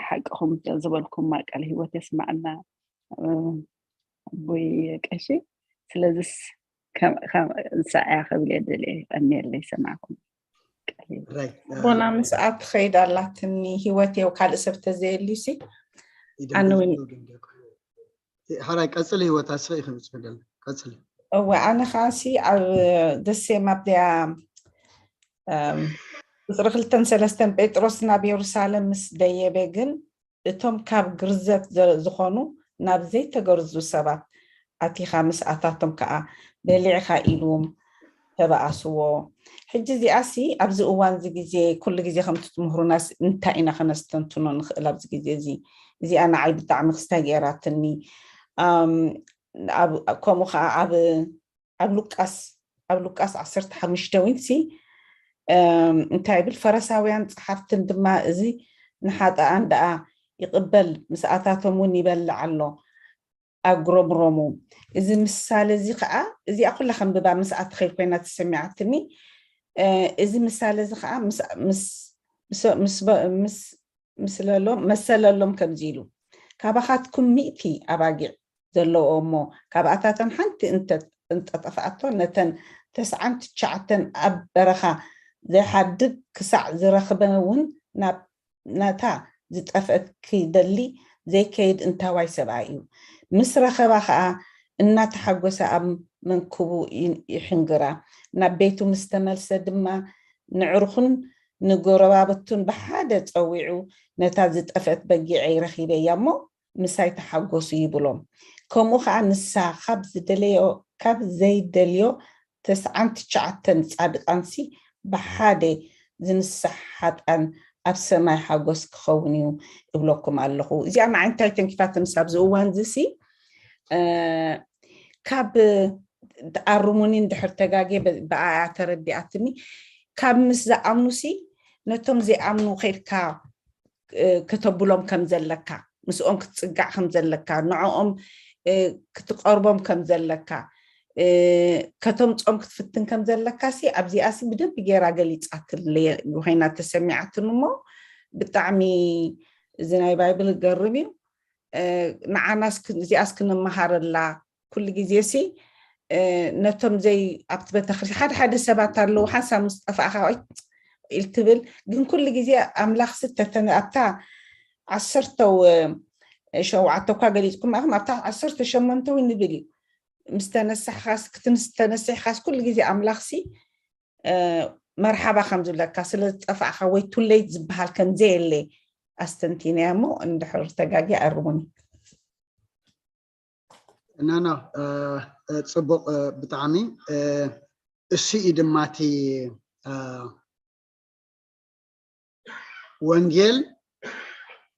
ሓቅኹም ዝበልኩማ ቃል ህይወት የስማዕና። ኣቦይ ቀሺ፣ ስለዚስ ንሳ እያ ክብል እየ ደልየ። ቀንየለይ ሰማዕኩም። ኣቦና ምስኣ ትኸይድ ኣላትኒ። ህይወትየው ካልእ ሰብ ተዘየልዩ ሲ ኣነ እውን ሓራይ ቀፅል። ህይወት ኣስፈ ይኽብፅደል ቀፅል። እወ ኣነ ከዓ ሲ ኣብ ደሴም ኣብዚኣ ቁፅሪ ክልተን ሰለስተን ጴጥሮስ ናብ የሩሳሌም ምስ ደየበ ግን እቶም ካብ ግርዘት ዝኾኑ ናብ ዘይተገርዙ ሰባት ኣቲኻ ምስኣታቶም ከዓ በሊዕኻ ኢሉዎም ተበኣስዎ። ሕጂ እዚኣሲ ኣብዚ እዋን እዚ ግዜ ኩሉ ግዜ ከምቲ ትምህሩናስ እንታይ ኢና ከነስተንትኖ ንኽእል ኣብዚ ግዜ እዚ? እዚኣ ንዓይ ብጣዕሚ ክስታይ ገይራትኒ። ከምኡ ከዓ ኣብ ኣብ ሉቃስ ኣብ ሉቃስ ዓሰርተ ሓሙሽተ እውን ሲ እንታይ ይብል? ፈረሳውያን ፀሓፍትን ድማ እዚ ንሓጠኣን ደኣ ይቕበል ምስኣታቶም እውን ይበልዕ ኣሎ ኣጉረምረሙ። እዚ ምሳሌ እዚ ከዓ እዚኣ ኩላ ከንብባ ምስኣ ትኸይድ ኮይና ተሰሚዓትኒ። እዚ ምሳሌ እዚ ከዓ መሰለሎም ከምዚ ኢሉ፣ ካባኻትኩም ሚእቲ ኣባጊዕ ዘለዎ እሞ ካብኣታተን ሓንቲ እንተጠፍኣቶ ነተን ተስዓን ትሽዓተን ኣብ በረኻ ዘይሓድግ ክሳዕ ዝረኽበ እውን ናብ ነታ ዝጠፍአት ክደሊ ዘይከይድ እንታዋይ ሰብኣይ እዩ። ምስ ረኸባ ኸዓ እናተሓጎሰ ኣብ መንክቡ ይሕንግራ። ናብ ቤቱ ምስ ተመልሰ ድማ ንዕርኹን ንጎረባብቱን ብሓደ ጸዊዑ ነታ ዝጠፍአት በጊዐይ ረኺበያ እሞ ምሳይ ተሓጎሱ ይብሎም። ከምኡ ኸዓ ንሳ ካብ ዝደለዮ ካብ ዘይደልዮ ተስዓን ትሽዓተን ጻድቃንሲ ብሓደ ዝንሳሕ ሓጥኣን ኣብ ሰማይ ሓጎስ ክኸውን እዩ እብለኩም ኣለኹ። እዚኣ ንዓይ እንታይ ተንኪፋትንስ ኣብዚ እዋን እዚ ሲ ካብ ኣርሙኒ እንድሕር ተጋጌ ብኣያ ተረዲኣትኒ ካብ ምስ ዝኣምኑ ሲ ነቶም ዘይኣምኑ ከድካ ከተብሎም ከም ዘለካ ምስኦም ክትፅጋዕ ከም ዘለካ ንዕኦም ክትቀርቦም ከም ዘለካ ከተምፆም ክትፍትን ከም ዘለካ ሲ ኣብዚኣ ሲ ብደንቢ ገይራ ገሊፃትለይ ኮይና ተሰሚዓትን እሞ ብጣዕሚ እዚ ናይ ባይብል ገርም እዩ። ንዓናስ እዚኣስ ክንመሃረላ ኩሉ ግዜ ሲ ነቶም ዘይ ኣብቲ ቤተክርስትያን ሓደ ሓደ ሰባት ኣለዉ ሓንሳብ ምስ ጠፋእካ ኢል ትብል ግን ኩሉ ግዜ ኣምላኽ ስተተነ ኣብታ ዓሰርተው ሸውዓተ እኳ ገሊፅኩም ኢኹም ኣብታ ዓሰርተ ሸሞንተ እውን ንብል እዩ ምስተነሳሕኻስ ክትንስተነስሕኻስ ኩሉ ግዜ ኣምላኽሲ መርሓባ ከም ዝብለካ ስለ ዝጠፋእካ ወይ ቱለይት ዝበሃል ከም ዘየለ ኣስተንቲነያ እሞ እንድሕር ተጋጊ ኣርሙኒ። ኖ ኖ ጽቡቕ ብጣዕሚ እሱ እዩ ድማ እቲ ወንጌል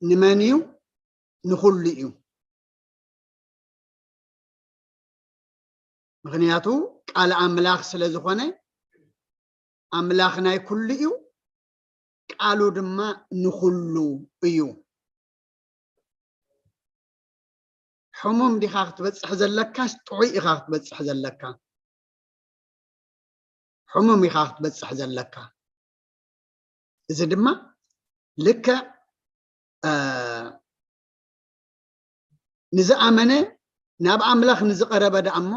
ንመን እዩ? ንኹሉ እዩ። ምኽንያቱ ቃል ኣምላኽ ስለ ዝኾነ ኣምላኽ ናይ ኩሉ እዩ። ቃሉ ድማ ንኹሉ እዩ። ሕሙም ዲኻ ክትበጽሕ ዘለካስ ጥዑይ ኢኻ ክትበጽሕ ዘለካ? ሕሙም ኢኻ ክትበጽሕ ዘለካ። እዚ ድማ ልክዕ ንዝኣመነ ናብ ኣምላኽ ንዝቐረበ ደኣ እሞ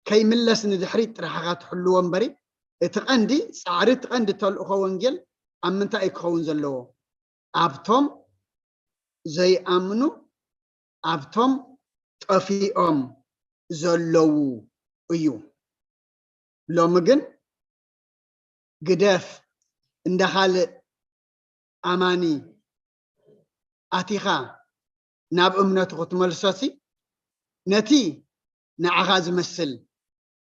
ከይምለስ ንድሕሪት ጥራሕ ኢኻ ትሕልዎ እምበሪ እቲ ቀንዲ ጻዕሪ እቲ ቀንዲ ተልእኾ ወንጌል ኣብ ምንታይ እዩ ክኸውን ዘለዎ? ኣብቶም ዘይኣምኑ ኣብቶም ጠፊኦም ዘለዉ እዩ። ሎሚ ግን ግደፍ እንዳ ካልእ ኣማኒ ኣቲኻ ናብ እምነቱ ክትመልሶሲ፣ ነቲ ንዓኻ ዝመስል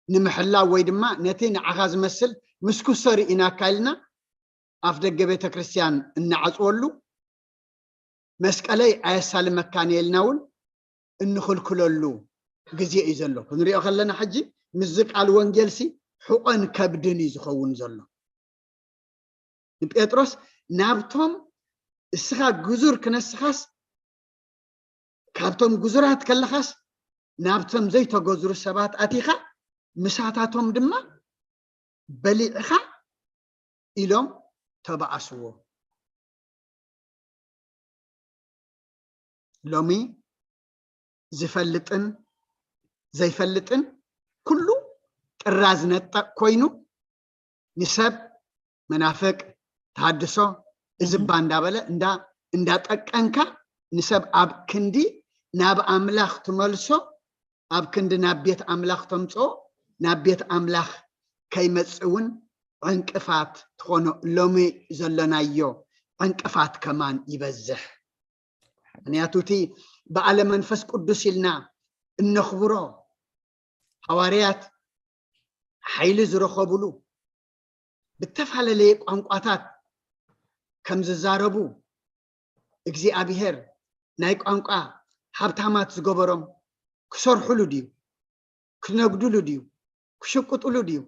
ንምሕላው ወይ ድማ ነቲ ንዓኻ ዝመስል ምስ ኩሶ ርኢናካ ኢልና ኣፍ ደገ ቤተ ክርስቲያን እናዓጽወሉ፣ መስቀለይ ኣየሳልመካን እየ ኢልና እውን እንኽልክለሉ ግዜ እዩ ዘሎ። ክንሪኦ ከለና ሕጂ ምስዚ ቃል ወንጌልሲ ሕቖን ከብድን እዩ ዝኸውን ዘሎ። ንጴጥሮስ ናብቶም እስኻ ግዙር ክነስኻስ፣ ካብቶም ግዙራት ከለኻስ ናብቶም ዘይተገዝሩ ሰባት ኣቲኻ ምሳታቶም ድማ በሊዕኻ ኢሎም ተባኣስዎ። ሎሚ ዝፈልጥን ዘይፈልጥን ኩሉ ጥራዝ ነጠቕ ኮይኑ ንሰብ መናፍቅ፣ ተሃድሶ፣ እዝባ እንዳበለ እንዳ እንዳጠቀንካ ንሰብ ኣብ ክንዲ ናብ ኣምላኽ ትመልሶ፣ ኣብ ክንዲ ናብ ቤት ኣምላኽ ተምጽኦ፣ ናብ ቤት ኣምላኽ ከይመጽእ እውን ዕንቅፋት ትኾኖ። ሎሚ ዘለናዮ ዕንቅፋት ከማን ይበዝሕ። ምክንያቱ እቲ በዓለ መንፈስ ቅዱስ ኢልና እነኽብሮ፣ ሃዋርያት ሓይሊ ዝረኸብሉ፣ ብተፈላለየ ቋንቋታት ከም ዝዛረቡ፣ እግዚኣብሔር ናይ ቋንቋ ሃብታማት ዝገበሮም ክሰርሕሉ ድዩ? ክነግድሉ ድዩ? ክሽቅጥሉ ድዩ?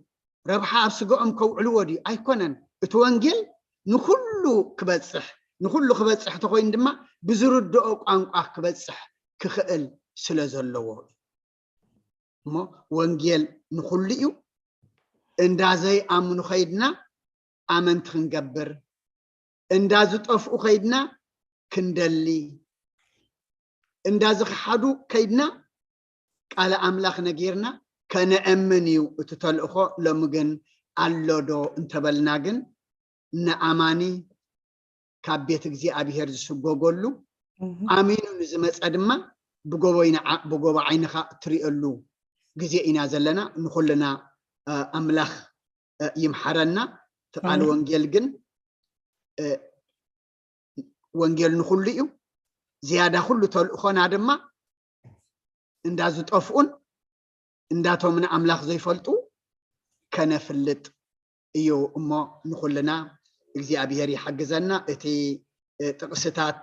ረብሓ ኣብ ስገኦም ከውዕልዎ ድዩ? ኣይኮነን። እቲ ወንጌል ንኹሉ ክበጽሕ፣ ንኹሉ ክበጽሕ ተኾይኑ ድማ ብዝርድኦ ቋንቋ ክበጽሕ ክኽእል ስለ ዘለዎ እዩ። እሞ ወንጌል ንኹሉ እዩ። እንዳ ዘይኣምኑ ኸይድና ኣመንቲ ክንገብር፣ እንዳ ዝጠፍኡ ኸይድና ክንደሊ፣ እንዳ ዝኸሓዱ ከይድና ቃለ ኣምላኽ ነጊርና ከነእምን እዩ እቲ ተልእኾ። ሎሚ ግን ኣሎ ዶ እንተበልና ግን ንኣማኒ ካብ ቤት እግዚኣብሔር ዝስጎገሉ፣ ኣሚኑ ንዝመፀ ድማ ብጎቦ ዓይንኻ እትሪእሉ ግዜ ኢና ዘለና። ንኹልና ኣምላኽ ይምሓረና። እቲ ቃል ወንጌል ግን ወንጌል ንኹሉ እዩ። ዝያዳ ኩሉ ተልእኾና ድማ እንዳ ዝጠፍኡን እንዳቶም ንኣምላኽ ዘይፈልጡ ከነፍልጥ እዩ። እሞ ንኹልና እግዚኣብሔር ይሓግዘና። እቲ ጥቕስታት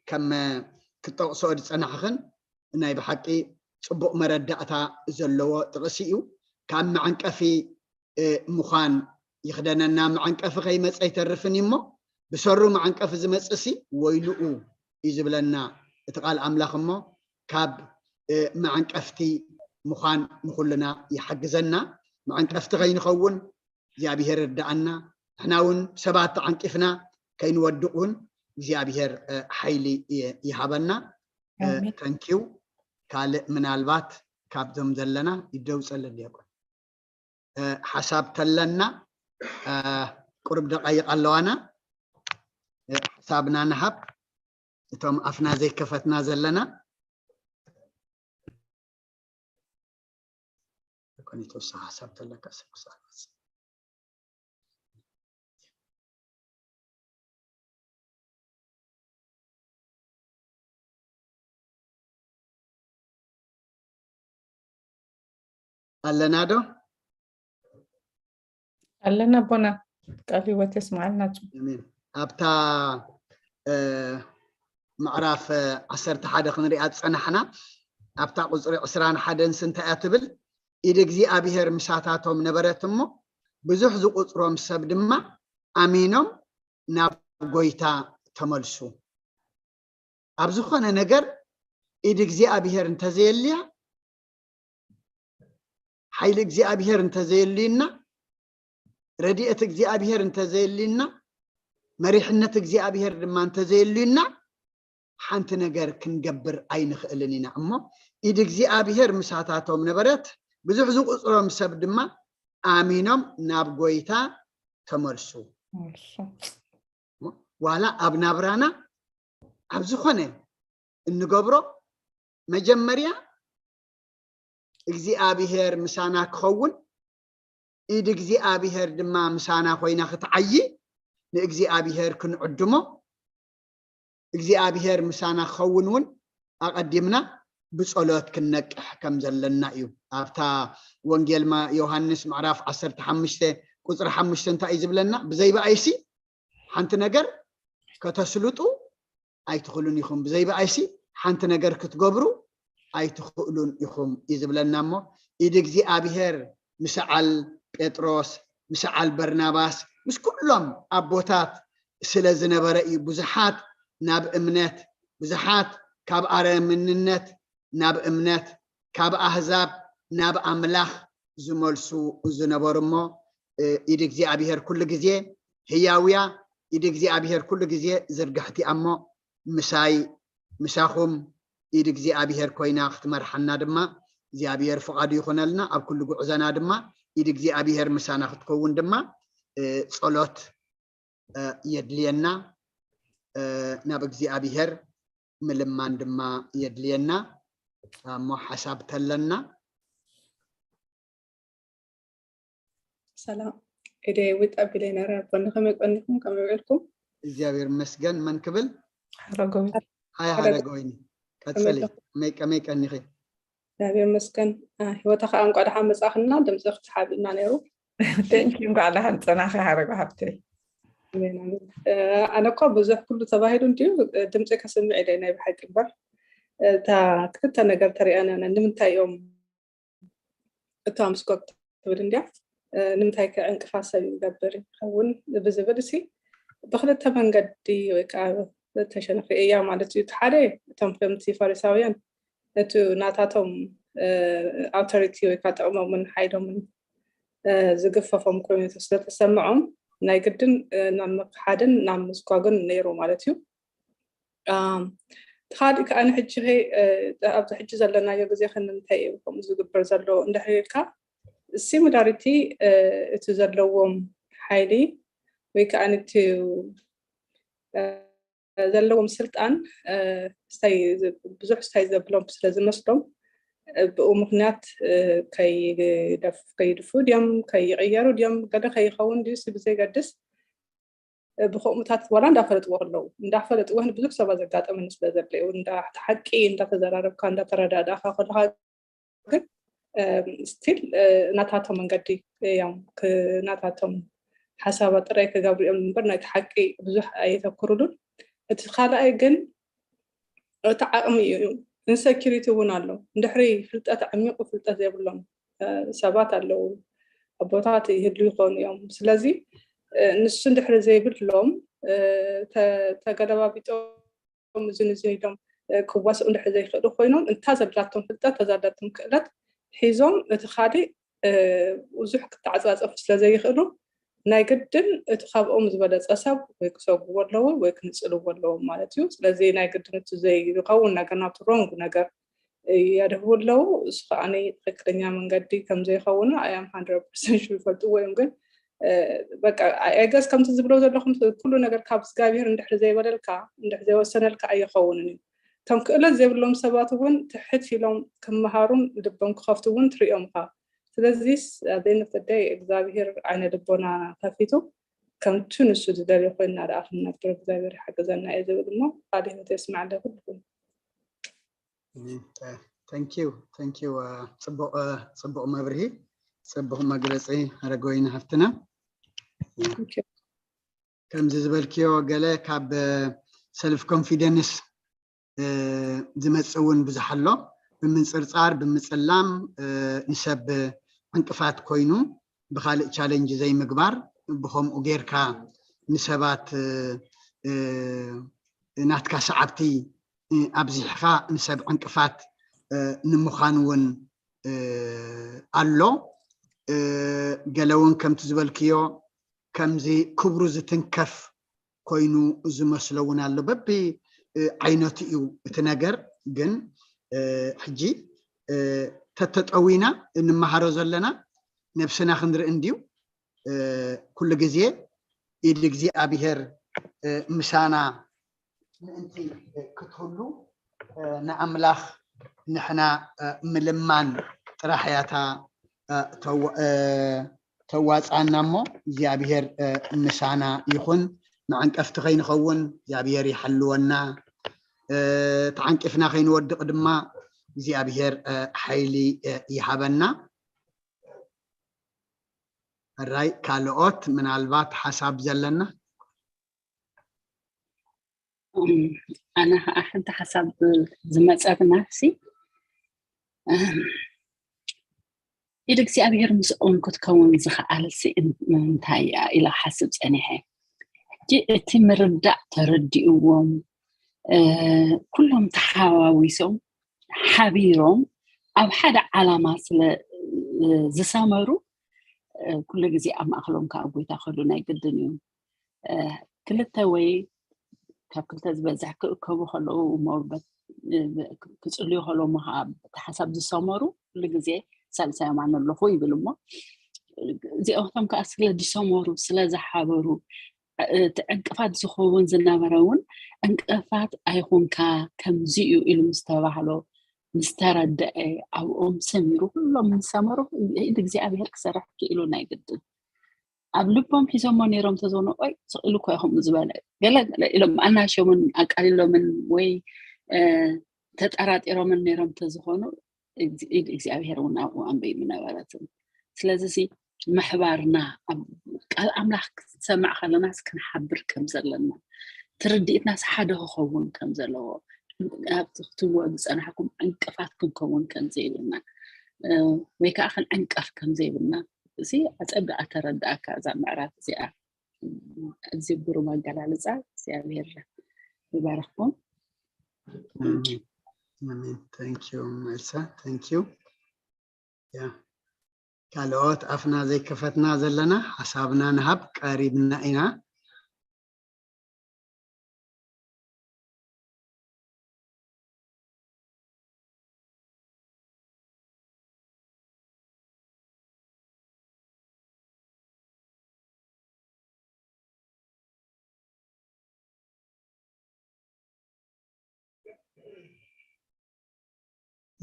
ከም ክትጠቕስኦ ዝጸናሕኽን ናይ ብሓቂ ጽቡቕ መረዳእታ ዘለዎ ጥቕሲ እዩ። ካብ መዐንቀፊ ምዃን ይኽደነና። መዐንቀፊ ከይመጸ ኣይተርፍን እዩ እሞ ብሰሩ መዐንቀፊ ዝመጽእሲ ወይልኡ እዩ ዝብለና እቲ ቃል ኣምላኽ። እሞ ካብ መዐንቀፍቲ ምዃን ንኹልና ይሓግዘና። መዐንቀፍቲ ከይንኸውን እግዚኣብሔር እርዳኣና። ንሕና እውን ሰባት ተዓንቂፍና ከይንወድቕ እውን እግዚኣብሔር ሓይሊ ይሃበና። ተንኪው። ካልእ ምናልባት ካብዞም ዘለና ይደውፀለን ዲያቆን ሓሳብ ተለና ቁርብ ደቃይቕ ኣለዋና ሓሳብና ንሃብ። እቶም ኣፍና ዘይከፈትና ዘለና ኮኒቶስ ሓሳብ ተለካ ሰብ ክሳብ ኣለና ዶ? ኣለና ኣቦና፣ ቃል ህይወት የስምዓልና። ኣሜን። ኣብታ ምዕራፍ ዓሰርተ ሓደ ክንሪኣ ዝጸናሕና ኣብታ ቁጽሪ ዕስራን ሓደን እንታይ እያ ትብል? ኢድ እግዚኣብሔር ምሳታቶም ነበረት እሞ ብዙሕ ዝቁጽሮም ሰብ ድማ ኣሚኖም ናብ ጎይታ ተመልሱ። ኣብ ዝኾነ ነገር ኢድ እግዚኣብሔር እንተዘየልያ፣ ሓይሊ እግዚኣብሔር እንተዘየልዩና፣ ረድኤት እግዚኣብሔር እንተዘየልዩና፣ መሪሕነት እግዚኣብሔር ድማ እንተዘየልዩና ሓንቲ ነገር ክንገብር ኣይንኽእልን ኢና። እሞ ኢድ እግዚኣብሔር ምሳታቶም ነበረት፣ ብዙሕ ዝቁጽሮም ሰብ ድማ ኣሚኖም ናብ ጎይታ ተመልሱ። ዋላ ኣብ ናብራና ኣብ ዝኾነ እንገብሮ መጀመርያ እግዚኣብሔር ምሳና ክኸውን፣ ኢድ እግዚኣብሔር ድማ ምሳና ኮይና ክትዓዪ፣ ንእግዚኣብሔር ክንዕድሞ እግዚኣብሔር ምሳና ክኸውን እውን ኣቐዲምና ብጸሎት ክንነቅሕ ከም ዘለና እዩ። ኣብታ ወንጌል ማ- ዮሃንስ ምዕራፍ ዓሰርተ ሓሙሽተ ቁጽሪ ሓሙሽተ እንታይ እዩ ዝብለና? ብዘይ ብኣይሲ ሓንቲ ነገር ከተስልጡ ኣይትኽእሉን ኢኹም፣ ብዘይ ብኣይሲ ሓንቲ ነገር ክትገብሩ ኣይትኽእሉን ኢኹም እዩ ዝብለና። እሞ ኢድ እግዚኣብሔር ምስ ዓል ጴጥሮስ፣ ምስ ዓል በርናባስ፣ ምስ ኩሎም ኣቦታት ስለ ዝነበረ እዩ ብዙሓት ናብ እምነት፣ ብዙሓት ካብ ኣረምንነት ናብ እምነት፣ ካብ ኣህዛብ ናብ ኣምላኽ ዝመልሱ ዝነበሩ። እሞ ኢድ እግዚኣብሔር ኩሉ ግዜ ህያውያ፣ ኢድ እግዚኣብሔር ኩሉ ግዜ ዝርግሕቲ እሞ ምሳይ ምሳኹም ኢድ እግዚኣብሔር ኮይና ክትመርሓና ድማ እግዚኣብሔር ፍቓዱ ይኹነልና። ኣብ ኩሉ ጉዕዘና ድማ ኢድ እግዚኣብሔር ምሳና ክትከውን ድማ ጸሎት የድልየና። ናብ እግዚኣብሔር ምልማን ድማ የድልየና። እሞ ሓሳብ ተለና ሰላም ኢደይ ውጥ ኣቢለ ነረ። ኣቦኒ ከመይ ቀኒኹም? ከመይ ውዕልኩም? እግዚኣብሔር ይመስገን። መን ክብል? ሓረጎይ ሃይ ሓረጎይኒ፣ ቀጽሊ። ከመይ ቀኒኺ? እግዚኣብሔር ይመስገን። ሂወታ ከዓ እንቋ ደሓን መጻእክና። ድምፂ ክትሓብእና ነይሩ። ቴንኪ እንኳዕ ደሓን ጸናኺ ሓረጎ ሓብተይ። ኣነ እኮ ብዙሕ ኩሉ ተባሂሉ እንድዩ ድምፂ ከስምዕ ኢለ ናይ ብሓቂ እምበር እታ ክልተ ነገር ተሪኣና ንምንታይ እዮም እታ ምስኮት ትብል እንድያ። ንምንታይ ከ ዕንቅፋት ሰብ ይገብር ይኸውን ብዝብል እሲ ብክልተ መንገዲ ወይ ከዓ ተሸነኽርኤያ ማለት እዩ። ሓደ እቶም ከምቲ ፈሪሳውያን እቲ ናታቶም ኣውቶሪቲ ወይ ከዓ ጥቕሞምን ሓይሎምን ዝግፈፎም ኮይኑ ስለተሰምዖም ናይ ግድን ናብ ምክሓድን ናብ ምስጓግን ነይሩ ማለት እዩ። ተኻሊእ ከዓ ንሕጂ ኣብዚ ሕጂ ዘለናዮ ግዜ ከ ንምንታይ እዩ ከምኡ ዝግበር ዘሎ እንድሕር ኢልካ ሲሚላሪቲ እቲ ዘለዎም ሓይሊ ወይ ከዓ እቲ ዘለዎም ስልጣን ብዙሕ ስታይ ዘብሎም ስለ ዝመስሎም ብኡ ምክንያት ከይድፉ ድዮም ከይቅየሩ ድዮም ገለ ከይኸውን ድዩ ብዘይገድስ ብከምኡታት ዋላ እንዳፈለጥዎ ከለዉ እንዳፈለጥዎ ብዙሕ ሰባት ዘጋጠመኒ ስለ ዘለዩ ሓቂ እንዳተዘራረብካ እንዳተረዳዳእካ ከለካ ግን ስቲል ናታቶም መንገዲ እዮም ናታቶም ሓሳባት ጥራይ ክገብሩ እዮም እምበር ናይቲ ሓቂ ብዙሕ ኣየተኩሩሉን። እቲ ካልኣይ ግን እቲ ዓቕሚ እዩ። ኢንሰኪሪቲ እውን ኣሎ። እንድሕሪ ፍልጠት ዓሚቑ ፍልጠት ዘይብሎም ሰባት ኣለዉ። ኣቦታት ይህሉ ይኾኑ እዮም። ስለዚ ንሱ እንድሕሪ ዘይብሎም ተገለባቢጦም እዝን እዝን ኢሎም ክዋስኡ እንድሕሪ ዘይክእሉ ኮይኖም እንታ ዘላቶም ፍልጠት እታ ዘላቶም ክእለት ሒዞም እቲ ካሊእ ብዙሕ ክተዓፃፀፉ ስለ ዘይኽእሉ ናይ ግድን እቲ ካብኦም ዝበለፀ ሰብ ወይ ክሰጉዎ ኣለዎ ወይ ክንፅልዎ ኣለዎም ማለት እዩ። ስለዚ ናይ ግድን እቲ ዘይኸውን ነገር ናብቲ ሮንግ ነገር የድህቡ ኣለዉ። እሱ ከዓ ትክክለኛ መንገዲ ከምዘይኸውን ኣያም ሃንድረድ ፐርሰንት ይፈልጥዎ እዮም። ግን በቃ ኣይገስ ከምቲ ዝብለው ዘለኹም ኩሉ ነገር ካብ እግዚኣብሔር እንድሕር ዘይበለልካ እንድሕር ዘይወሰነልካ ኣይኸውንን እዩ። እቶም ክእለት ዘይብሎም ሰባት እውን ትሕት ኢሎም ክመሃሩን ልቦም ክኸፍቱ እውን ትሪኦም ኢኻ። ስለዚስ ኣብ ዘይንፍደይ እግዚኣብሔር ዓይነ ልቦና ከፊቱ ከምቱ ንሱ ዝደልዮ ኮይንና ደኣ ክንነብር እግዚኣብሔር ይሓግዘና እየ ዝብል እሞ ቃል ህይወት የስማዕለ ኩልኩም። Thank you, thank you. ጽቡቕ ጽቡቕ መብርሂ፣ ጽቡቕ መግለጺ ኣረጋዊና ሃፍትና። ከምዚ ዝበልክዮ ገለ ካብ ሰልፍ ኮንፊደንስ ዝመጽእ እውን ብዙሕ ኣሎ። ብምንጽርጻር ብምጽላም ንሰብ ዕንቅፋት ኮይኑ ብካልእ ቻለንጅ ዘይምግባር፣ ብከምኡ ጌርካ ንሰባት ናትካ ሰዓብቲ ኣብዚሕኻ ንሰብ ዕንቅፋት ንምዃን እውን ኣሎ። ገለ እውን ከምቲ ዝበልክዮ ከምዚ ክብሩ ዝትንከፍ ኮይኑ ዝመስሎ እውን ኣሎ። በቢ ዓይነቱ እዩ እቲ ነገር። ግን ሕጂ ተተጠዊና እንመሃሮ ዘለና ነብስና ክንርኢ እንድዩ። ኩሉ ግዜ ኢድ እግዚኣብሔር ምሳና ምእንቲ ክትህሉ ንኣምላኽ ንሕና ምልማን ጥራሕ እያታ ተዋፅኣና እሞ እግዚኣብሔር ምሳና ይኹን። መዐንቀፍቲ ከይንኸውን እግዚኣብሔር ይሓልወና። ተዓንቂፍና ከይንወድቕ ድማ እግዚኣብሔር ሓይሊ ይሃበና። ሕራይ ካልኦት ምናልባት ሓሳብ ዘለና? ኣነ ከዓ ሓንቲ ሓሳብ ዝመፀትና ሲ ኢድ እግዚኣብሔር ምስኦም ክትከውን ዝኸኣል ሲ እንታይ እያ ኢለ ሓስብ ፀኒሐ። ሕጂ እቲ ምርዳእ ተረዲእዎም ኩሎም ተሓዋዊሶም ሓቢሮም ኣብ ሓደ ዓላማ ስለ ዝሰመሩ ኩሉ ግዜ ኣብ ማእከሎም ከዓ ጎይታ ክህሉ ናይ ግድን እዩ። ክልተ ወይ ካብ ክልተ ዝበዝሕ ክእከቡ ከለዉ እሞ ክፅልዩ ከለዉ እሞ ከዓ በቲ ሓሳብ ዝሰመሩ ኩሉ ግዜ ሳልሳይ የማን ኣለኹ ይብል እሞ እዚኦቶም ከዓ ስለ ዝሰመሩ ስለ ዝሓበሩ እቲ ዕንቅፋት ዝኸውን ዝነበረ እውን ዕንቅፋት ኣይኹንካ ከምዚ እዩ ኢሉ ምስ ተባህሎ ምስ ተረደአ ኣብኦም ሰሚሩ ኩሎም ምስ ሰመሩ ኢድ እግዚኣብሔር ክሰርሕ ክኢሉ ናይ ግድን ኣብ ልቦም ሒዞሞ ነይሮም ተዝኾኑ ቆይ ስቕ ኢሉ እኮ እዩ ከምኡ ዝበለ ገለ ገለ ኢሎም ኣናሽዮምን ኣቃሊሎምን ወይ ተጠራጢሮምን ነይሮም ተዝኾኑ ኢድ እግዚኣብሔር እውን ኣብኡ ኣንበይ ምነበረትን። ስለዚ ምሕባርና ቃል ኣምላኽ ክንሰምዕ ከለናስ ክንሓብር ከም ዘለና ትርድኢትናስ ሓደ ክኸውን ከም ዘለዎ ክትብልዎ ዝፀናሕኩም ዕንቅፋት ክንከውን ከም ዘይብልና ወይ ከዓ ክንዕንቀፍ ከም ዘይብልና እዚ ኣፀቢቓ ተረዳእካ እዛ ምዕራፍ እዚኣ። እዚ ግሩም ኣገላልፃ እግዚኣብሔር ይባርኽኩም። Thank you መልሳ thank you። ካልኦት ኣፍና ዘይከፈትና ዘለና ሓሳብና ንሃብ ቀሪብና ኢና።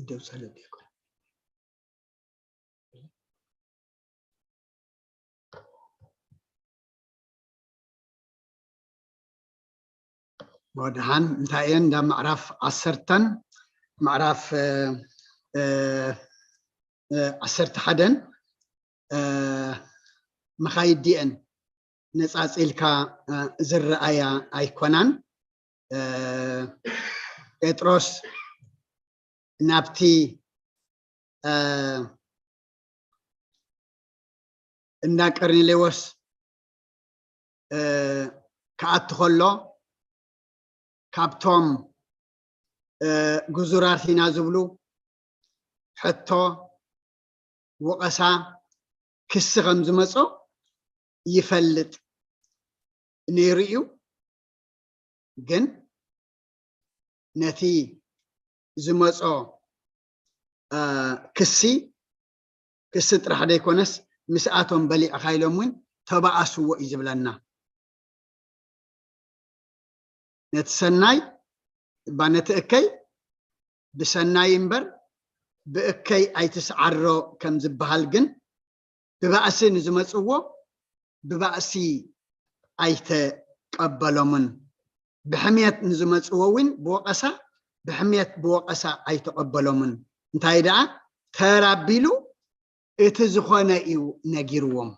ደው ጸለብ ይኮን ወድሓን እንታይ እየን እንዳ ምዕራፍ ዓሰርተን ምዕራፍ ዓሰርተ ሓደን መኻይድ ድየን ነፃፂልካ ዝረኣያ ኣይኮናን። ጴጥሮስ ናብቲ እንዳ ቀርኔሌዎስ ክኣቱ ከሎ ካብቶም ግዙራት ኢና ዝብሉ ሕቶ፣ ወቐሳ፣ ክሲ ከም ዝመጾ ይፈልጥ ነይሩ እዩ። ግን ነቲ ዝመጾ ክሲ ክሲ ጥራሕ ዘይኮነስ ምስኣቶም በሊዕኻ ኢሎም እውን ተባኣስዎ እዩ ዝብለና። ነቲ ሰናይ እባ ነቲ እከይ ብሰናይ እምበር ብእከይ ኣይትስዓሮ ከም ዝበሃል ግን ብባእሲ ንዝመፅዎ ብባእሲ ኣይተቀበሎምን። ብሕምየት ንዝመፅዎ እውን ብወቀሳ ብሕምየት ብወቀሳ ኣይተቀበሎምን። እንታይ ደኣ ተራቢሉ እቲ ዝኾነ እዩ ነጊርዎም።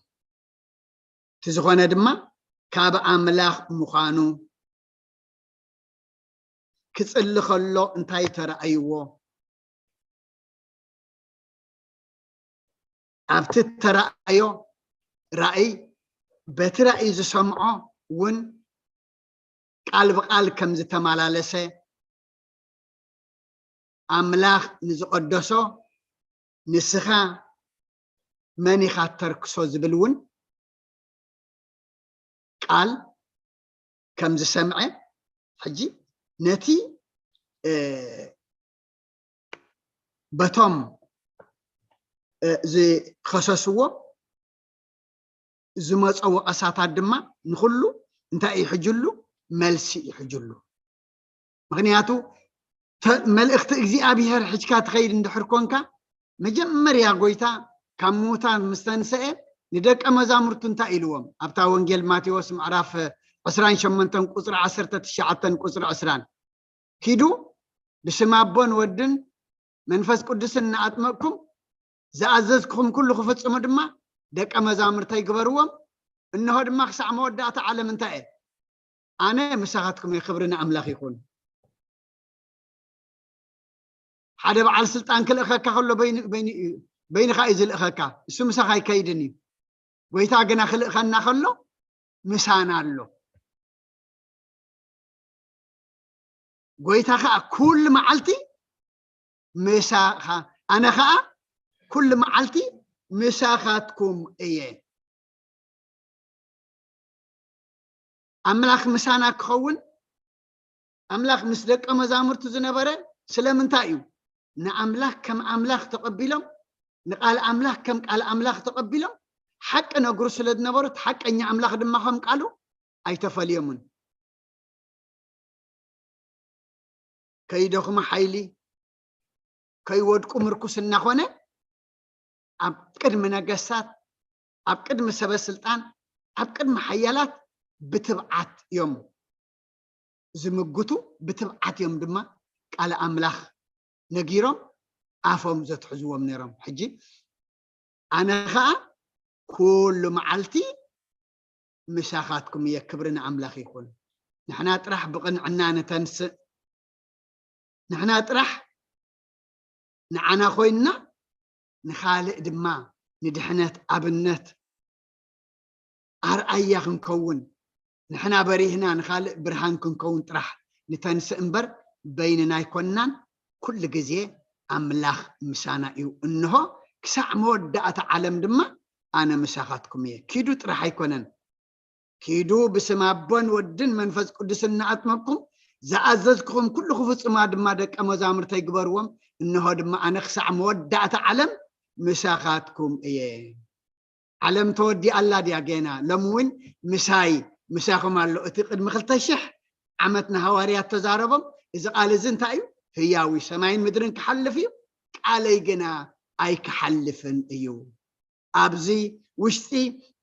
እቲ ዝኾነ ድማ ካብ ኣምላኽ ምዃኑ ክጽሊ ከሎ እንታይ ተራእይዎ? ኣብቲ ተራእዮ ራእይ በቲ ራእይ ዝሰምዖ እውን ቃል ብቃል ከም ዝተመላለሰ ኣምላኽ ንዝቐደሶ ንስኻ መን ኢኻ ተርክሶ ዝብል እውን ቃል ከም ዝሰምዐ ሕጂ ነቲ በቶም ዝኸሰስዎ ዝመፀ ወቐሳታት ድማ ንኹሉ እንታይ እዩ ሕጅሉ መልሲ እዩ ሕጅሉ። ምክንያቱ መልእክቲ እግዚኣብሔር ሕጅካ ትኸይድ እንድሕር ኮንካ መጀመርያ ጎይታ ካብ ምዉታት ምስ ተንስአ ንደቀ መዛሙርቱ እንታይ ኢልዎም ኣብታ ወንጌል ማቴዎስ ምዕራፍ ዕስራን ሸሞንተን ቁፅሪ ዓሰርተ ትሽዓተን ቁፅሪ ዕስራን፣ ኪዱ ብስም ኣቦን ወድን መንፈስ ቅዱስን እናኣጥመቅኩም ዝኣዘዝኩኹም ኩሉ ክፍጽሙ ድማ ደቀ መዛሙርተይ ግበርዎም። እንሆ ድማ ክሳዕ መወዳእታ ዓለም እንታይ እየ? ኣነ ምሳኻትኩም እየ። ክብሪ ንኣምላኽ ይኹን። ሓደ በዓል ስልጣን ክልእኸካ ከሎ በይኑ እዩ፣ በይንኻ እዩ ዝልእኸካ። እሱ ምሳኻ ኣይከይድን እዩ። ጎይታ ግና ክልእኸና ከሎ ምሳና ኣሎ። ጎይታ ከዓ ኩሉ መዓልቲ ምሳኻ፣ ኣነ ከዓ ኩሉ መዓልቲ ምሳኻትኩም እየ። ኣምላኽ ምሳና ክኸውን፣ ኣምላኽ ምስ ደቀ መዛሙርቱ ዝነበረ ስለምንታይ እዩ? ንኣምላኽ ከም ኣምላኽ ተቐቢሎም፣ ንቃል ኣምላኽ ከም ቃል ኣምላኽ ተቐቢሎም፣ ሓቂ ነግሩ ስለ ዝነበሩ፣ እቲ ሓቀኛ ኣምላኽ ድማ ከም ቃሉ ኣይተፈልዮምን። ከይደኽሙ ሓይሊ፣ ከይወድቁ ምርኩስ እናኾነ፣ ኣብ ቅድሚ ነገስታት፣ ኣብ ቅድሚ ሰበ ስልጣን፣ ኣብ ቅድሚ ሓያላት ብትብዓት እዮም ዝምግቱ፣ ብትብዓት እዮም ድማ ቃል ኣምላኽ ነጊሮም ኣፎም ዘትሕዝዎም ነይሮም። ሕጂ ኣነ ኸኣ ኩሉ መዓልቲ ምሳኻትኩም እየ። ክብሪ ንኣምላኽ ይኹን። ንሕና ጥራሕ ብቕንዕና ንተንስእ፣ ንሕና ጥራሕ ንዓና ኮይንና ንኻልእ ድማ ንድሕነት ኣብነት ኣርኣያ ክንከውን፣ ንሕና በሪህና ንኻልእ ብርሃን ክንከውን ጥራሕ ንተንስእ እምበር በይንና ኣይኮንናን። ኩሉ ግዜ ኣምላኽ ምሳና እዩ። እንሆ ክሳዕ መወዳእታ ዓለም ድማ ኣነ ምሳኻትኩም እየ። ኪዱ ጥራሕ ኣይኮነን፣ ኪዱ ብስም ኣቦን ወድን መንፈስ ቅዱስን እናኣጥመቅኩም ዝኣዘዝኩኹም ኩሉ ክፍጽማ ድማ ደቀ መዛሙርተይ ግበርዎም። እንሆ ድማ ኣነ ክሳዕ መወዳእታ ዓለም ምሳኻትኩም እየ። ዓለም ተወዲኣ ኣላ ድያ? ጌና። ሎሚ እውን ምሳይ፣ ምሳኹም ኣሎ። እቲ ቅድሚ ክልተ ሽሕ ዓመት ንሃዋርያት ተዛረቦም፣ እዚ ቃል እዚ እንታይ እዩ? ህያው እዩ። ሰማይን ምድርን ክሓልፍ እዩ፣ ቃለይ ግና ኣይክሓልፍን እዩ። ኣብዚ ውሽጢ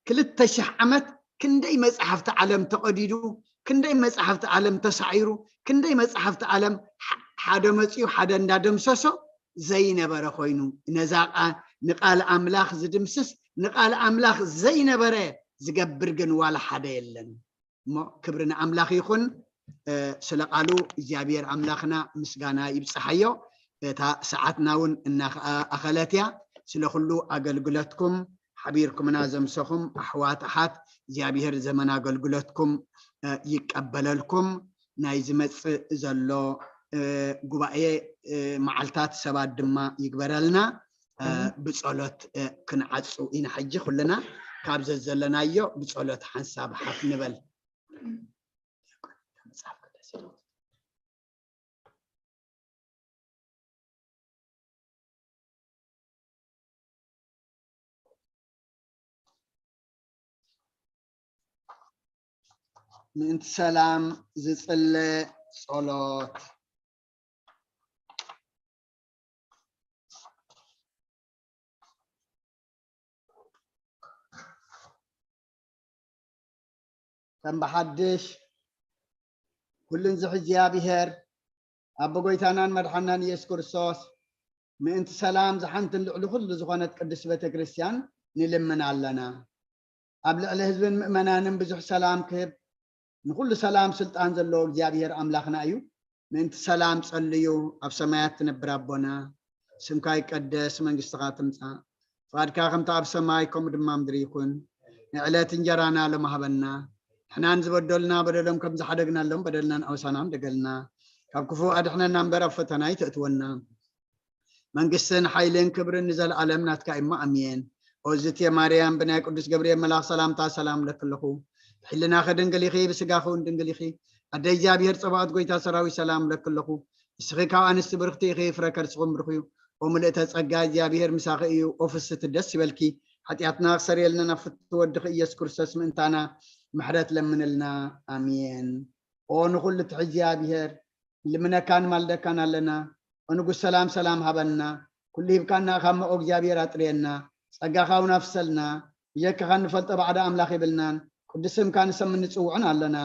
ክልተ ሽሕ ዓመት ክንደይ መጽሓፍቲ ዓለም ተቐዲዱ፣ ክንደይ መጽሓፍቲ ዓለም ተሳዒሩ፣ ክንደይ መጽሓፍቲ ዓለም ሐ-፣ ሓደ መጺኡ ሓደ እንዳደምሰሶ ዘይነበረ ኮይኑ፣ ነዛ ቃ-፣ ንቃል ኣምላኽ ዝድምስስ፣ ንቃል ኣምላኽ ዘይነበረ ዝገብር ግን ዋላ ሓደ የለን። እሞ ክብሪ ንኣምላኽ ይኹን። እ፣ ስለ ቃሉ እግዚኣብሔር ኣምላኽና ምስጋና ይብጽሓዮ። እታ ሰዓትና እውን እናኸ-፣ ኣኸለት እያ። ስለ ኩሉ ኣገልግሎትኩም ሓቢርኩምና ዘምሰኹም ኣሕዋት ኣሓት እግዚኣብሔር ዘመን ኣገልግሎትኩም፣ እ፣ ይቀበለልኩም። ናይ ዝመጽእ ዘሎ፣ እ፣ ጉባኤ፣ እ፣ መዓልታት ሰባት ድማ ይግበረልና። እ፣ ኣሜን። ብጸሎት፣ እ፣ ክንዓጹ ኢና። ሕጂ ኩልና ካብ ዘዘለናዮ ብጸሎት ሓንሳብ ሓፍ ንበል። ምእንቲ ሰላም ዝጽለ ጸሎት። ከም ብሓድሽ ኩሉን ዝሕዚ እግዚኣብሔር ኣቦ ጎይታናን መድሓናን ኢየሱስ ክርስቶስ ምእንቲ ሰላም ዝሓንትን ልዕሊ ኩሉ ዝኾነት ቅድስት ቤተ ክርስቲያን ንልምን ኣለና። ኣብ ልዕሊ ህዝብን ምእመናንን ብዙሕ ሰላም ክህብ፣ ንኹሉ ሰላም ስልጣን ዘለዎ እግዚኣብሔር ኣምላኽና እዩ። ምእንቲ ሰላም ጸልዩ። ኣብ ሰማያት ትነብር ኣቦና፣ ስምካ ይቀደስ፣ መንግስትኻ ትምጻእ፣ ፍቓድካ ከምቲ ኣብ ሰማይ ከምኡ ድማ ምድሪ ይኹን። ንዕለት እንጀራና ሎሚ ሃበና። ንሕናን ዝበደሉና በደሎም ከም ዝሓደግናሎም በደልናን ኣበሳናን ደገልና። ካብ ክፉእ ኣድሕነና እምበር ኣብ ፈተና ኣይተእትወና። መንግስትን ሓይልን ክብርን ንዘለኣለም ናትካ እሞ ኣሜን። ኦዝትየ ማርያም ብናይ ቅዱስ ገብርኤል መልኣኽ ሰላምታ ሰላም ለኪ ኣለኹ። ብሕልናኺ ድንግል ኢኺ፣ ብስጋኺ እውን ድንግል ኢኺ። ኣደ እግዚኣብሔር ጸባኦት ጎይታ ሰራዊት ሰላም ለኪ ኣለኹ። ንስኺ ካብ ኣንስቲ ብርኽቲ ኢኺ፣ ፍረ ከርስኹም ብሩኽ እዩ። ኦ ምልእተ ጸጋ እግዚኣብሔር ምሳኺ እዩ። ኦ ፍስቲ ደስ ይበልኪ። ሓጢኣትና ክሰርየልና ናብ ፍትው ወድኺ ኢየሱስ ክርስቶስ ምእንታና ምሕረት ለምንልና። ኣሜን። ኦ ንኹሉ ትሕዚ እግዚኣብሔር ልምነካን ማልደካን ኣለና። ኦ ንጉስ ሰላም ሰላም ሃበና። ኩሉ ሂብካና ካብ መኦ እግዚኣብሔር ኣጥርየና። ጸጋኻ እውን ኣፍሰልና። ብጀካኻ እንፈልጦ ባዕዳ ኣምላኽ የብልናን። ቅዱስ ስምካ ንሰምን ንጽውዕን ኣለና።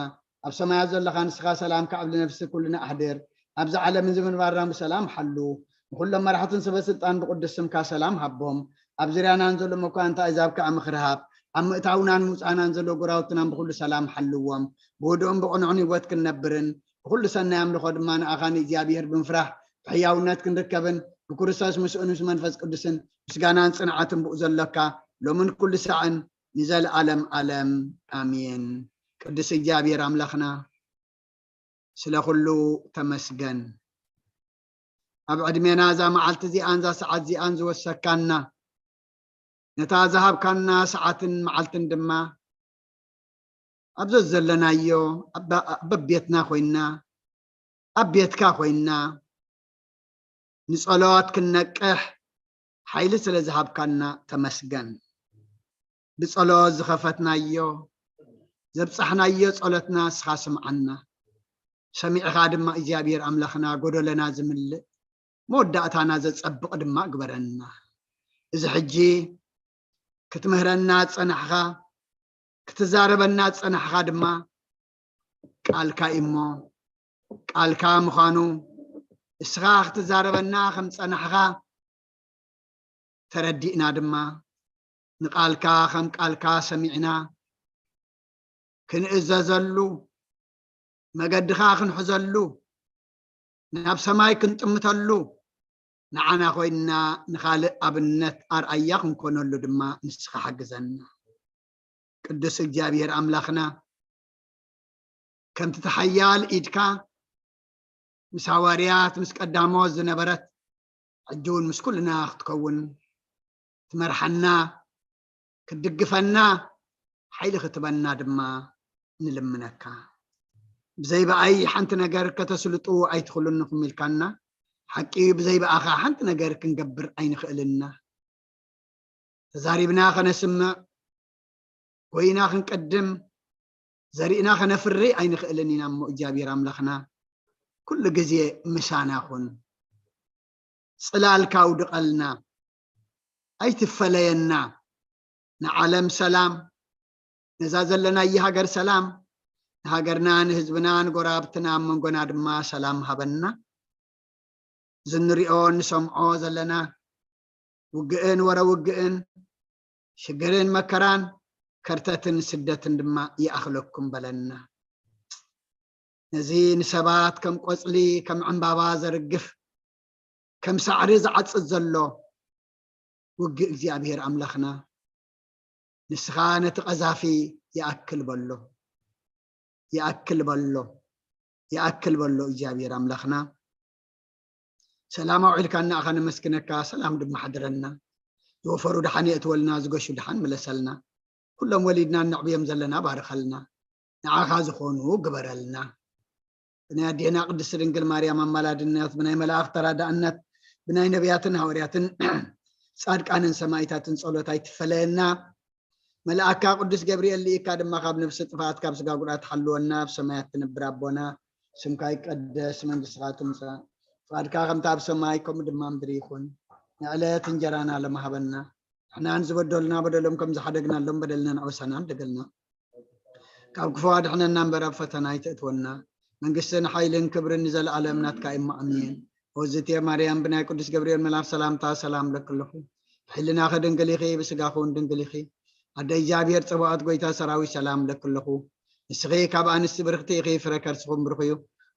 ኣብ ሰማያት ዘለኻ ንስኻ ሰላምካ ኣብ ነፍሲ ኩልና ኣሕድር። ኣብዚ ዓለም እዚ ምንባርና ብሰላም ሓሉ። ንኹሎም መራሕትን ሰበ ስልጣን ብቅዱስ ስምካ ሰላም ሃቦም። ኣብ ዙርያናን ዘሎ መኳንንታ ኣሕዛብ ከኣ ምኽሪ ሃብ። ኣብ ምእታውናን ምውጻእናን ዘሎ ጎራውትናን ብኹሉ ሰላም ሓልዎም። ብውዱእን ብቕኑዕን ህይወት ክንነብርን ብኹሉ ሰናይ ኣምልኾ ድማ ንኣኻ ንእግዚኣብሔር ብምፍራሕ ብሕያውነት ክንርከብን ብክርስቶስ ምስኡን ምስ መንፈስ ቅዱስን ምስጋናን ጽንዓትን ብኡ ዘሎካ ሎምን ኩሉ ሳዕን ንዘለኣለም ዓለም ኣሜን። ቅዱስ እግዚኣብሔር ኣምላኽና ስለ ኩሉ ተመስገን። ኣብ ዕድሜና እዛ መዓልቲ እዚኣን እዛ ሰዓት እዚኣን ዝወሰካና ነታ ዝሃብካና ሰዓትን መዓልትን ድማ ኣብ ዘዘለናዮ ኣብ በቤትና ኮይና ኣብ ቤትካ ኮይና ንጸሎት ክንነቅሕ ሓይሊ ስለ ዝሃብካና ተመስገን። ብጸሎት ዝኸፈትናዮ ዘብጻሕናዮ ጸሎትና ንስኻ ስምዓና። ሰሚዕኻ ድማ እግዚኣብሔር ኣምላኽና ጎደለና ዝምልእ መወዳእታና ዘጸብቕ ድማ ግበረና። እዚ ሕጂ ክትምህረና ዝጸናሕኻ ክትዛረበና ዝጸናሕኻ ድማ ቃልካ እዩ እሞ ቃልካ ምዃኑ ንስኻ ክትዛረበና ከም ዝጸናሕኻ ተረዲእና ድማ ንቃልካ ከም ቃልካ ሰሚዕና ክንእዘዘሉ መገድኻ ክንሕዘሉ ናብ ሰማይ ክንጥምተሉ ንዓና ኮይንና ንኻልእ ኣብነት ኣርኣያ ክንኮነሉ ድማ ንስኻ ሓግዘና። ቅዱስ እግዚኣብሔር ኣምላኽና ከምቲ ተሓያል ኢድካ ምስ ሃዋርያት ምስ ቀዳሞት ዝነበረት ሕጂ እውን ምስ ኩልና ክትከውን ትመርሓና ክትድግፈና ሓይሊ ክትበና ድማ ንልምነካ። ብዘይ ብኣይ ሓንቲ ነገር ከተስልጡ ኣይትኽእሉን ኢኹም ኢልካና። ሓቂ እዩ፣ ብዘይ ብኣኻ ሓንቲ ነገር ክንገብር ኣይንኽእልና። ተዛሪብና ከነስምዕ፣ ጎይና ክንቀድም፣ ዘሪእና ከነፍሪ ኣይንኽእልን ኢና። እሞ እግዚኣብሔር ኣምላኽና ኩሉ ግዜ ምሳና ኩን። ጽላልካ ኣውድቐልና፣ ኣይትፈለየና። ንዓለም ሰላም፣ ነዛ ዘለናያ ሃገር ሰላም፣ ንሃገርና፣ ንህዝብና፣ ንጎረባብትና፣ ኣብ መንጎና ድማ ሰላም ሃበና። ዝንሪኦ ንሰምዖ ዘለና ውግእን ወረ ውግእን፣ ሽግርን መከራን፣ ከርተትን ስደትን ድማ ይኣኽለኩም በለና። ነዚ ንሰባት ከም ቆጽሊ፣ ከም ዕምባባ ዘርግፍ፣ ከም ሳዕሪ ዝዓጽድ ዘሎ ውግእ እግዚኣብሔር ኣምላኽና፣ ንስኻ ነቲ ቀዛፊ ይኣክል በሎ፣ ይኣክል በሎ፣ ይኣክል በሎ እግዚኣብሔር ኣምላኽና። ሰላም ኣውዒልካና ኣኻ ነመስግነካ፣ ሰላም ድማ ሓድረና። ዝወፈሩ ደሓን የእትወልና፣ ዝገሹ ደሓን ምለሰልና። ኩሎም ወሊድና እነዕብዮም ዘለና ባርኸልና፣ ንዓኻ ዝኾኑ ግበረልና። ብናይ ኣዴና ቅድስቲ ድንግል ማርያም ኣማላድነት፣ ብናይ መላእኽቲ ተራዳእነት፣ ብናይ ነቢያትን ሃዋርያትን ጻድቃንን ሰማይታትን ጸሎት ኣይትፈለየና። መልኣካ ቅዱስ ገብርኤል ልኢካ ድማ ካብ ነፍሲ ጥፍኣት ካብ ስጋ ጉድኣት ሓልወና። ኣብ ሰማያት ትነብር ኣቦና፣ ስምካ ይቀደስ፣ መንግስትኻ ትምጻእ፣ ፍቓድካ ከምታ ኣብ ሰማይ ከምኡ ድማ ምድሪ ይኹን። ንዕለት እንጀራና ለማሃበና፣ ንሕናን ዝበደሉና በደሎም ከም ዝሓደግናሎም በደልና ንዕወሳና ንደገልና። ካብ ክፉ ኣድሕነና እምበር ኣብ ፈተና ኣይተእትወና። መንግስትን ሓይልን ክብርን ንዘለኣለም ናትካ እሞ ኣሜን። ወዝቴ ማርያም ብናይ ቅዱስ ገብርኤል መልኣክ ሰላምታ ሰላም ለክልኹ። ብሕልናኺ ድንግል ኢኺ፣ ብስጋኺ እውን ድንግል ኢኺ። ኣደ እግዚኣብሔር ጸባኦት ጎይታ ሰራዊት ሰላም ለክልኹ። ንስኺ ካብ ኣንስቲ ብርኽቲ ኢኺ፣ ፍረ ከርስኹም ብሩኽ እዩ።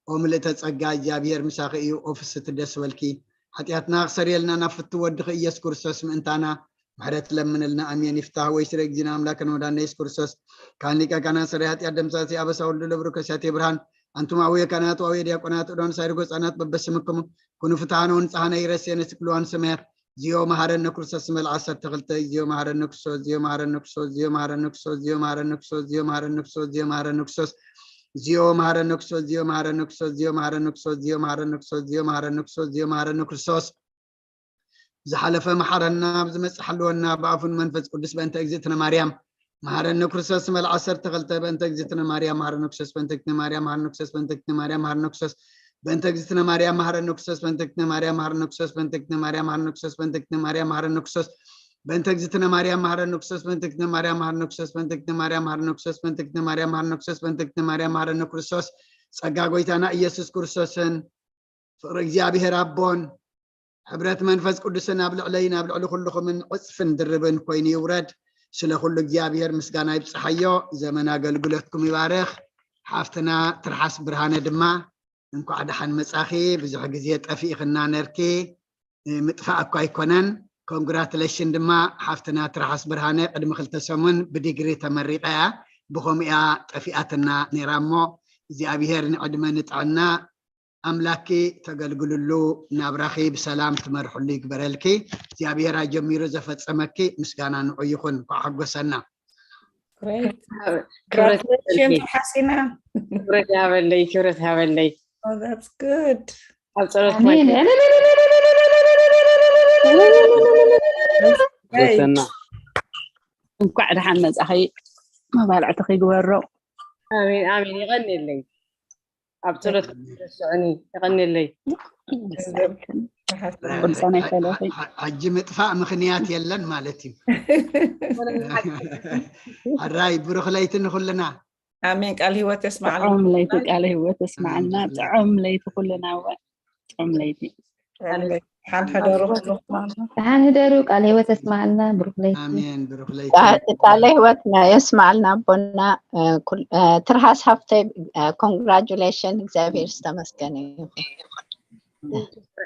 ኦ ምልእተ ጸጋ እግዚኣብሔር ምሳኺ እዩ። ኦ ፍስቲ ደስ በልኪ። ሓጢኣትና ክሰርየልና ናብ ፍቱ ወድኺ ኢየሱስ ክርስቶስ ምእንታና ምሕረት ለምንልና። ኣሜን። ይፍታህ ወይ ስለ እግዚእነ ኣምላክነ ወዳነ ኢየሱስ ክርስቶስ ካህን ሊቀ ካህናት ሰራይ ኃጢአት ደምሳሲ ኣበሳ ወልዱ ለብሩ ከሲያቴ ብርሃን ኣንቱም ኣውየ ካህናት ወአውየ ዲያቆናት እዶን ሳይርጎ ህፃናት በበስምክሙ ኩኑ ፍትሐነ ወንጽሐነ ይረሴነ ስክልዋን ሰማያት ዚዮ መሐረነ ክርስቶስ መልዓ ዓሰርተ ክልተ ዚዮ መሐረነ ክርስቶስ ዚዮ መሐረነ ክርስቶስ ዚዮ መሐረነ ክርስቶስ ዚዮ መሐረነ ክርስቶስ ዚዮ መሐረነ ክርስቶስ ዚዮ መሐረነ ክርስቶስ ዚዮ መሐረነ ክርስቶስ ዚዮ መሐረነ ክርስቶስ ዚዮ መሐረነ ክርስቶስ ዚዮ መሐረነ ክርስቶስ ዚዮ መሐረነ ክርስቶስ ዝሓለፈ መሓረና፣ ኣብዚ መጽእ ሓልወና፣ ብኣፉን መንፈስ ቅዱስ በእንተ እግዝእትነ ማርያም መሓረነ ክርስቶስ መልዓ ዓሰርተ ክልተ በእንተ እግዝእትነ ማርያም መሓረነ ክርስቶስ በእንተ እግዝእትነ ማርያም መሓረነ ክርስቶስ በእንተ እግዝእትነ ማርያም መሓረነ ክርስቶስ በእንተ እግዝእትነ ማርያም መሓረነ ክርስቶስ በእንተ እግዝእትነ ማርያም መሓረነ ክርስቶስ በእንተ እግዝእትነ ማርያም መሓረነ ክርስቶስ በእንተ እግዝእትነ ማርያም መሓረነ ክርስቶስ በእንተ እግዝእትነ ማርያም መሐረነ ክርስቶስ፣ በእንተ እግዝእትነ ማርያም መሐረነ ክርስቶስ፣ በእንተ እግዝእትነ ማርያም መሐረነ ክርስቶስ፣ በእንተ እግዝእትነ ማርያም መሐረነ ክርስቶስ፣ በእንተ እግዝእትነ ማርያም መሐረነ ክርስቶስ፣ ጸጋ ጎይታና ኢየሱስ ክርስቶስን ፍቕሪ እግዚኣብሔር ኣቦን ሕብረት መንፈስ ቅዱስን ኣብ ልዕለይን ኣብ ልዕሊ ኩልኹምን ዕጽፍን ድርብን ኮይኑ ይውረድ። ስለ ኩሉ እግዚኣብሔር ምስጋና ይብጽሓዮ። ዘመን ኣገልግሎትኩም ይባርኽ። ሓፍትና ትርሓስ ብርሃነ ድማ እንኳዕ ደሓን መጻኺ። ብዙሕ ግዜ ጠፊእኽና ነርኪ። እ፣ ምጥፋእ እኳ ኣይኮነን። ኮንግራትሌሽን ድማ ሓፍትና ትርሓስ ብርሃነ ቅድሚ ክልተ ሰሙን ብዲግሪ ተመሪቓ እያ። ብኸምኡ እያ ጠፊኣትና ነይራ እሞ እግዚኣብሔር ንዕድመ ንጥዕና ኣምላኪ ተገልግልሉ ናብራኺ ብሰላም ትመርሕሉ ይግበረልኪ። እግዚኣብሔር ኣጀሚሩ ዘፈጸመኪ ምስጋና ንዑ ይኹን። እንኳዕ ሓጎሰና። Great. ክብረት Congratulations ይሃበለይ። ሓሲና። ክብረት ይሃበለይ። ክብረት ይሃበለይ። Oh, that's good. ኣብ ጸሎት ኣሜን። Great. ዘሰና እንኳዕ ደሓን መጻኺ። መባልዕቲ ክግበሮ። ኣሜን ኣሜን። ይቐንየለይ። ኣብ ጸሎት ክትረስዑኒ ይቐንየለይ። ገንዘብ ንሓስብ። ቅዱሳን ኣይፈለኺ። ሕጂ ምጥፋእ ምኽንያት የለን ማለት እዩ። ሕራይ ብሩኽ ለይቲ ንኹልና። ኣሜን። ቃል ህይወት የስማዓልና። ጥዑም ለይቲ ቃለ ህይወት የስማዓልና። ጥዑም ለይቲ ኩልና እወ። ጥዑም ለይቲ። ሓን ሕደሩ ኩሉ። ደሓን ህደሩ። ቃል ህይወት የስማዓልና። ብሩኽ ለይቲ። ኣሜን። ብሩኽ ለይቲ። ቃል ህይወት የስማዓልና ኣቦና። እ፣ ኩል- እ፣ ትርሃስ ሃፍተይ፣ ኮንግራጁሌሽን፣ እግዚኣብሔር ዝተመስገነ ይኹን።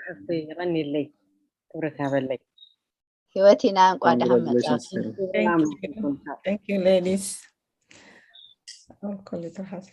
ሓፍተይ ይቐንየለይ። ክብረት ይሃበለይ። ህይወቲና እንኳ ደሓን መጻእኪ። Thank you, ladies. Alcohol ትርሓሰ።